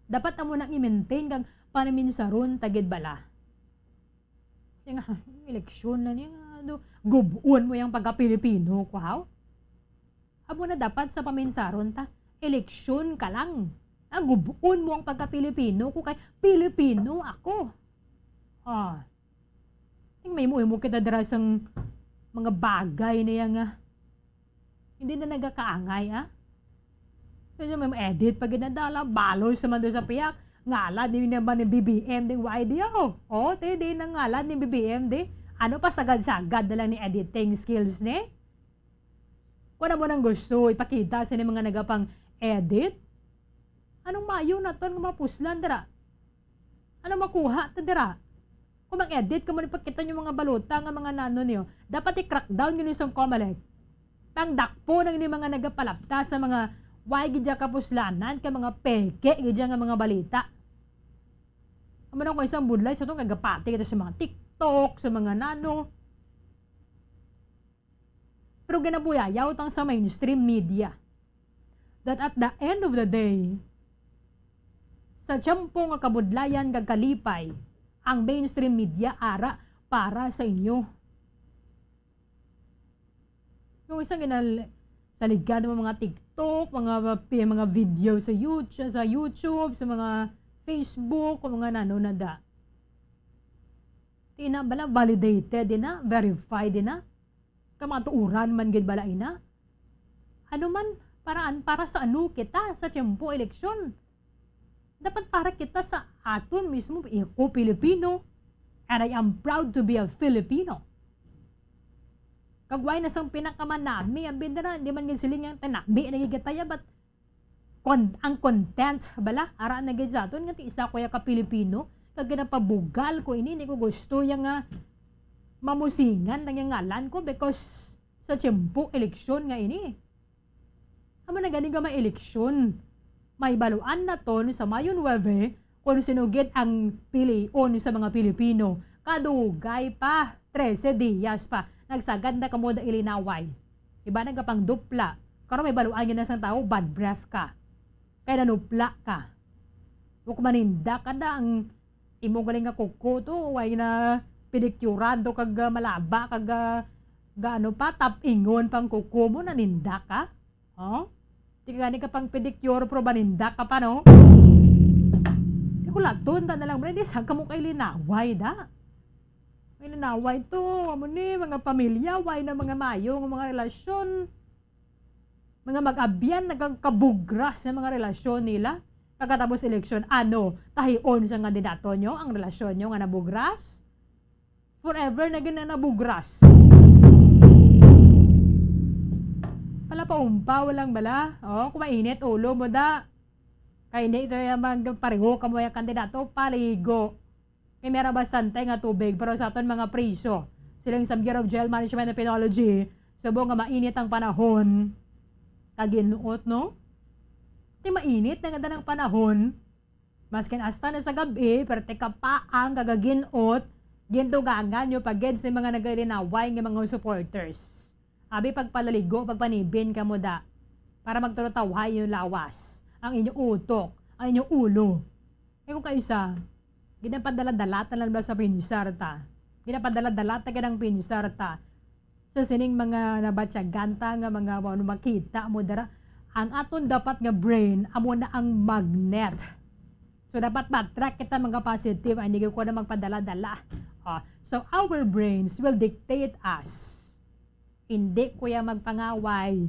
Dapat amo nang i-maintain kag panaminsaron ta gid bala. Yung, eleksyon na niya, ano, gubon mo yung pagka-Pilipino ko, haw? Amo na dapat sa paminsaron ta, eleksyon ka lang. Ah, gubon mo ang pagka-Pilipino ko kay Pilipino ako. Ah. Ting may mo kita dira sang mga bagay na yan nga. Hindi na nagakaangay, ah. Kaya may edit pa ginadala, baloy sa man doon sa piyak. Ngalad ni naman ni B B M ding Y D O. O, te, di na ngalad ni B B M di. Ano pa sagad-sagad na lang ni editing skills ni? Kung ano mo nang gusto ipakita sa ni mga nagapang edit? Anong mayo na ton nga mapuslan dira? Ano makuha ta dira? Kung mag-edit ka mo, ipakita niyo mga balota nga mga nano niyo, dapat i-crackdown niyo sa Comelec. Pangdakpo nang ni mga nagapalapta sa mga way gid ya kapuslanan, ka mga peke gid ya nga mga balita. Amo na kung isang budlay sa itong kagapati kita sa mga TikTok, sa mga nano. Pero ginabuyayaw tang sa mainstream media that at the end of the day, sa tiyempo nga kabudlayan kag kalipay, ang mainstream media ara para sa inyo. Yung isang ginal-, sa ligad ng mga TikTok, mga pi-, mga video sa YouTube, sa YouTube, sa mga Facebook, o mga nano na da. Tina bala validated din na, verified din na. Kamatuoran man gid bala ina. Ano man, paraan para sa ano kita sa tiyempo eleksyon? Dapat para kita sa aton mismo, ako Pilipino, and I am proud to be a Filipino. Kagway na sang pinakamanami, ang bida na, hindi man gid siling ang tanami, nagigitaya, but kon-, ang content, bala, ara na gid sa aton, nga ti isa ko ya ka Pilipino, kag ginapabugal ko ini, hindi ko gusto ya nga mamusingan lang yung ngalan ko because sa tiyempo eleksyon nga ini. Amo na gani nga may eleksyon. May baluan naton sa Mayo nuebe kung sino gid ang pilion sa mga Pilipino. Kadugay pa, trese dias pa. Nagsagad na kamo da ilinaway. Iba nagapangdupla. Karon may baluan gid na sang tawo, bad breath ka. Kay nanupla ka. Ug maninda ka da ang imo galing nga kuko to, way na pedicurean to kag, ah, malaba kag, ah, gaano pa, tap-ingon pang kuko mo, naninda ka? Oh? Di ka gani ka pang pedicure, pero maninda ka pa, no? Di ko laton, ta na lang, di sa ka mo kay linaway, da. May linaway to, amo ni, mga pamilya, way na mga mayo nga mga relasyon. mga mag-abyan nagkakabugras nga mga relasyon nila pagkatapos eleksyon. Ano, tahion sa kandidato nyo ang relasyon nyo nga nabugras? Forever na gyud na nabugras. Pala paumpaw lang bala. Oh, kung mainit ulo mo da. Kay hindi ito yung magpareho ka mo yung kandidato, paligo. Kay may ra bastante nga tubig, pero sa aton mga priso, siling sa Bureau of Jail Management and Penology, subong nga mainit ang panahon, kaginuot, no? Ti mainit na ganda ng panahon, maskin hasta na sa gabi, pero ti kapaang kagaginuot, gintugangan nyo pa gid sa mga nagalinaway nga mga supporters. Abi, pagpalaligo, pagpanibin kamo da, para magtulotawhay yung lawas, ang inyong utok, ang inyong ulo. Kay kung kaisa, ginapadala-dala ta lang ba sa pinsar ta? Ginapadala-dala ta gid ang pinsar ta sa sining mga nabatyagan ta nga mga ano, makita mo dara. Ang aton dapat nga brain, amo na ang magnet. So, dapat ma-attract kita mga positive, ay hindi ko na magpadala-dala. Ah, so, our brains will dictate us. Hindi ko ya magpangaway.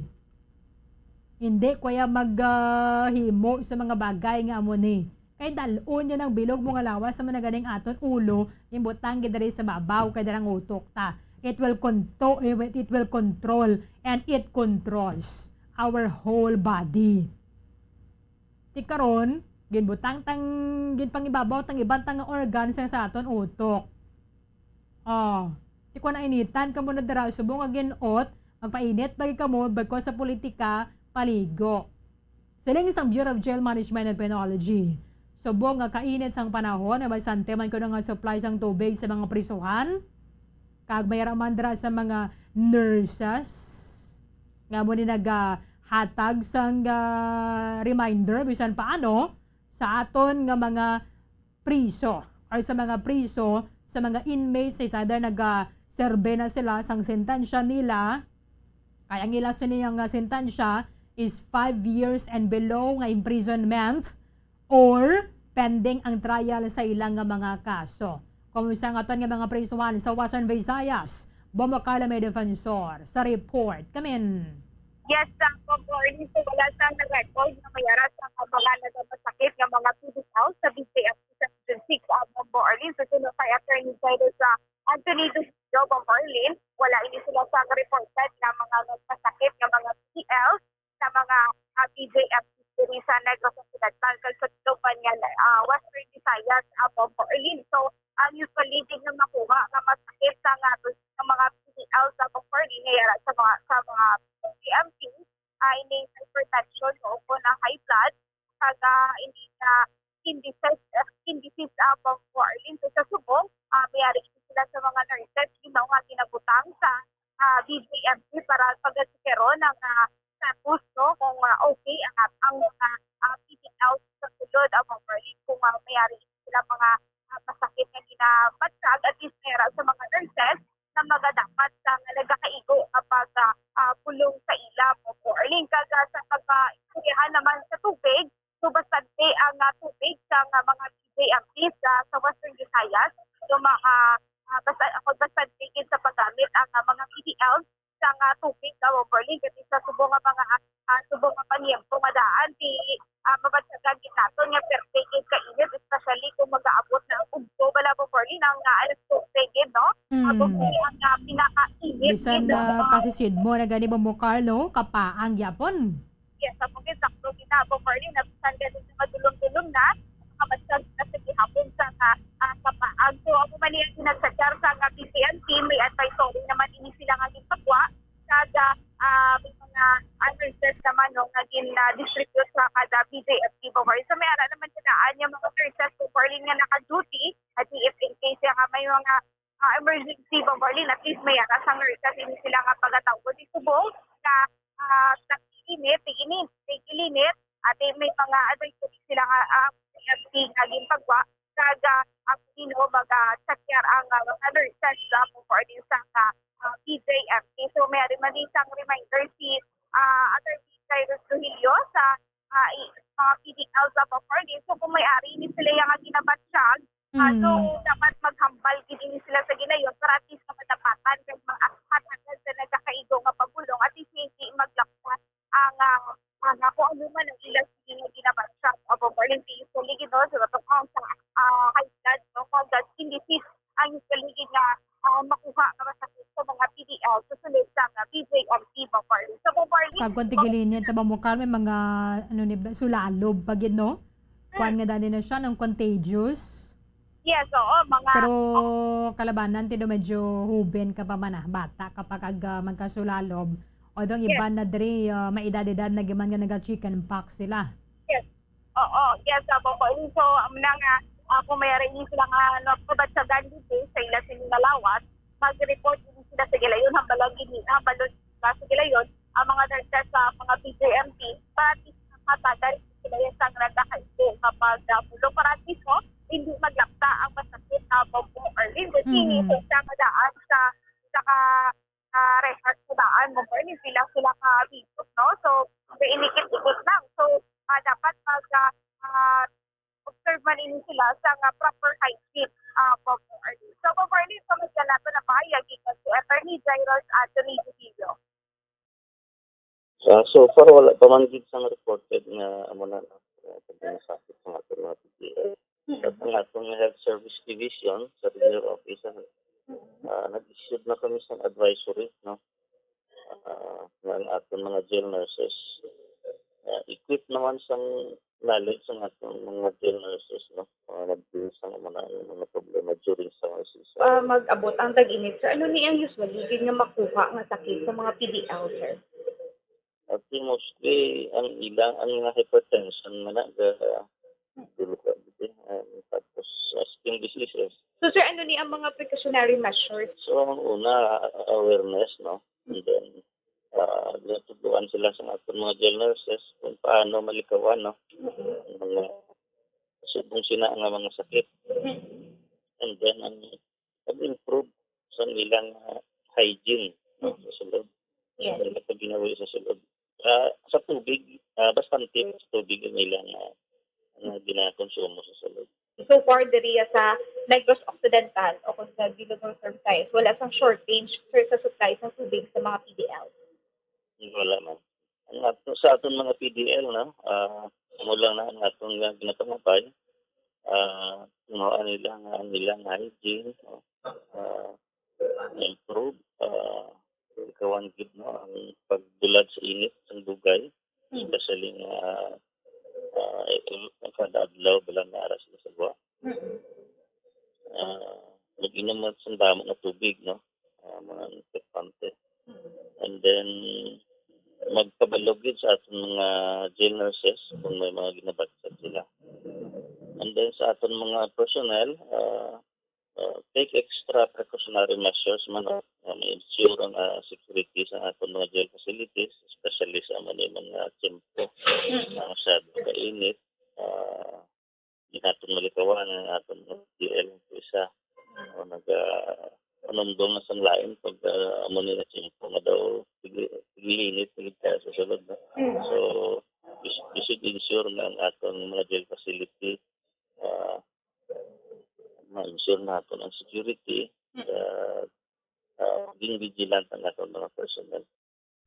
Hindi ko ya mag, ah, himo sa mga bagay nga amo ni. Kay dal-on niya ng bilog mo nga lawas sa mga ganing aton ulo, yung butang gid diri sa babaw, kay darang utok ta. It will control, it will control, and it controls our whole body. Ti karon, ginbutang tang, ginpangibabaw tang iban tang organ sa, sa aton utok. Oh, ti ko na initan kamo na dira, subong nga gin-ot, magpainit bagi kamo, bagko sa politika, paligo. Siling sang Bureau of Jail Management and Penology, subong nga kainit sang panahon, ay bastante man kuno nga supply sang tubig sa mga prisuhan, kag may ra man dira sa mga nurses, nga mo ni nagahatag sang, ah, reminder, bisan paano, sa aton nga mga priso or sa mga priso, sa mga inmates, is either nagaserbe na sila sang sentensya nila, kay ang ila sini nga sentensya is five years and below nga imprisonment or pending ang trial sa ilang nga mga kaso. Kumusta nga aton nga mga prisuhan sa Western Visayas? Bombo Carla may defensor sa report. Kamin. Yes, sa Bombo Arlene, so wala sa na-record na may ara sa mga nagapasakit nga mga pedicel sa B J M P sa Region six, ah, Bombo Arlene. So, suno kay Attorney Jairo sa Anthony Ducillo, Bombo Arlene, wala ini sila sa reported na mga nagpasakit nga mga P D L sa mga, ah, B J M P diri sa Negros Occidental, kag sa Tacloban nga, ah, Western Visayas, ah, Bombo Arlene. So, ang usually din nga makuha nga masakit sa nga, sa mga P D L sa Bombo Arlene, nga yara sa mga, sa mga B J M P, ah, ining hypertension o kon ang high blood, kag, ah, ining, ah, indices, ah, indices, ah, Bombo Arlene. So, sa subong, ah, mayari sila sa mga nurses, di mao nga ginabutang sa, ah, B J M P para pagasikero ang, ah, status, no, kung, ah, okay ang, ang mga, ah, P D L sa sulod, ah, Bombo Arlene, kung, ah, mayari sila mga, ah, masakit nga ginabatyag, at least mayara sa mga nurses na magadapat sa nga nagakaigo nga pag, ah, ah, pulong sa ila, Bombo Arlene. Kag, ah, sa pagkaistoryahan naman sa tubig, so bastante ang, ah, tubig sa nga mga B J M P sa, sa Western Visayas. So, ma-, ah, ah, basta, ako bastante gid sa paggamit ang, ah, mga P D L sa nga tubig, ah, Bombo Arlene, kasi sa subong nga mga, ah, subong nga panyempo nga daan, di, ah, mabatyagan gid naton nga perte gid kainit, especially kung mag-aabot na ang ugto, bala, Bombo Arlene, ang, ah, alas dose gid, no? Mm. Amo ni ang, ah, pinakainit Bisan gid, na no? Kasi sidmo na gani, Bombo Carlo, kapaang gyapon. Yes, amo gid, sakto gid na, Bombo Arlene, na bisan gani nga madulom-dulom na, makabatyag na sa gihapon sa nga, ah, kapaang. So, amo man ni ang ginasakyan sa nga B J M P, may advisory naman ini sila nga gipagwa. Kag, ah, may mga, ah, nurses naman, no, nga gin, ah, distribute sa kada B J M P, Bombo Arlene. So, may ara naman gid daan nga mga nurses, Bombo Arlene, nga naka-duty, at if in case nga may mga, ah, emergency, Bombo Arlene, at least may ara sang nurses ini sila nga pagataw. Kung di subong na, ah, tag-init, tig-init, tig-init, at may mga advisory sila nga, ah, B J M P nga ginpagwa. Kag, ah, ang Ginoo mag, ah, sakyan ang, ah, mga nurses sa Bombo Arlene sa, ah, ah, B J M P. So, may ari man din sang reminder si, ah, Attorney Cyrus Trujillo sa, ah, i-, mga P D L sa Bombo Arlene. So, kung may ari ni sila yung nga ginabatyag, ah, so, Mm. dapat maghambal gid ini sila sa ginayon para at least nga madapatan kag maatupad agad sa nagakaigo nga pagulong at least hindi maglapsas ang, ah, Paligid, no, sa katungkol sa, ah, high blood, no, kag skin disease ang usually nga, ah, makuha nga masakit sa mga P D L sa sulod sang, ah, P J M P, Bombo Arlene. So, Bombo Arlene, Kag kung tigilin niya, taba mo, Carl, may mga, ano ni, sulalob pa gid, no? Kuan nga dali na siya, nang contagious. Yes, oo, mga Pero kalabanan, tido medyo huben ka pa man, ah, bata ka pa kag, ah, magkasulalob. Although ang Yes. iban na diri, ah, may edad-edad na giman nga naga-chicken pox sila. Yes. Oo, yes, ah, Bombo Arlene. So, amo na nga, ah, kung may ari sila nga, ano, kabatsagan dito sa ila sini nga lawas, mag-report din sila sa Gilayon, hambalang gini, hambalon sila sa Gilayon, ang mga nurses sa mga P J M P, para at least makatagal sila yung sang nagkakaigo kapag, ah, pulo, para at least, no, hindi maglapta ang masakit, ah, Bombo Arlene. Kung kini Mhm. sa isa nga daan sa, sa ka, ah, rehab sa daan, Bombo Arlene, sila, sila ka virus, no? So, inikit-ikit lang. So, ah, dapat mag, ah, ah, observe man ini sila sa nga proper hygiene, ah, Bombo Arlene. So, Bombo Arlene, sa mga nato na bahayag gikan si Attorney Jairus Anthony Trujillo. Ah, so far, wala pa man gid sang reported nga amo na, ah, pagkakasakit sa aton mga P D L. Mm. At ang aton nga Health Service Division sa Regional Office, ah, Mm. ah, nag-issue na kami sang advisory, no? Ah, nga ang aton mga jail nurses, ah, equipped naman sang knowledge ang aton mga jail nurses, no? Mga nag-deal sa mga, mga problema during sa mga season. Ah, mag-abot ang tag-init, sir. Ano ni ang usually gid nga makuha nga sakit sa mga P D L, sir? At mostly, ang ilang, ang mga hypertension man na, ga-, dulo ka, um, tapos, uh, skin diseases. So, sir, ano ni ang mga precautionary measures? So, ang una, uh, awareness, no? And then, uh, ginatudloan sila sa aton mga jail nurses kung paano malikawan, no? Mm-mm. Ang mga subong sina nga mga sakit. Mm-mm. And then, ang pag-improve sa ilang, ah, hygiene, no, sa sulod. Yes. Sa ilang pagkinabuhi sa sulod. Ah, sa tubig, ah, bastante sa tubig ang ilang, ah, ang ginakonsumo sa sulod. So far, diri sa Negros Occidental o kung sa Bilog Northern Visayas, wala sang shortage, sir, sa supply sa tubig sa mga P D L. Wala man. Ang ato, sa aton mga P D L, no, ah, amo lang na ang aton nga ginapangabay, ah, tinuohan nila nga ang ilang hygiene, no, ah, improve, ah, ikawan gid, no, ang pagdulad sa init sang dugay, Mm. especially nga, ah, eh, kada adlaw bala nga ara sila sa gwa. Mm. Ah, mag-inom man sang damo nga tubig, no? Ah, mga importante. Mm. And then, magpabalo gid sa aton mga jail nurses kung may mga ginabatyag sila. And then, sa aton mga personnel, ah, ah, take extra precautionary measures man, no? Ah, ma-ensure ang, ah, security sa aton mga jail facilities, especially sa mga, mga tiyempo Mm. na masyado kainit. Ah, di naton malikawan ang aton P D L nga isa. O, naga, panumdom na sang lain pag, ah, amo ni nga tiyempo nga daw sige, sige init, sige kaya sa sulod, no? Mm. So, we sh-, we should ensure nga ang aton mga jail facility, ah, ma-ensure naton ang security, Mm. ah, ah, being vigilant ang aton mga personnel.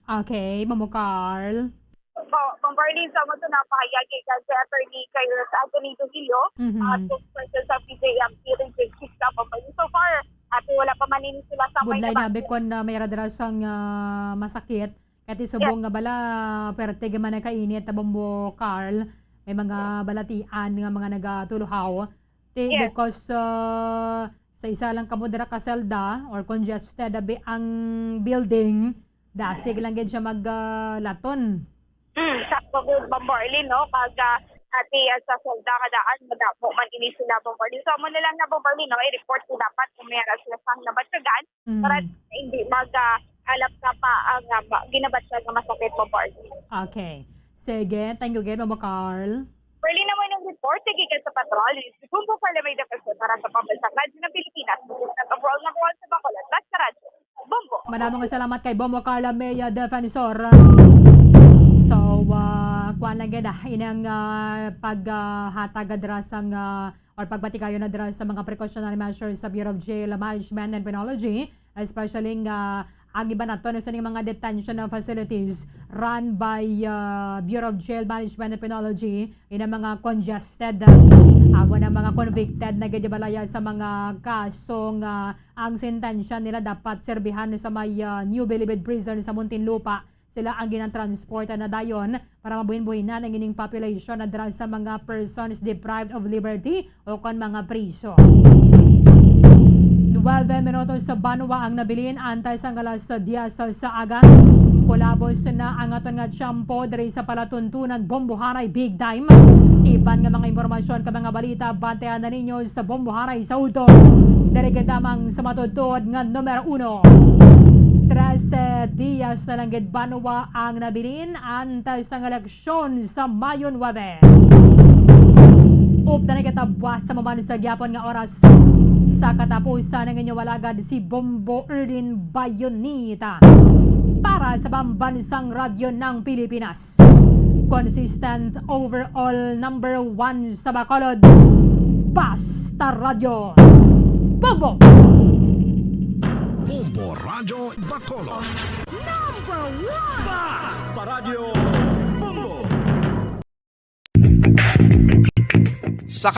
Okay, Mamo Carl. Bo-, Bombo Arlene, sa mo ito napahayag kay si Attorney Kairos Anthony Trujillo, Mhm. ah, spokesperson sa P J M P Region six sa Bombo Arlene. So far, ate, wala pa man ini sila sa may Budlay nabati. Na bikon na may radra sang, ah, masakit. Kati subong Yes. nga bala, pwerte man ang kainit, Bombo Carl. May mga balatian nga mga nagatuluhaw. Ti-, Yes. because, ah, sa isa lang kamo dira ka selda or congested abi ang building, dasig lang gid siya mag, ah, laton. Hmm, sakto gid, Bombo Arlene, no? Kag, ah, ati, ah, sa selda nga daan, madamo man ini sila, Bombo Arlene. So, amo na lang na, Bombo Arlene, no? I-report ko dapat kung may ara sila sang nabatyagan Mm. para hindi mag, ah, alap ka pa ang, ah, ma-, ginabatyag nga masakit, Bombo Arlene. Okay. Sige, thank you gid, Bombo Carl. Berlin naman ang report, gikan sa Patrol, Bombo Carla May Defensor para sa Pambansang Radyo ng Pilipinas, Bukid sa Patrol, number one sa Bacolod, Basta Radyo, Bombo. Madamo nga salamat kay Bombo Carla May, ah, Defensor. So, ah, kuwan lang gid, ah, inang, ah, pag, ah, hatag adra sang, ah, or pagbatigayon adra sa mga precautionary measures sa Bureau of Jail Management and Penology, especially nga ang iban naton sa mga detention facilities run by, ah, Bureau of Jail Management and Penology, ina mga congested, ah, amo na mga convicted na gid balaya sa mga kaso nga ang sentensya nila dapat serbihan sa may, ah, New Bilibid Prison sa Muntinlupa. Sila ang ginatransporta na dayon para mabuhin-buhinan ang ining population na dira sa mga persons deprived of liberty o kon mga priso. Nuwebe minutos sa banwa ang nabilin antes ang alas diyes sa aga. Kulabos na ang aton nga tiyempo diri sa palatuntunan Bomboharay Big Time. Iban nga mga impormasyon kag mga balita, bantayan na ninyo sa Bomboharay sa udto. Diri gid lamang sa matuod-tuod nga numero uno. Trese diyas na lang gid banwa ang nabilin antes ang eleksyon sa Mayo nuwebe. Updan na kita buwas sa maman sa gyapon nga oras. Sa katapusan ang inyong alagad si Bombo Erlin Bayonita para sa Pambansang Radyo ng Pilipinas. Consistent overall number one sa Bacolod. Basta Radyo. Bombo! Bombo Radyo Bacolod. Number one! Basta Radyo!